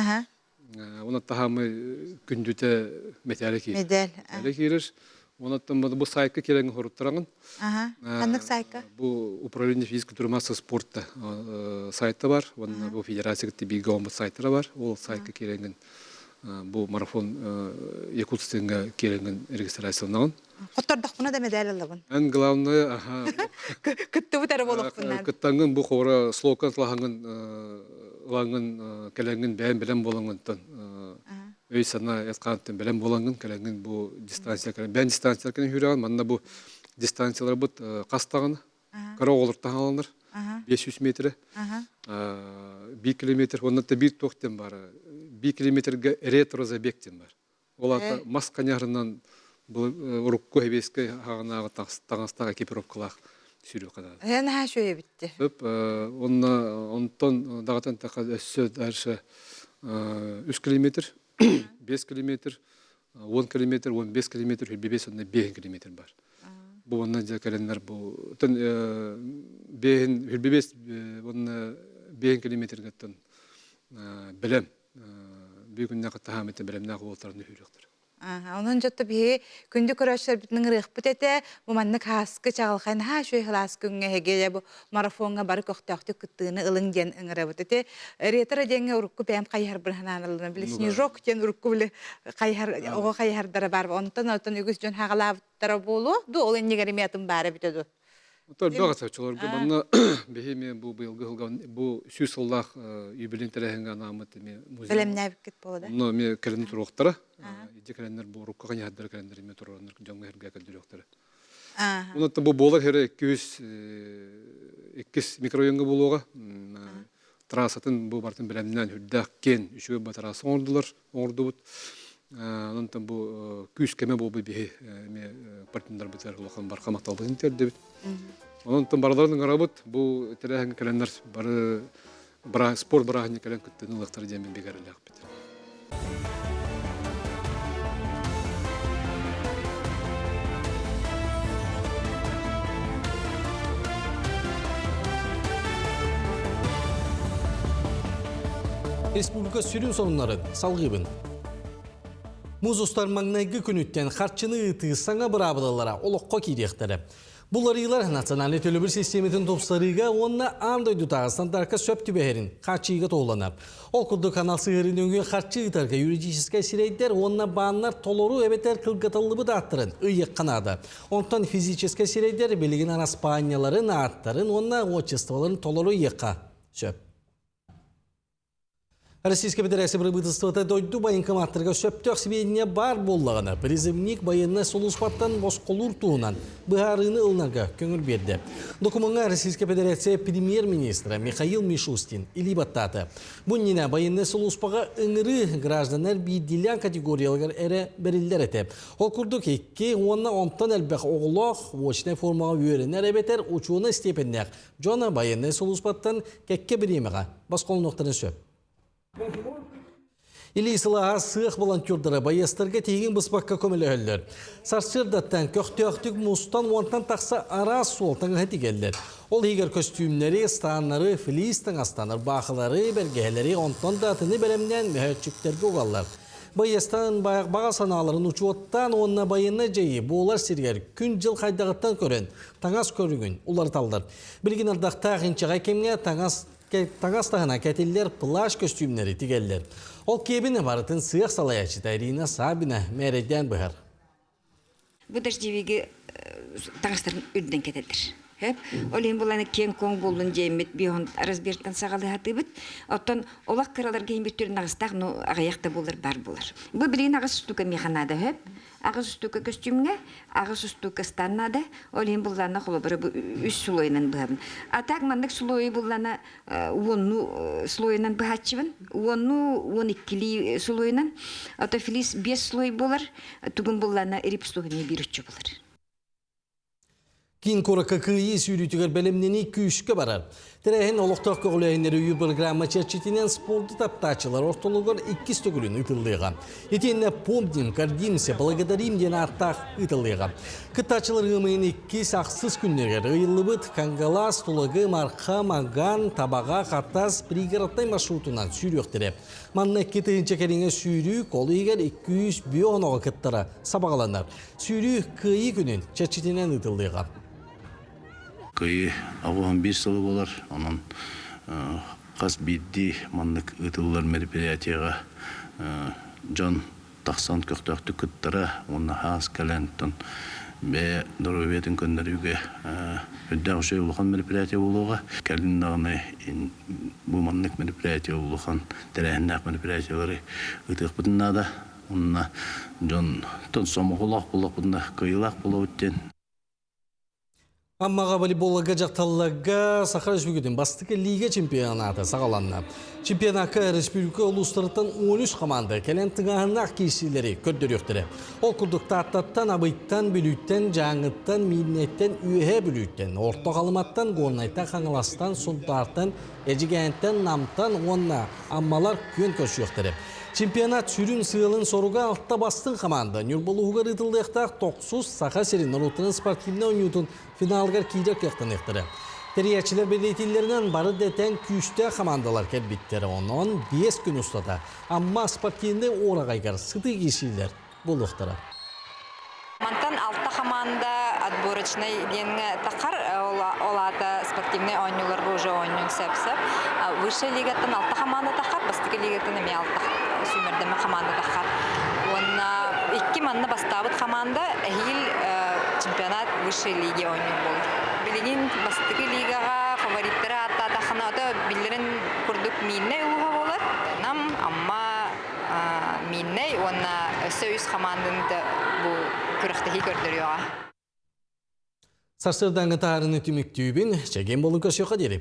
Оны таһамы күндүтэ металле киирэр. Медаль. Металле киирэр. Онуттан бу сайтка киирэн хоруттараҥын. Ханнык сайтка? Бу управление физкультуры масса спорта сайта бар. Уонна бу федерация кытта бииргэ оҥорбут сайтара бар. Ол сайтка киирэҥин бу марафон Якутскиҥа киирэҥин регистрацияланаҕын. Хоттордохпуна да медаль ылабын. Эн главное, аха. Кыттыбыт эрэ буолуохпуннаан. Кыттаҥҥын бу хора слоган ылаҥҥын ылаҥҥын кэлэҥҥин бэйэм бэлэм буолаҥҥынтан өй санаа эт хаантан бэлэм буолаҥҥын кэлэҥҥин бу дистанция кэлэн бэйэн дистанция кэлэн үүрэҕин манна бу дистанцияларбыт хас даҕаны кыра оҕолор таһаланар 500 метрэ 1 километр уонна биир туох диэн баар 1 километрга ретро-забег диэн бар Ол аата мас ханьарынан урукку сэбиэскэй хаҕынааҕы таҥастаах экипировкалаах сүүрүөххэ наада. Ээ наһаа үчүгэй эбитти. Сөп. Онно онтон даҕатан таха өссө дальше 3 километр, 5 километр, 10 километр, 15 километр, 25 онно 5 километр бар. Бу онно дьэ кэлэннэр бу тон бэһин хүрбибес уонна бэһин километргаттан бэлэм бүгүннэ кытта бэлэмнээх уолтарын үһүрүөхтэр. Онон дьотто биһи күндү көрөөччүлэрбитин ыҥырыахпыт этэ. Бу маннык һааскы чаҕылхай наһаа үчүгэй сылаас күҥҥэ эһиги бу марафоҥҥа бары көхтөөхтүк кыттыыны ылыҥ диэн ыҥырабыт. Ити ретро диэҥҥэ урукку бэйэм хайыһарбын санаан ыллым. Били снежок диэн урукку били хайыһар оҕо хайыһардара баар. Онтон онтон үгүс дьон хаҕалаабыттара буолуо. Ду ол иннигэр эмиэ атын баара эбитэ ду. Оттон оччолорго манна биһи эмиэ бу быйылгы сылга бу 100 сыллаах юбилейн тэрээһиҥҥэ анааммыт эмиэ музей. Бэлэмнээбиккит буолла да? Онно эмиэ кэлэн туруохтара. Ити кэлэннэр бу урукку хайыһардара кэлэннэр эмиэ туруораннар дьоҥҥо эргэ көрдөрүөхтэрэ. Онон бу буолар хере 200 иккис микрорайоҥҥа буолуоҕа. Трассатын бу барытын бэлэмнээн үрдээх киэн үчүгэй бу трасса оҥордулар, оҥордубут. Онтон бу күүс кэмэ буолбут биһи эмиэ партнердарбытыгар улахан барха махталбытын тиэрдэбит. Онон барыларын ыҥырабыт. Бу тэрээһиҥҥэ кэлэннэр бары спорт бырааһынньык кэлэн кыттыыны ылыахтара диэн бигэ эрэллээхпит. Республика сүрүн сонуннарын салгыыбын. Муз устар маҥнайгы күнүттэн харчыны ыытыы саҥа быраабылалара олоххо киириэхтэрэ. Буларыылар национальнай төлөбүр систиэмэтин тупсарыыга уонна аан дойдутааҕы стандартка сөп түбэһэрин хааччыйыыга туһуланар. Ол курдук анал сыһыарыы нөҥүө харчы ыытарга юридическай сирэйдэр уонна бааннар толору эбэтэр кылгатыллыбыт ааттарын ыйыахха наада. Онтон физическэй сирэйдэр билигин араспаанньаларын, ааттарын уонна отчестволарын толору ыйыахха сөп. Российская Федерация правительствота дойду военкоматтарга сөптөөх сибиэнньэ баар буоллаҕына, призывник байыаннай сулууспаттан босхолуур туһунан быһаарыыны ылынарга көҥүл биэрдэ. Докумуоҥҥа Российская Федерация премьер-министра Михаил Мишустин илии баттаата. Бу иннинэ байыаннай сулууспаҕа ыҥырыы гражданнар биирдиилээн категорияларыгар эрэ бэриллэр этэ. Ол курдук икки уонна онтон элбэх оҕолоох очнай формаҕа үөрэнэр эбэтэр учуонай степеннээх Дьон байыаннай сулууспаттан кэккэ бириэмэҕэ босхолонуохтарын сөп. Илии сылааһа сыах волонтердара байыастарга тиһигин быспакка көмөлөһөллөр. Сарсыардаттан көхтөөхтүк мустан уонтан тахса араас суол таҥаһы тигэллэр. Ол иһигэр көстүүмнэри, станнары, флис таҥастан ырбаахылары, бэргэһэлэри, онтон да атыны бэлэмнээн мөһөөччүктэргэ угаллар. Байыастан баҕа санааларын учуоттаан уонна байыаннай дьайыы буолар сиригэр күн-дьыл хайдаҕыттан көрөн таҥас көрүҥүн уларыталлар. Билигин ардахтаах инчэҕэй кэмҥэ таҥас таҥас таһына кэтиллэр плащ көстүүмнэри тигэллэр. Ол киэбин барытын сыах салайааччыта Ирина Сабина мээрэйдээн быһар. Бу дождевиги таҥастарын үрдэн кэтэллэр. Хөп. Ол иһин буланы киэҥ-куоҥ буоллун диэммит биһон разбертан саҕалыһатыбыт. Оттон олох кыраларга иһин бүттүрүн аҕыстаах, ну аҕыйах да буолар бар буолар. Бу билигин аҕыс штука миэхэ наада хөп. Аҕыс устуука көстүүмҥэ, аҕыс устуука ыстаан наада. Ол иһин буллаана холобура бу үс слойунан быһабын. А так маннык слойу буллана уонну слойунан быһааччыбын. Уонну 12-лии слойунан. Ото флис биэс слой буолар. Тугун буллана рипсуһуни биир үччү буолар. Киин куоракка кыайыы сүүрүүтүгэр бэлэмнэнии күүскэ барар. Тэрээһин олохтоох көҕүлээһиннэри өйүүр программа чэрчитинэн спорду таптааччылар ортолоругар иккис төгүлүн ыытыллыаҕа. Итиэннэ «Помним, гордимся, благодарим» диэн ааттаах ыытыллыаҕа. Кыттааччылар ыамыйын иккис, ахсыс күннэригэр ыйыллыбыт Кангалаас, Тулагы, Марха, Маган, Табаҕа, Хатас пригороднай маршрутунан сүүрүөхтэрэ. Манна 2000 кэриҥэ сүүрүү ол иһигэр 200 бүө оноҕо кыттара сабаҕаланар. Сүүрүү Кыайыы күнүн чэрчитинэн ыытыллыаҕа. Кыайыы 81 сыла буолар. Онон хас биирдии маннык ыытыллар мероприятиеҕа дьон тахсан көхтөөхтүк кыттара уонна хаас кэлэн бэйэ доруобуйатын көннөрүүгэ үрдээх үчүгэй улахан мероприятие буолуоҕа. Кэлин даҕаны бу маннык мероприятие улахан тэрээһиннээх мероприятиелары ыытыахпытын наада. Онно дьон сомоҕолоох буоллахпытына кыайыылаах буолабыт диэн. Аммаҕа волейболга дьахталларга Саха Республикатын бастакы лига чемпионата саҕаланна. Чемпионакка республика улуустарыттан 13 команда кэлэн тыҥааһыннаах киирсиилэри көрдөрүөхтэрэ. Ол курдук Тааттаттан, Абыйтан, Бүлүүттэн, Дьааҥыттан, Миирнэйтэн, Үөһээ Бүлүүттэн, Орто Халыматтан, Горнайтан, Хаҥаластан, Сунтаартан, Эдьигээнтэн, Намтан уонна Аммалар күөн көрсүөхтэрэ. Чемпионат сүрүн сыалын соруга алта бастыҥ хамаанда Ньурба улууһугар ыытыллыахтаах тохсус Саха сирин норуоттарын спортивнай оонньуутун финалыгар киирэр кыахтаныахтара. Тэрийээччилэр бэлиэтииллэринэн бары да тэҥ күүстээх хамаандалар кэлбиттэр. Онон 5 күн устата Амма спортивнай уораҕайыгар сытыы киирсиилэр буолуохтара. Мантан алта хамаанда отборочнай диэҥҥэ тахар, ол аата спортивнай оонньууларга уже оонньуун сөп-сөп. Высшая лигаттан алта хамаанда тахар, бастакы лигаттан эмиэ алта сүүмэрдэммит хамаанда тахар. Уонна икки манна бастаабыт хамаанда эһиил чемпионат высшей лиги оонньуур буолар. Билигин бастакы лигаҕа фавориттары ааттаатаххына, ото биллэрин курдук Мииннэй улууһа буолар. Нам, Амма, Мииннэй уонна өссө үс хамаанданы да бу күрэхтэһии көрдөрүөҕэ. Сарсыардааҥҥы таарыны түмүктүүбүн, чэгиэн буолун көрсүөххэ диэри.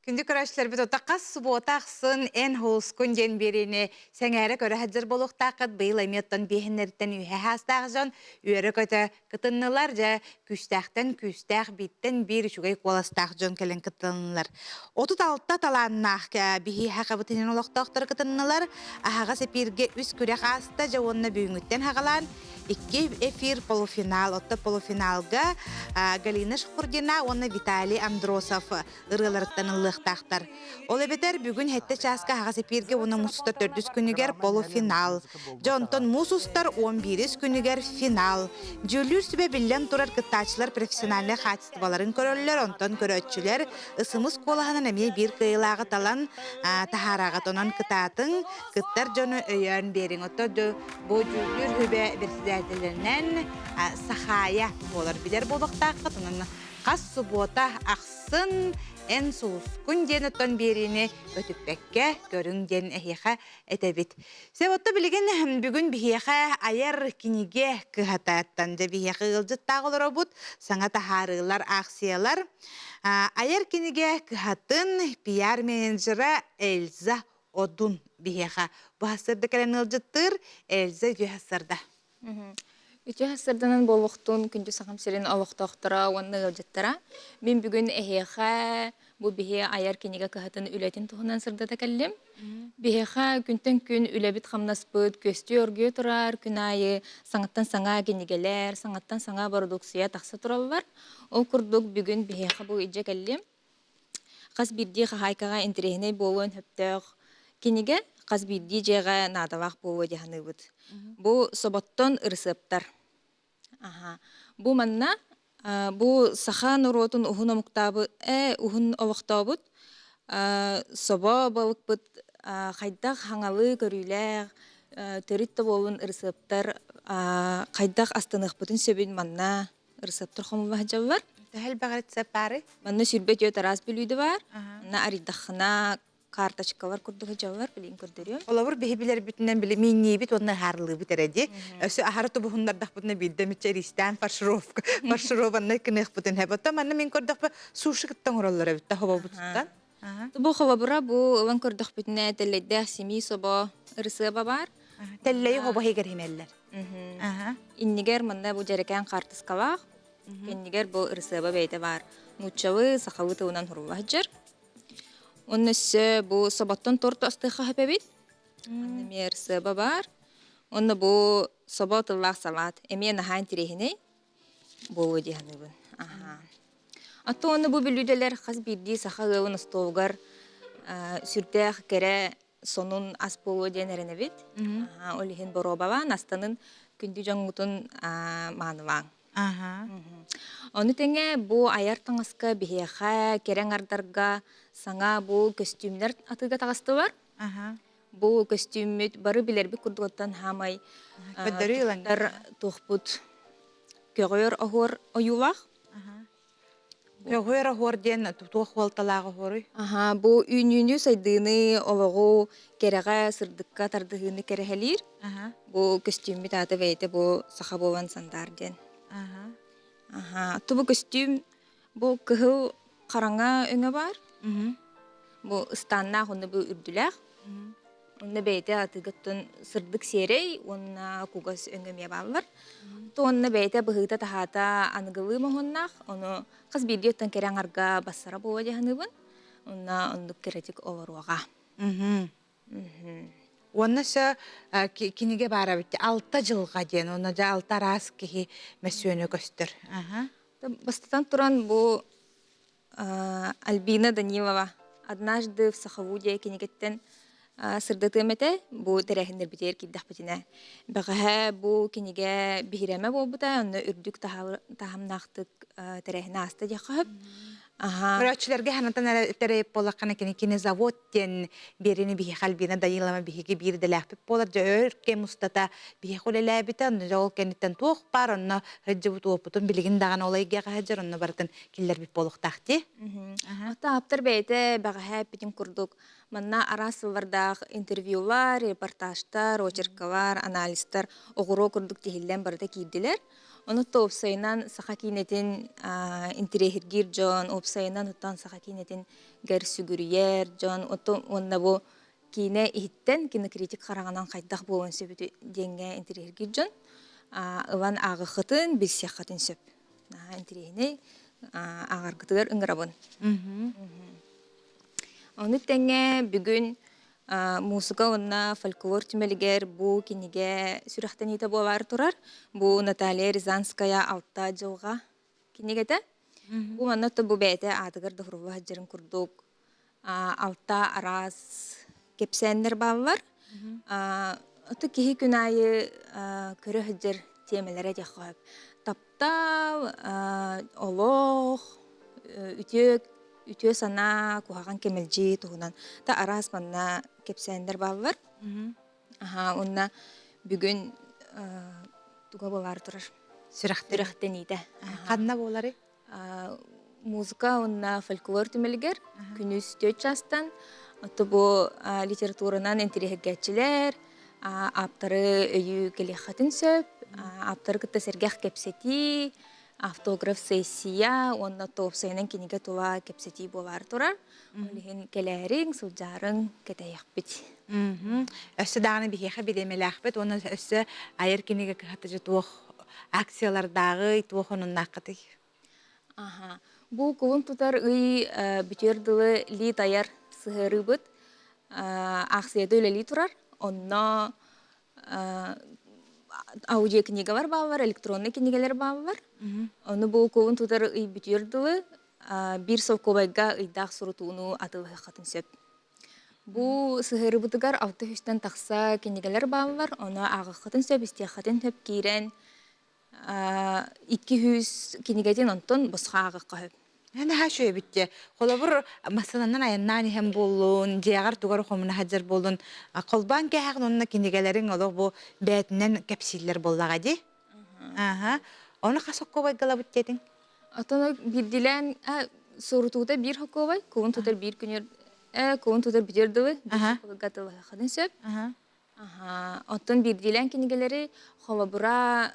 Күндү көрөөччүлэрбит ота хас субуота ахсын эн хоускун диэн биэриини сэҥээрэ көрө сылдьар буолуохтааххыт. Быйыл эмиэ оттон биэһиннэриттэн үөһэ саастаах дьон үөрэ-көтө кытыннылар. Дьэ, күүстээхтэн күүстээх, бииртэн биир үчүгэй куоластаах дьон кэлэн кыттыннылар. 36 талааннаах биһи хакабытынан олохтоохтор кытыннылар. Аһаҕас эпииргэ үс күрэх ааста, дьэ уонна бүгүҥҥүттэн хаҕалаан икки эфир полуфинал. Отто полуфиналга Галина Шахурдина уонна Виталий Андросов ырыаларыттан ыллыахтаахтар. Ол эбэтэр бүгүн сэттэ чааска аһаҕас эпииргэ уонна муус устар төрдүс күнүгэр полуфинал. Дьэ онтон муус устар 11 күнүгэр финал. Дьүүллүүр сүбэ биллэн турар кыттааччылар профессиональнай хаачыстыбаларын көрөллөр, онтон көрөөччүлэр ысымыс куолаһынан эмиэ биир кыайыылааҕы талан таһаараҕыт. Онон кытаатыҥ, кыттар дьону өйөөн биэриҥ. Оттон бу дьүүллүүр сүбэ председателинэн Сахаайа буолар билэр буолуохтааххыт. Онон хас субуота ахсын эн сулускун диэн оттон биэриини көтүппэккэ көрүҥ диэн эһиэхэ этэбит. Себотто билигин бүгүн биһиэхэ айар кинигэ кыһатааттан дьэ биһиэхэ ыалдьыттаах олоробут саҥа таһаарыылар аахсыйалар айар кинигэ кыһатын пиар-менеджера Эльза Одун биһиэхэ бу сарда кэлэн ыалдьыттыыр Эльза үтүө сарда. Үтүө сарданан буолуохтун күндү Сахам сирин олохтоохторо уонна ыалдьыттара. Мин бүгүн эһиэхэ бу биһи айар кинигэ кыһатын үлэтин туһунан сырдата кэллим. Биһиэхэ күнтэн күн үлэбит-хамнаспыт көстүү оргуйа турар, күн аайы саҥаттан саҥа кинигэлэр, саҥаттан саҥа бородууксуйа тахса тураллар. Ол курдук бүгүн биһиэхэ бу илдьэ кэллим. Хас биирдии хаһаайкаҕа интэриэһинэй буолуон сөптөөх кинигэ хас биирдии дьиэҕэ наадалаах буолуо дии саныыбыт. Бу соботтон ырысыаптар. Аха. Бу манна бу саха норуотун уһун омуктаабыт уһун олохтообут собо балыкпыт хайдах хаҥалыы көрүүлээх төрүт да буолун ырысыаптар хайдах астаныахпытын сөбүн манна ырысыаптар хомулла сылдьаллар. Төһө элбэх рецепт баарый? Манна 24 араас бүлүүдэ баар. Манна арыйдаххына карточкалар курдук сылдьаллар, билигин көрдөрүөм. Олобур биһи билэрбитинэн били миинниибит уонна ыһаарылыыбыт эрэ дии. Өссө аһары тубуһуннардахпытына биирдэ эмиччэ иристээн фаршировка, фаршированнай гыныахпытын хэп. Оттон манна мин көрдөхпө суши кытта оҥороллор эбит да хобобутуттан. Бу холобура бу ылан көрдөхпүтүнэ тэллэйдээх симии собо ырысыаба баар. Тэллэйи хобо иһигэр химэллэр. Иннигэр манна бу дьэрэкээн хаартыскалаах. Кэннигэр бу ырысыаба бэйэтэ баар. Нууччалыы, сахалыы тылынан сурулла сылдьар. Онно өссө бу соботтон торт астыахха сөп эбит. Манна эмиэ ырысыаба баар. Онно бу собо тыллаах салаат эмиэ наһаа интэриэһинэй буолуо дии саныыбын. Аха. А то онно бу бүлүүдэлэр хас биирдии саха ыалын остуолугар сүрдээх кэрэ сонун ас буолуо диэн эрэнэбит. Ол иһин боруобалаан, астанын күндү дьоҥҥутун маанылааҥ. Ону тэҥэ бу айар таҥаска биһиэхэ кэрэ аҥардарга саҥа бу көстүүмнэр атыыга таҕыстылар. Бу көстүүммүт бары билэрбит курдугуттан хаамай туохпут көҕүөр оһуор ойуулаах. Көҕүөр оһуор диэн туох уолталаах оһуоруй? Аха, бу үүнүүнү, сайдыыны, олоҕу кэрэҕэ, сырдыкка тардыһыыны кэрэһэлиир. Бу көстүүммүт аата бэйэтэ бу саха буолан сандаар диэн. Аха, тубу көстүүм бу кыһыл хараҥа өҥө баар. Бу ыстааннаах уонна бу үрдүлээх. Онно бэйэтэ атыыгыттан сырдык сиэрэй уонна кугас өҥө эмиэ бааллар. Онно бэйэтэ быһыыта-таһаата аныгылыы моһуоннаах, ону хас биирдии оттон кэрэ аҥарга бассара буолуо дии саныыбын. Онна оннук кэрэтик олоруоҕа. Уонна өссө кинигэ баара бит алта дьылҕа диэн, онно дьэ алта араас киһи мөссүөнэ көстөр. Бастатан туран бу Альбина Данилова «Однажды в Сахавудия» кинигиттэн сырдатыам этэ. Бу тэрээһиннэрбитигэр киирдэхпитинэ. Бэҕэһээ бу кинигэ биһирэмэ буолбута, онно үрдүк таһымнаахтык тэрээһин ааста диэххэ сөп. Көрөөччүлэргэ ханатан тэрэйип буоллаххына кини кини завод диэн биэриини биһиэхэ Альбина Данилова биһиги биир идэлээхпит буолар дьэ өр кэм устата биһиэхэ үлэлээбитэ онно дьэ ол кэнниттэн туох баар онно сылдьыбыт уопутун билигин даҕаны ол эйгэҕэ сылдьар онно барытын киллэрбит буолуохтаах дии. Ата ааптар бэйэтэ бэҕэһээ эппитин курдук манна араас сыллардаах интервьюлар, репортажтар, очеркалар, анализтар оҕуруо курдук тиһиллэн барыта киирдилэр. Ону уопсайынан саха киинэтин интириэһиргиир дьон, уопсайынан оттон саха киинэтин гэр сүгүрүйэр дьон, уонна бу киинэ иһиттэн кинокритик хараҕынан хайдах буолуон сөбүтү диэҥҥэ интириэһиргиир дьон ылан ааҕыаххытын, билсиэххитин сөп. Наһаа интириэһинэй ааҕаргытыгар ыҥырабын. Ону тэҥэ бүгүн муусука уонна фольклор түмэлигэр бу кинигэ сүрэхтэниитэ буолаары турар. Бу Наталья Рязанская «Алта дьылҕа» кинигэтэ. Бу манна бу бэйэтэ аатыгар да сурулла сылдьарын курдук алта араас кэпсээннэр бааллар. Ото киһи күн аайы көрө сылдьар тиэмэлэрэ диэххэ сөп. Таптал, олох, үтүө үтүө санаа, куһаҕан кэмэлдьи туһунан та араас манна кэпсээннэр бааллар. Аха, уонна бүгүн туга буолаары турар? Сүрэхтэниитэ. Ханна буоларый? Музыка уонна фольклор түмэлигэр күнүс 4 чаастан ото бу литературанан интириэһиргээччилэр ааптары өйүү кэлиэххитин сөп ааптары кытта сэргэх кэпсэтии автограф сессия уонна уопсайынан кинигэ тула кэпсэтии буолаары турар ол иһин кэлээриҥ сылдьаарыҥ кэтэһиэхпит Өссө даҕаны биһиэхэ бириэмэлээхпит уонна өссө айар кинигэ кыһата дьэ туох акциялардааҕый, туох онуннааххытый? Аха. Бу кулун тутар ый бүтүөр дылы лиит айар сыһыарыыбыт аахсыйада үлэлии турар. Онно аудиокнигалар бааллар, электронный кинигэлэр бааллар. Ону бу кулун тутар ый бүтүөр дылы биир солкуобайга ыйдаах сурутууну атыылаһыаххытын сөп. Бу сыһыарыбытыгар 600-тэн тахса кинигэлэр бааллар, ону ааҕыаххытын сөп, истиэххитин сөп киирэн 200 кинигэтин онтон босхо ааҕыахха сөп. Наһаа үчүгэй эбит дии. Холобур, массыынанан айаннаан иһэн буоллун, дьиэҕэр тугар хомуна сылдьар буоллун, холбоон кээһэҕин уонна кинигэлэриҥ олох бу бэйэтинэн кэпсииллэр буоллаҕа дии. Аха. Ону хас оккуобайгалабыт диэтиҥ? Оттон биирдиилээн сурутуута биир хокуобай, кулун тутар биир күнүр кулун тутар бүтүөр дылы биир хокуобайга атыылаһыаххытын сөп. Оттон биирдиилээн кинигэлэри холобура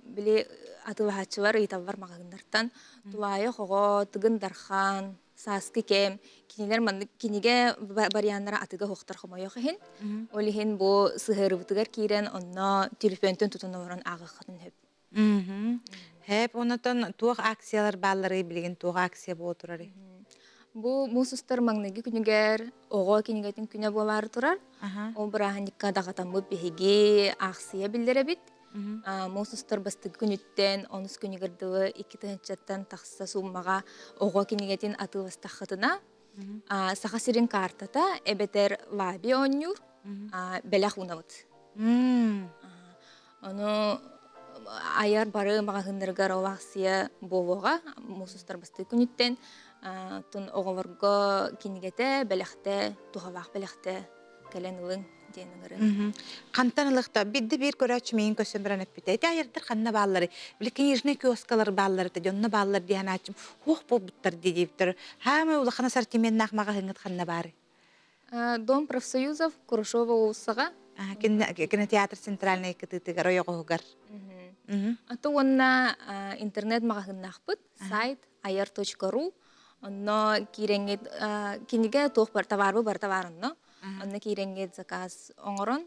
били атыылаһааччылар ыйыталлар маҕаһыыннартан Тулаайах оҕо, Тыгын Дархан, Сааскы кэм кинилэр маннык кинигэ варианнара атыга суохтар хомойуох иһин. Ол иһин бу сыһыарыбытыгар киирэн онно телефонтан тутан олорон ааҕыаххытын сөп. Хэп, онотон туох акциялар баалларый билигин туох акция буола турарый? Бу муус устар маҥнайгы күнүгэр оҕо кинигэтин күнэ буолаары турар. Ол бырааһынньыкка даҕатаммыт биһиги аахсыйа биллэрэбит. Муус устар бастакы күнүттэн онус күнүгэр дылы 2 тыһыынчаттан тахса сууммаҕа оҕо кинигэтин атыыластаххытына Саха сирин каартата эбэтэр лаби оонньуур бэлэх уунабыт. Ону айар бары маҕаһыыннарыгар ол аахсыйа буолуоҕа муус устар бастакы күнүттэн оттон оҕолорго кинигэтэ, бэлэхтэ, туһалаах бэлэхтэ кэлэн ылыҥ диэн ыҥырын. Хантан ылыхта бидди биир көрөөччү миигин көрсөн баран эппитэ. Ити айардар ханна бааллары? Били книжный киоскалар бааллар этэ, дьонно бааллар диэн ааччым. Хуох буолбуттар дии диэбиттэр. Хаамай улахан ассортименнаах маҕаһыыҥҥыт ханна баарый? Дом профсоюзов Курашова уулуссаҕа. Кинотеатр центральный кытыытыгар ойоҕоһугар. Аты уонна интернет маҕаһыыннаахпыт сайт ayar.ru онно киирэҥҥит кинигэ туох бар товарбы барыта баар онно онно киирэҥҥит заказ оҥорон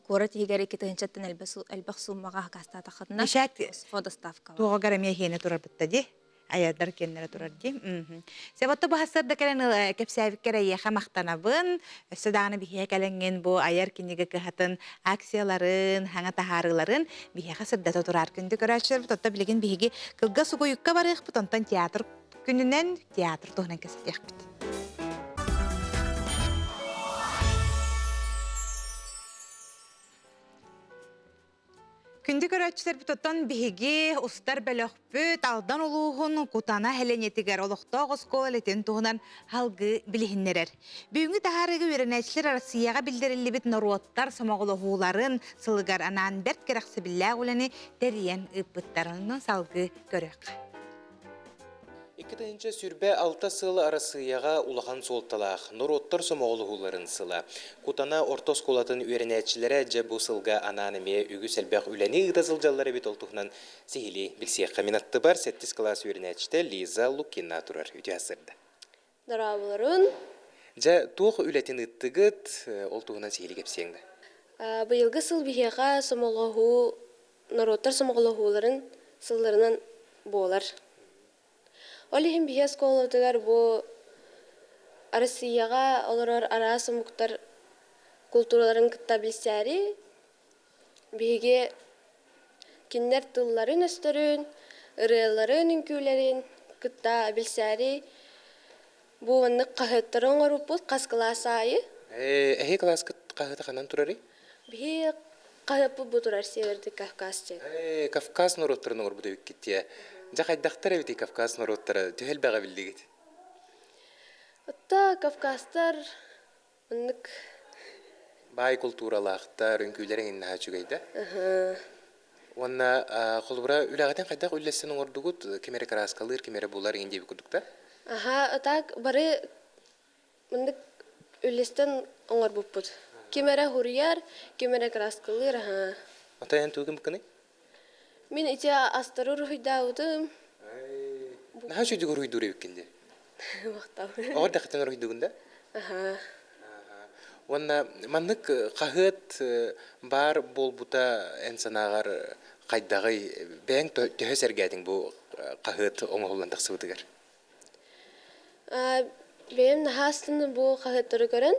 куорат иһигэр 2 тыһыынчаттан элбэх сууммаҕа сакаастаатаххытына Босхо доставка туоҕугар эмиэ иһиэнэ турарбытта дии. Айардар кэннэрэ турар дии. Себотто баһассар да кэлэн кэпсээбиккэр эйиэхэ махтанабын. Өссө даҕаны биһиэхэ кэлэҥҥин бу айар кинигэ кыһатын акцияларын, хаҥа таһаарыыларын биһиэхэ сырдата турар күндү көрөөччүлэрбит. Оттон билигин биһиги кылгас угуйукка барыахпыт, онтон театр күнүнэн театр туһунан кэпсэтиэхпит. Күндү көрөөччүлэрбит оттон биһиги устар бөлөхпүт Алдан улууһун Кутана сэлиэнньэтигэр олохтоох оскуола үлэтин туһунан салгыы билиһиннэрэр. Бүгүҥҥү таһаарыыга үөрэнээччилэр Россияҕа биллэриллибит норуоттар сомоҕолоһууларын сылыгар анаан бэрт кэрэхсэбиллээх үлэни тэрийэн ыыппыттар. Онон салгыы көрүөххэ. 2026 сыл Арассыыйаҕа улахан суолталаах норуоттар сомоҕолоһууларын сыла. Кутана орто оскуолатын үөрэнээччилэрэ дьэ бу сылга анаан эмиэ үгүс элбэх үлэни ыыта сылдьаллар эбит ол туһунан сиһилии билсиэххэ. Мин аттыбар сэттис кылаас үөрэнээччитэ Лиза Лукина турар. Үтүө сырда. Дорооболорун. Дьэ, туох үлэтин ыыттыгыт, ол туһунан сиһилии кэпсиэҥ да? Быйылгы сыл биһиэхэ сомоҕолоһуу норуоттар сомоҕолоһууларын сылларынан буолар. Ол иһин биһи оскуолабытыгар бу Россияҕа олорор араас омуктар култуураларын кытта билсээри биһиги кинилэр тылларын-өстөрүн, ырыаларын, үҥкүүлэрин кытта билсээри бу маннык хаһыаттары оҥорбуппут хас кылаас аайы. Эһи кылааскыт хаһыата ханан турарый? Биһи хаһыаппыт бу турар Северный Кавказ диэн. Кавказ норуоттарын оҥорбут эбиккит дии. Дьэ хайдахтар эбитий Кавказ норуоттара? Төһө элбэҕи биллигит? Отта Кавказтар оннук Баай култууралаахтар, үҥкүүлэр эҥин наһаа үчүгэй да? Уонна холобура үлэҕитин хайдах үллэстэн оҥордугут? Ким эрэ кырааскалыыр, ким эрэ булар эҥин диэбит курдук да? Аха, так бары Маннык үллэстэн оҥорбуппут. Ким эрэ хуруйар, ким эрэ кырааскалыыр аһаа. Отой эн тугу гыммыккыный? Мин ити астары уруһуйдаабытым. Наһаа үчүгэй уруһуйдуур эбиккин дии. Махтал. Оҕо эрдэххиттэн уруһуйдуугун да? Аһаа. Уонна маннык хаһыат баар буолбута эн санааҕар хайдаҕый? Бэйэҥ төһө сэргээтиҥ бу хаһыат оҥоһуллан тахсыбытыгар? Бэйэм наһаа астынным бу хаһыаттары көрөн.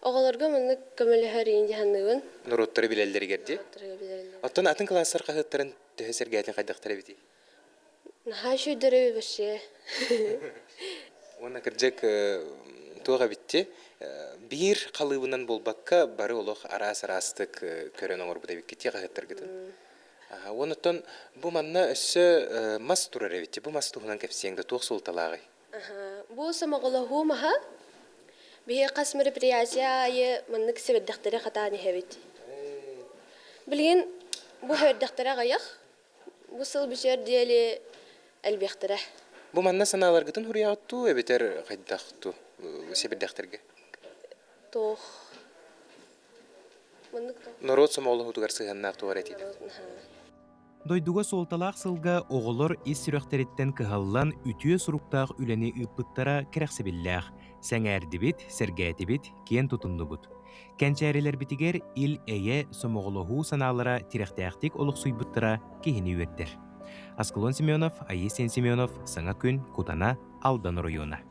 Оҕолорго маннык көмөлөһөр иин дьаһанныыбын. Норуоттары билэллэригэр дии. Оттон атын кылаастар хаһыаттарын төһө сэргээтин хайдахтар эбитий? Наһаа үчүгэйдэр эбит вообще. Уонна кырдьык туох эбитти? Биир халыыбынан буолбакка бары олох араас-араастык көрөн оҥорбут эбиккит хаһыаттаргытын. Онуттан бу манна өссө мас турар эбит. Бу мас туһунан кэпсиэҥ да туох суолталааҕый? Бу сомоҕолоһуу маһа биһи хас мероприятие аайы маннык сэбирдэхтэри хатаан иһэбит. Билигин бу сэбирдэхтэрэ аҕыйах. Бу сыл бүтүөр диэри элбиэхтэрэ. Бу манна санааларгытын суруйаҕыт дуу эбэтэр хайдах дуу сэбирдэхтэргэ? Туох Норуот сомоҕолоһуутугар сыһыаннаах туох эрэ этиитэ. Дойдуга суолталаах сылга оҕолор ис сүрэхтэриттэн кыһаллан үтүө суруктаах үлэни ыыппыттара кэрэхсэбиллээх. Сэҥээрдибит, сэргээтибит, киэн тутуннубут. Кэнчээрилэрбитигэр ил-эйэ, сомоҕолоһуу санаалара тирэхтээхтик олохсуйбуттара киһини үөрдэр. Аскалон Семенов, Айысен Семенов, Саҥа күн, Кутана, Алдан оройуона.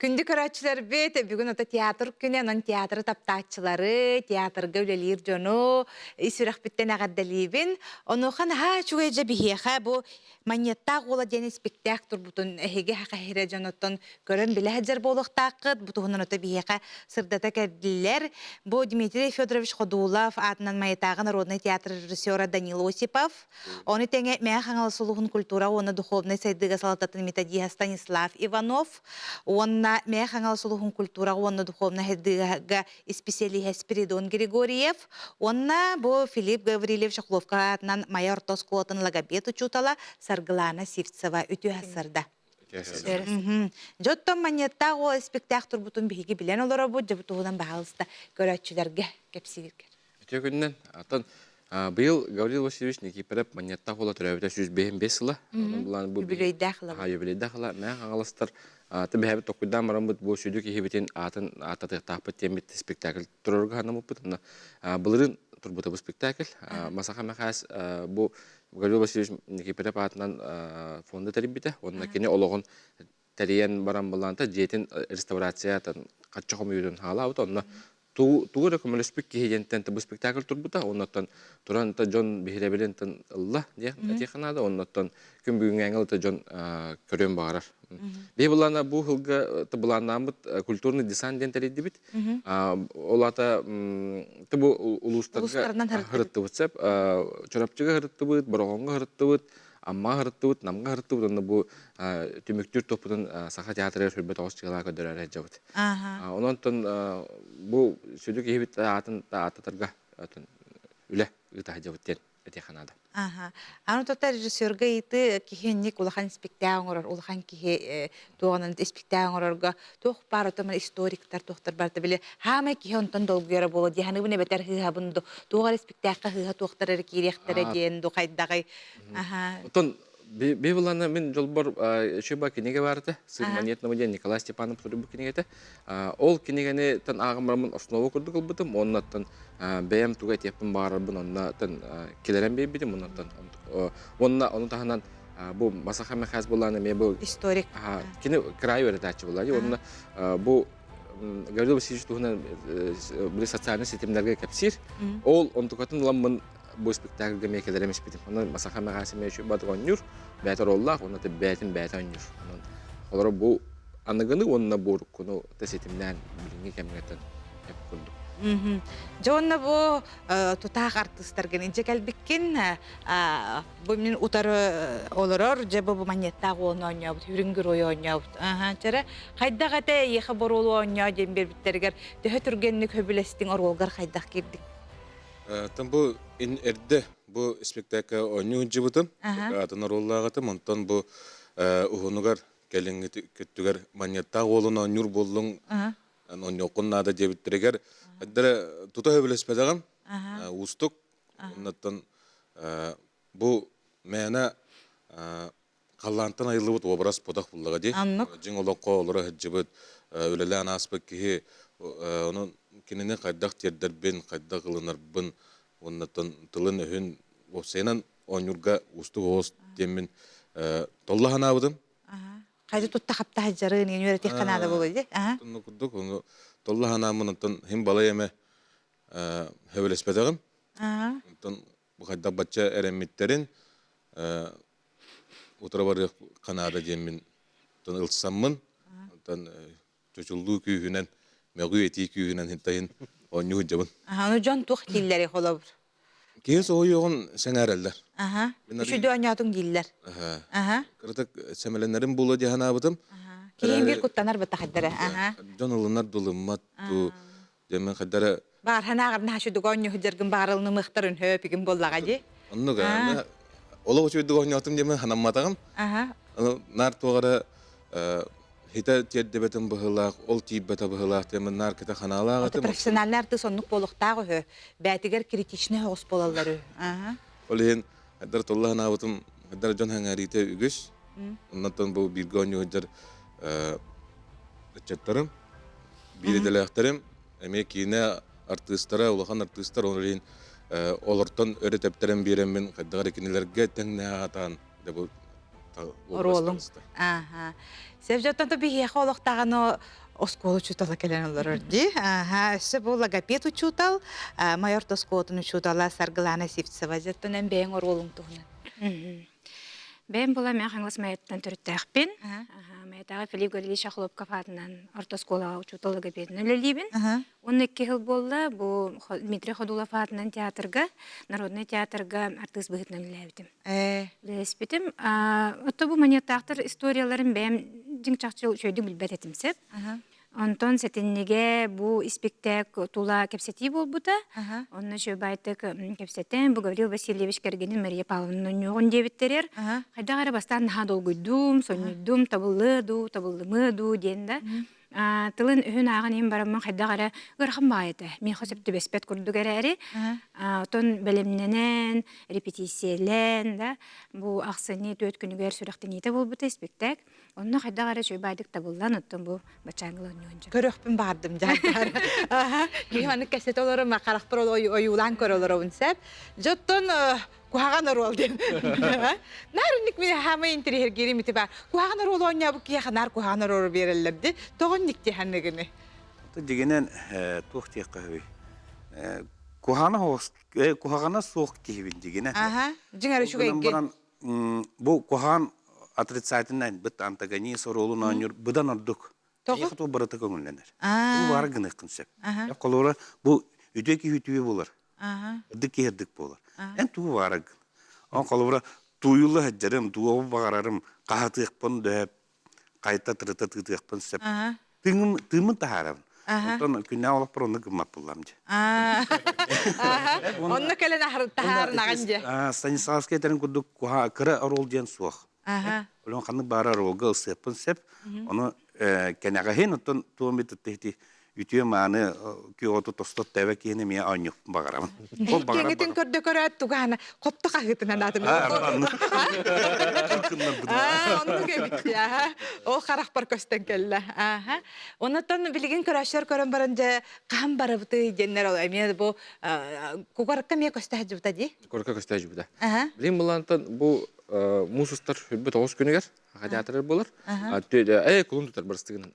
Күндү көрөөччүлэрбит, бүгүн ото театр күнэ, онон театры таптааччылары, театрга үлэлиир дьону ис сүрэхпиттэн эҕэрдэлиибин. Онуоха наһаа үчүгэй дьэ биһиэхэ бу Манньыаттаах уола диэн испиктээк турбутун эһиги хахаһирэ дьоноттон көрөн билэ сылдьар буолуохтааххыт. Бу туһунан ото биһиэхэ сырдата кэллилэр. Бу Дмитрий Федорович Ходулов аатынан Майатааҕы народнай театр режиссера Данил Осипов, Ону тэҥэ Мэҥэ Хаҥалас улууһун культура уонна духовнай сайдыыга салалтатын методиһа Станислав Иванов уонна Мэҥэ Хаҥалас улууһун культура уонна духовнай сайдыыга исписэлииһэ Спиридон Григорьев уонна бу Филипп Гаврильевич Охловка аатынан Майа орто оскуолатын логопед учуутала Саргылана Сивцева үтүө сарда. Дьоттон манньыаттаах уол испиктаах турбутун биһиги билэн олоробут, дьэ бу туһунан баһаалыста көрөөччүлэргэ кэпсииргэр. Үтүө күнүнэн. Атын быйыл Гаврил Васильевич Никифоров Манньыаттаах уола төрөөбүтэ 105 сыла. Онон бу Үбүлүөйдээх ыла. Юбилейдаах ыла. Мээ хаҥаластар аты бэһэбит токуйдаан бараммыт бу сүдү киһибитин аатын ааттатыахтаахпыт диэммит спектакль турарга ханаммыппыт. Онно былырыын турбута бу спектакль. Масаха Мэхээс бу Гаврил Васильевич Никифоров аатынан фонда тэрийбитэ. Уонна кини олоҕун тэрийэн баран былаанта дьиэтин реставрациятын хачча хомуйуутун хаалаабыта. Онно тугу эрэ көмөлөспүт киһи диэнтэн бу спектакль турбута. Оннуттан туран дьон биһирэбилин ылла диэх этиэххэ наада. Оннуттан күн бүгүҥҥэ ылыта дьон көрүөн баҕарар. Биһи былаана бу сылга былааннааммыт культурный десант диэн тэрийдибит. Ол аата бу улуустарга һырыттыбыт сөп. Чурапчыга һырыттыбыт, Бороҕоҥҥо һырыттыбыт, Аммаҕа һырыттыбыт, Намҥа һырыттыбыт уонна бу түмүктүүр топпутун Саха театрыгар 29 чыгалаа көрдөрөр сылдьабыт. Онон бу сүдү киһибит аатын ааттатарга үлэ ыыта сылдьабыт диэн этиэххэ наада. Аха. Аны тота режиссерга ыйытыы киһи инник улахан испиктээк оҥорор, улахан киһи туоҕунан испиктээк оҥорорго туох баар отоман историктар туохтар барыта били хаамай киһи онтон долгуйара буолуо дии саныыбын эбэтэр хыыһабын ду туох эрэ испиктээххэ хыыһа туохтар эрэ киириэхтэрэ диэн ду хайдаҕый Аха. Оттон би булана мин дьолбор үчүгэй кинигэ баар этэ. Сын монетного диэн Николай Степанов суруйбут кинигэтэ. Ол кинигэни тан ааҕан бараммын основа курдук ылбытым. Оннуттан бэйэм тугу этиэхпин баҕарарбын онно килэрэн биэрбитим. Оннуттан уонна ону таһынан бу Масаха Михайлович булаан эмиэ бу историк кини кыраайы үөрэтээччи буолла. Уонна бу Гаврил Васильевич туһунан били социальнай ситимнэргэ кэпсиир. Ол онтукатын ыламмын бу спектакльга эмиэ кэлэрим испитим. Онон Масаха Мэхээсимиэч бат оонньуур, бэйэтэ оруоллаах, уонна бэйэтин бэйэтэ оонньуур. Онон олоро бу аныгыны уонна бу уруккуну ситимнээн билиҥҥи кэмҥэ эп курдук. Дьэ уонна бу тутаах артыыстаргын инчэ кэлбиккин бу мин утары олорор дьэ бу манньыаттаах уолун оонньообут үрүҥ герой оонньообут чэрэ хайдах этэ эйиэхэ боруолу оонньоо диэн биэрбиттэригэр төһө түргэнник хөбүлэстиҥ оруолгар хайдах киирдиҥ Тан бу эрдэ бу спектакльга оонньуу сылдьыбытым, атын оруоллаах этим. Онтон бу уһунугар кэлиҥҥи көттүгэр манньыаттаах уолун оонньуур буоллуҥ, оонньуоххун наада диэбиттэригэр эрдэ тута сөбүлэспэтэҕим. Уустук. Оннуттан бу мээнэ халлаантан айыллыбыт уобарас ботах буллаҕа дии. Дьиҥ олоххо олоро сылдьыбыт, үлэлээн ааспыт киһи онон кинини хайдах тиэрдэрбин, хайдах ылынарбын уоннаттан тылын-өһүн уопсайынан оонньуурга уустук оҕус диэммин толло санаабытым. Хайда тутта хапта сылдьарын, үөрэтиэххэ наада буолуо дии. Курдук, ону толло санааммын онтон иһин балай эмэ сөбүлэспэтэҕим. Онтон бу хайдах бачча эрэммиттэрин утары барыах ханаада диэммин оттон ылсаммын оттон чочуллуу күүһүнэн мөҕүү этии күүһүнэн хинтайын оонньуу сылдьабын. Аны дьон туох дииллэрий холобур? Киһи соһуйуоҕун сэҥээрэллэр. Аха. Үчүгэй оонньоотуҥ дииллэр. Аха. Кыратык сэмэлэнэрим буолуо дии санаабытым. Киһи биир куттанар баттахайдара. Аха. Дьон ылынар дылыммат дуу Дьэ хайдара Баар ханааҕар наһаа үчүгэй оонньуу сылдьаргын баарылынымыахтарын хөп игин буоллаҕа дии. Оннук аа. Олох үчүгэйдик оонньоотум диэмэн ханамматаҕым. Аха. Наар туох эрэ хитэ тиэрдибэтим быһыылаах, ол тиийбэтэ быһыылаах диэмэн наар кэтэ ханаалаах этим. Профессиональный артыыс оннук буолуохтаах үһү. Бээтигэр критичнэй соҕус буолаллар үһү. Аха. Ол иһин хайдара толла санаабытым, хайдара дьон сэҥээриитэ үгүс. Оннуттан бу бииргэ оонньуу сылдьар ыччаттарым Биир идэлээхтэрим эмиэ киинэ артыыстара, улахан артыыстар, ол иһин олортон өрө тэптэрэн биэрэммин хайдах эрэ кинилэргэ тэҥнээх аатаан дэ бу Оруолуҥ. Ааха. Севжоттон то биһиэхэ олохтааҕыны оскуола учуутала кэлэн олорор дии. Ааха. Өссө бу логопед учуутал, майор оскуолатын учуутала Саргылана Сивцева. Дьэттон эн бэйэҥ оруолуҥ туһунан. Бэйэм була мен Хаҥалас Майаттан төрүттээхпин. Майатааҕы Филипп Гаврильевич Охлопков аатынан орто оскуолаҕа учуутал логопедынан үлэлиибин. Уонна икки сыл буолла бу Дмитрий Ходулов аатынан театрга, народнай театрга артыыс быһыытынан үлэлээбитим. Үлэлэспитим. Отто бу маньяктаахтар историяларын бэйэм дьиҥ чахчы үчүгэйдик билбэт этим сөп. Онтон сэтинньигэ бу испиктээк тула кэпсэтии буолбута. Онно үчүгэйдик кэпсэтэн, бу Гаврил Васильевич кэргэнин Мария Павловна онньуоҕун диэбиттэрэр. Хайдах эрэ бастаан наһаа долгуйдум, сонньуйдум, табыллыа дуу, табыллымыа дуу диэн да. Тылын өһүн ааҕан иһин бараммын хайдах эрэ ыарахан баҕайы этэ. Миэхэ сөп түбэспэт курдук эрээри. Отон бэлэмнэнэн, репетициялээн да, бу ахсынньы түөрт күнүгэр сүрэхтэниитэ буолбута испиктээк. Онно хайдах эрэ үчүгэй табыллан, оттон бу бачаангыл оонньуон дьэ. Көрөхпүн баардым дьаһалтар. Киһи маннык кэсэтэ олорор, харахпар ойуулаан көрө олоробун сөп. Дьоттон. Куһаҕан оруол диэн. Наар инник мин хаамай интириһэргиирим ити баар. Куһаҕан оруол оонньообут киһиэхэ наар куһаҕан оруолу биэрэллэр ди. Тоҕо инник диэханныгыны? Дьигинэн туох диэххэ сөбүй? Куһаҕана куһаҕана суох киһибин дьигинэн. Аха, дьиҥ эрэ үчүгэйгин. Баран бу куһаҕан отрицательный быт антагонист оруолун оонньуур быдан ордук. Эйиэхэ туох барыта көҥүллэнэр. Бу баара гыныаххын сөп. Холобура, бу үтүө киһи үтүө буолар. Ырдык киһи ырдык буолар. Эн тугу баарагын? Он холобура, тууйулла сылдьарым, туоҕу баҕарарым, хаһатыахпын дөп, хайта тырыта тыытыахпын сөп. Тыыҥым, тыыммын таһаарабын. Онтон күннээх олохпор онно гыммат буллам дьэ. Онно кэлэн таһаарынаҕын дьэ. Станиславский этэрин курдук кыра оруол диэн суох. Олон ханнык баара оруолга ылсыаппын сөп. Ону кэнэҕэһин оттон туом бит ити үтүө мааны күөҕүтү тостот тэбэ киһини эмиэ оонньуохпун баҕарабын. Ол баҕарабын. Киэҥитин көрдө көрөөт тугаана хопто хаһыытынан аатым. Оннук эбит Ол харахпар көстөн кэллэ. Оннотон билигин көрөөччүлэр көрөн баран дьэ хаһан барабытый диэннэр ол эмиэ бу кугарыкка эмиэ көстө сылдьыбыта дии. Кугарыкка көстө сылдьыбыта. Билигин былаантан бу муус устар 29 күнүгэр Саха театры буолар. Э кулун тутар барыстыгынан.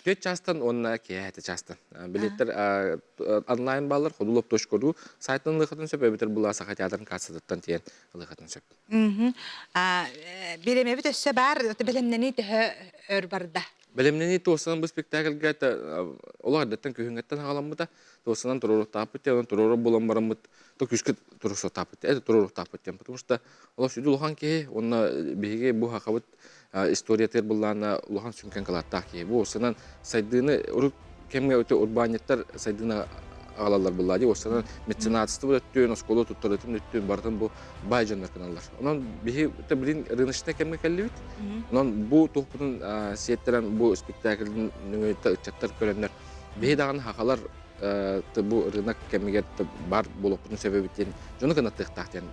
Түөрт чаастан уонна киэһэ чаастан. Билеттер онлайн бааллар ходулов.ру сайтынан ылыахатын сөп эбэтэр була Саха театрын кассатыттан тиийэн ылыахатын сөп. Бириэмэбит өссө баар, бэлэмнэнии төһө өр барда? Бэлэмнэнии туосанан бу спектакльга олох эрдэттэн күһүҥҥэттэн хаҕаламмыта. Туосанан туруоруохтаахпыт диэн, туруору булан бараммыт то күүскэ туруорсуохтаахпыт, это туруоруохтаахпыт диэн. Потому что олох сүдү улахан киһи, уонна биһиги бу хахабыт историятыгар былаана улахан сүҥкэн кылааттаах киһи. Бу уосанан сайдыыны урут кэмҥэ өтө урбаанньыттар сайдыыны аҕалаллар буллаа дии. Уосанан меценатство өттүн, оскуола туттарытын өттүн барытын бу баай дьоннор гыналлар. Онон биһи билин рыночнай кэмҥэ кэллибит. Онон бу туохпутун сиэттэрэн бу спектакльдын нөҥүөтэ ыччаттар көрөннөр биһи даҕаны хахалар бу рынок кэмигэр бар буолуохпутун сөп эбит диэн дьону кынаттыахтаах диэн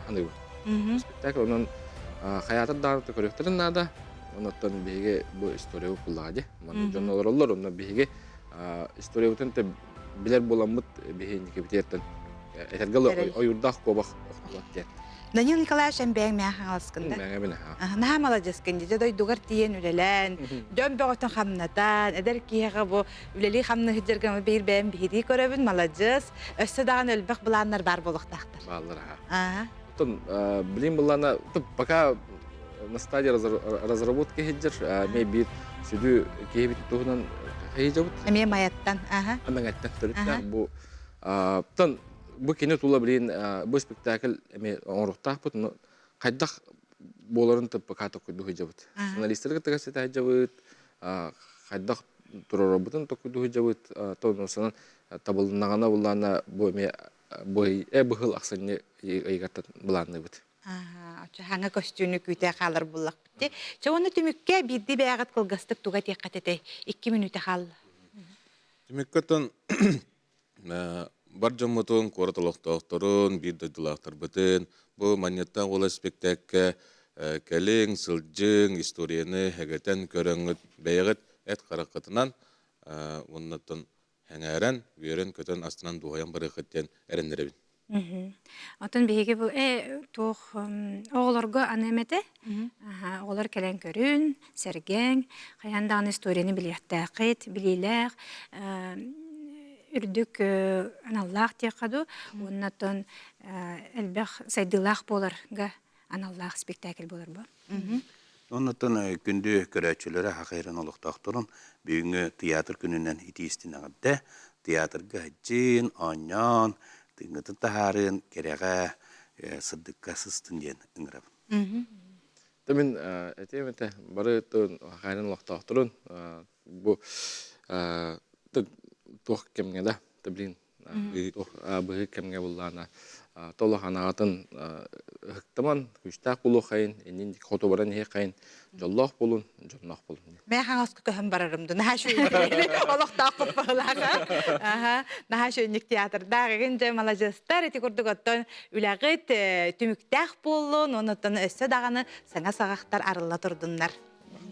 саныыбын. Спектакль онон хайаатар даҕаны көрүөхтэрин наада. Онон биһиги бу история буллаҕа дии. Манна дьон олороллор, онно биһиги историябытын билэр буоламмыт биһи инникибитиэртэн этэргэ ойуурдаах куобах охтубат диэн. Данил Николаевич эн бэйэҥ мэҥэ хаҥаласкын да? Мэҥэбин аха. Наһаа маладьыаскын дьэ дойдугар тиийэн үлэлээн, дьон бөҕөтүн хамнатан, эдэр киһиэхэ бу үлэлии хамнаһы дьаргама биир бэйэм биһирии көрөбүн, маладьыас. Өссө даҕаны элбэх былааннар баар буолуохтаахтар. Бааллар аха. Оттон билим былаана пока на стадии разработки сылдьар, эмиэ биир сүдү киһибит туһунан хайыдьабыт. Эмиэ Майаттан, аха. Мэҥэттэн төрүттээх бу тон бу кини тула билин бу спектакль эмиэ оҥоруохтаахпыт, но хайдах буоларын пока токуйду сылдьабыт. Сценаристары кытта кэпсэтэ сылдьабыт, хайдах туруорарбытын токуйду сылдьабыт, тонусанан табылыннаҕына буллаана бу эмиэ быһыл ахсынньы ыйыгар былаанныыбыт. Хаҥа көстүүнү күүтэ хаалар буллахпыт дии. Чэ уонна түмүккэ биирдии бэйэҕит кылгастык туга этиэххит этэй? 2 мүнүүтэ хаалла. Түмүккэ оттон бар дьоммутун, куорат олохтоохторун, биир дойдулаахтарбытын бу манньыттан уола спектакка кэлиҥ, сылдьыҥ, историяны эгэтэн көрөҥҥүт бэйэҕит эт хараххытынан уонна оттон сэҥээрэн, үөрэн-көтөн, астынан дуоһуйан барыаххыт диэн эрэннэрэбин. Оттон биһиги бу туох оҕолорго аныам этэ. Оҕолор кэлэн көрүн, сэргээҥ, хайаан даҕаны историяны билиэхтээххит, билиилээх, үрдүк аналлаах диэххэ дуу, уонна оттон элбэх сайдыылаах буоларга аналлаах спектакль буолар бу. Оннуттан күндү көрөөччүлэрэ хахайран олохтоохторун бүгүҥҥү тыйаатыр күнүнэн итиистин эҕэрдэ. Тыйаатырга сылдьын, оонньоон, тыыҥҥытын таһаарын, кэрэҕэ, сырдыкка сыстын диэн ыҥырабын. Мин этиэм этэ, бары хахайран олохтоохторун бу туох кэмҥэ да, блин, быһыы кэмҥэ буллаана толох анаҕатын ыһыктаман күүстээх буолуоххайын иннин хоту баран иһиэххэйин дьоллоох буолун дьонноох буолун Мэ хаҥаска көһөн барарым ду наһаа үчүгэй олохтоох куппалаах аха наһаа үчүгэй театрдаах игин дьэ маладьыастар ити курдук оттон үлэҕит түмүктээх буоллун оннуттан өссө даҕаны саҥа саҕахтар арылла турдуннар.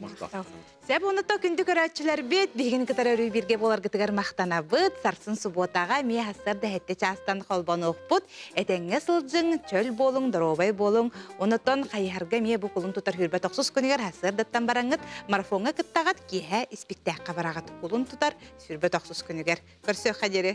Махтал. Сөп онута күндү көрөөччүлэрбит биһигини кытары өрүү бииргэ буоларгытыгар махтанабыт. Сарсын субуотаҕа эмиэ хассар да хэттэ чаастан холбонуохпут. Этэҥҥэ сылдьыҥ, чөл буолуҥ, доруобай буолуҥ. Онотон хайыһарга эмиэ бу кулун тутар хүрбэ тохсус күнүгэр хассыардаттан бараҥҥыт марафоҥҥа кыттаҕыт, киэһэ испиктээххэ бараҕыт. Кулун тутар сүрбэ тохсус күнүгэр. Көрсүөххэ диэри.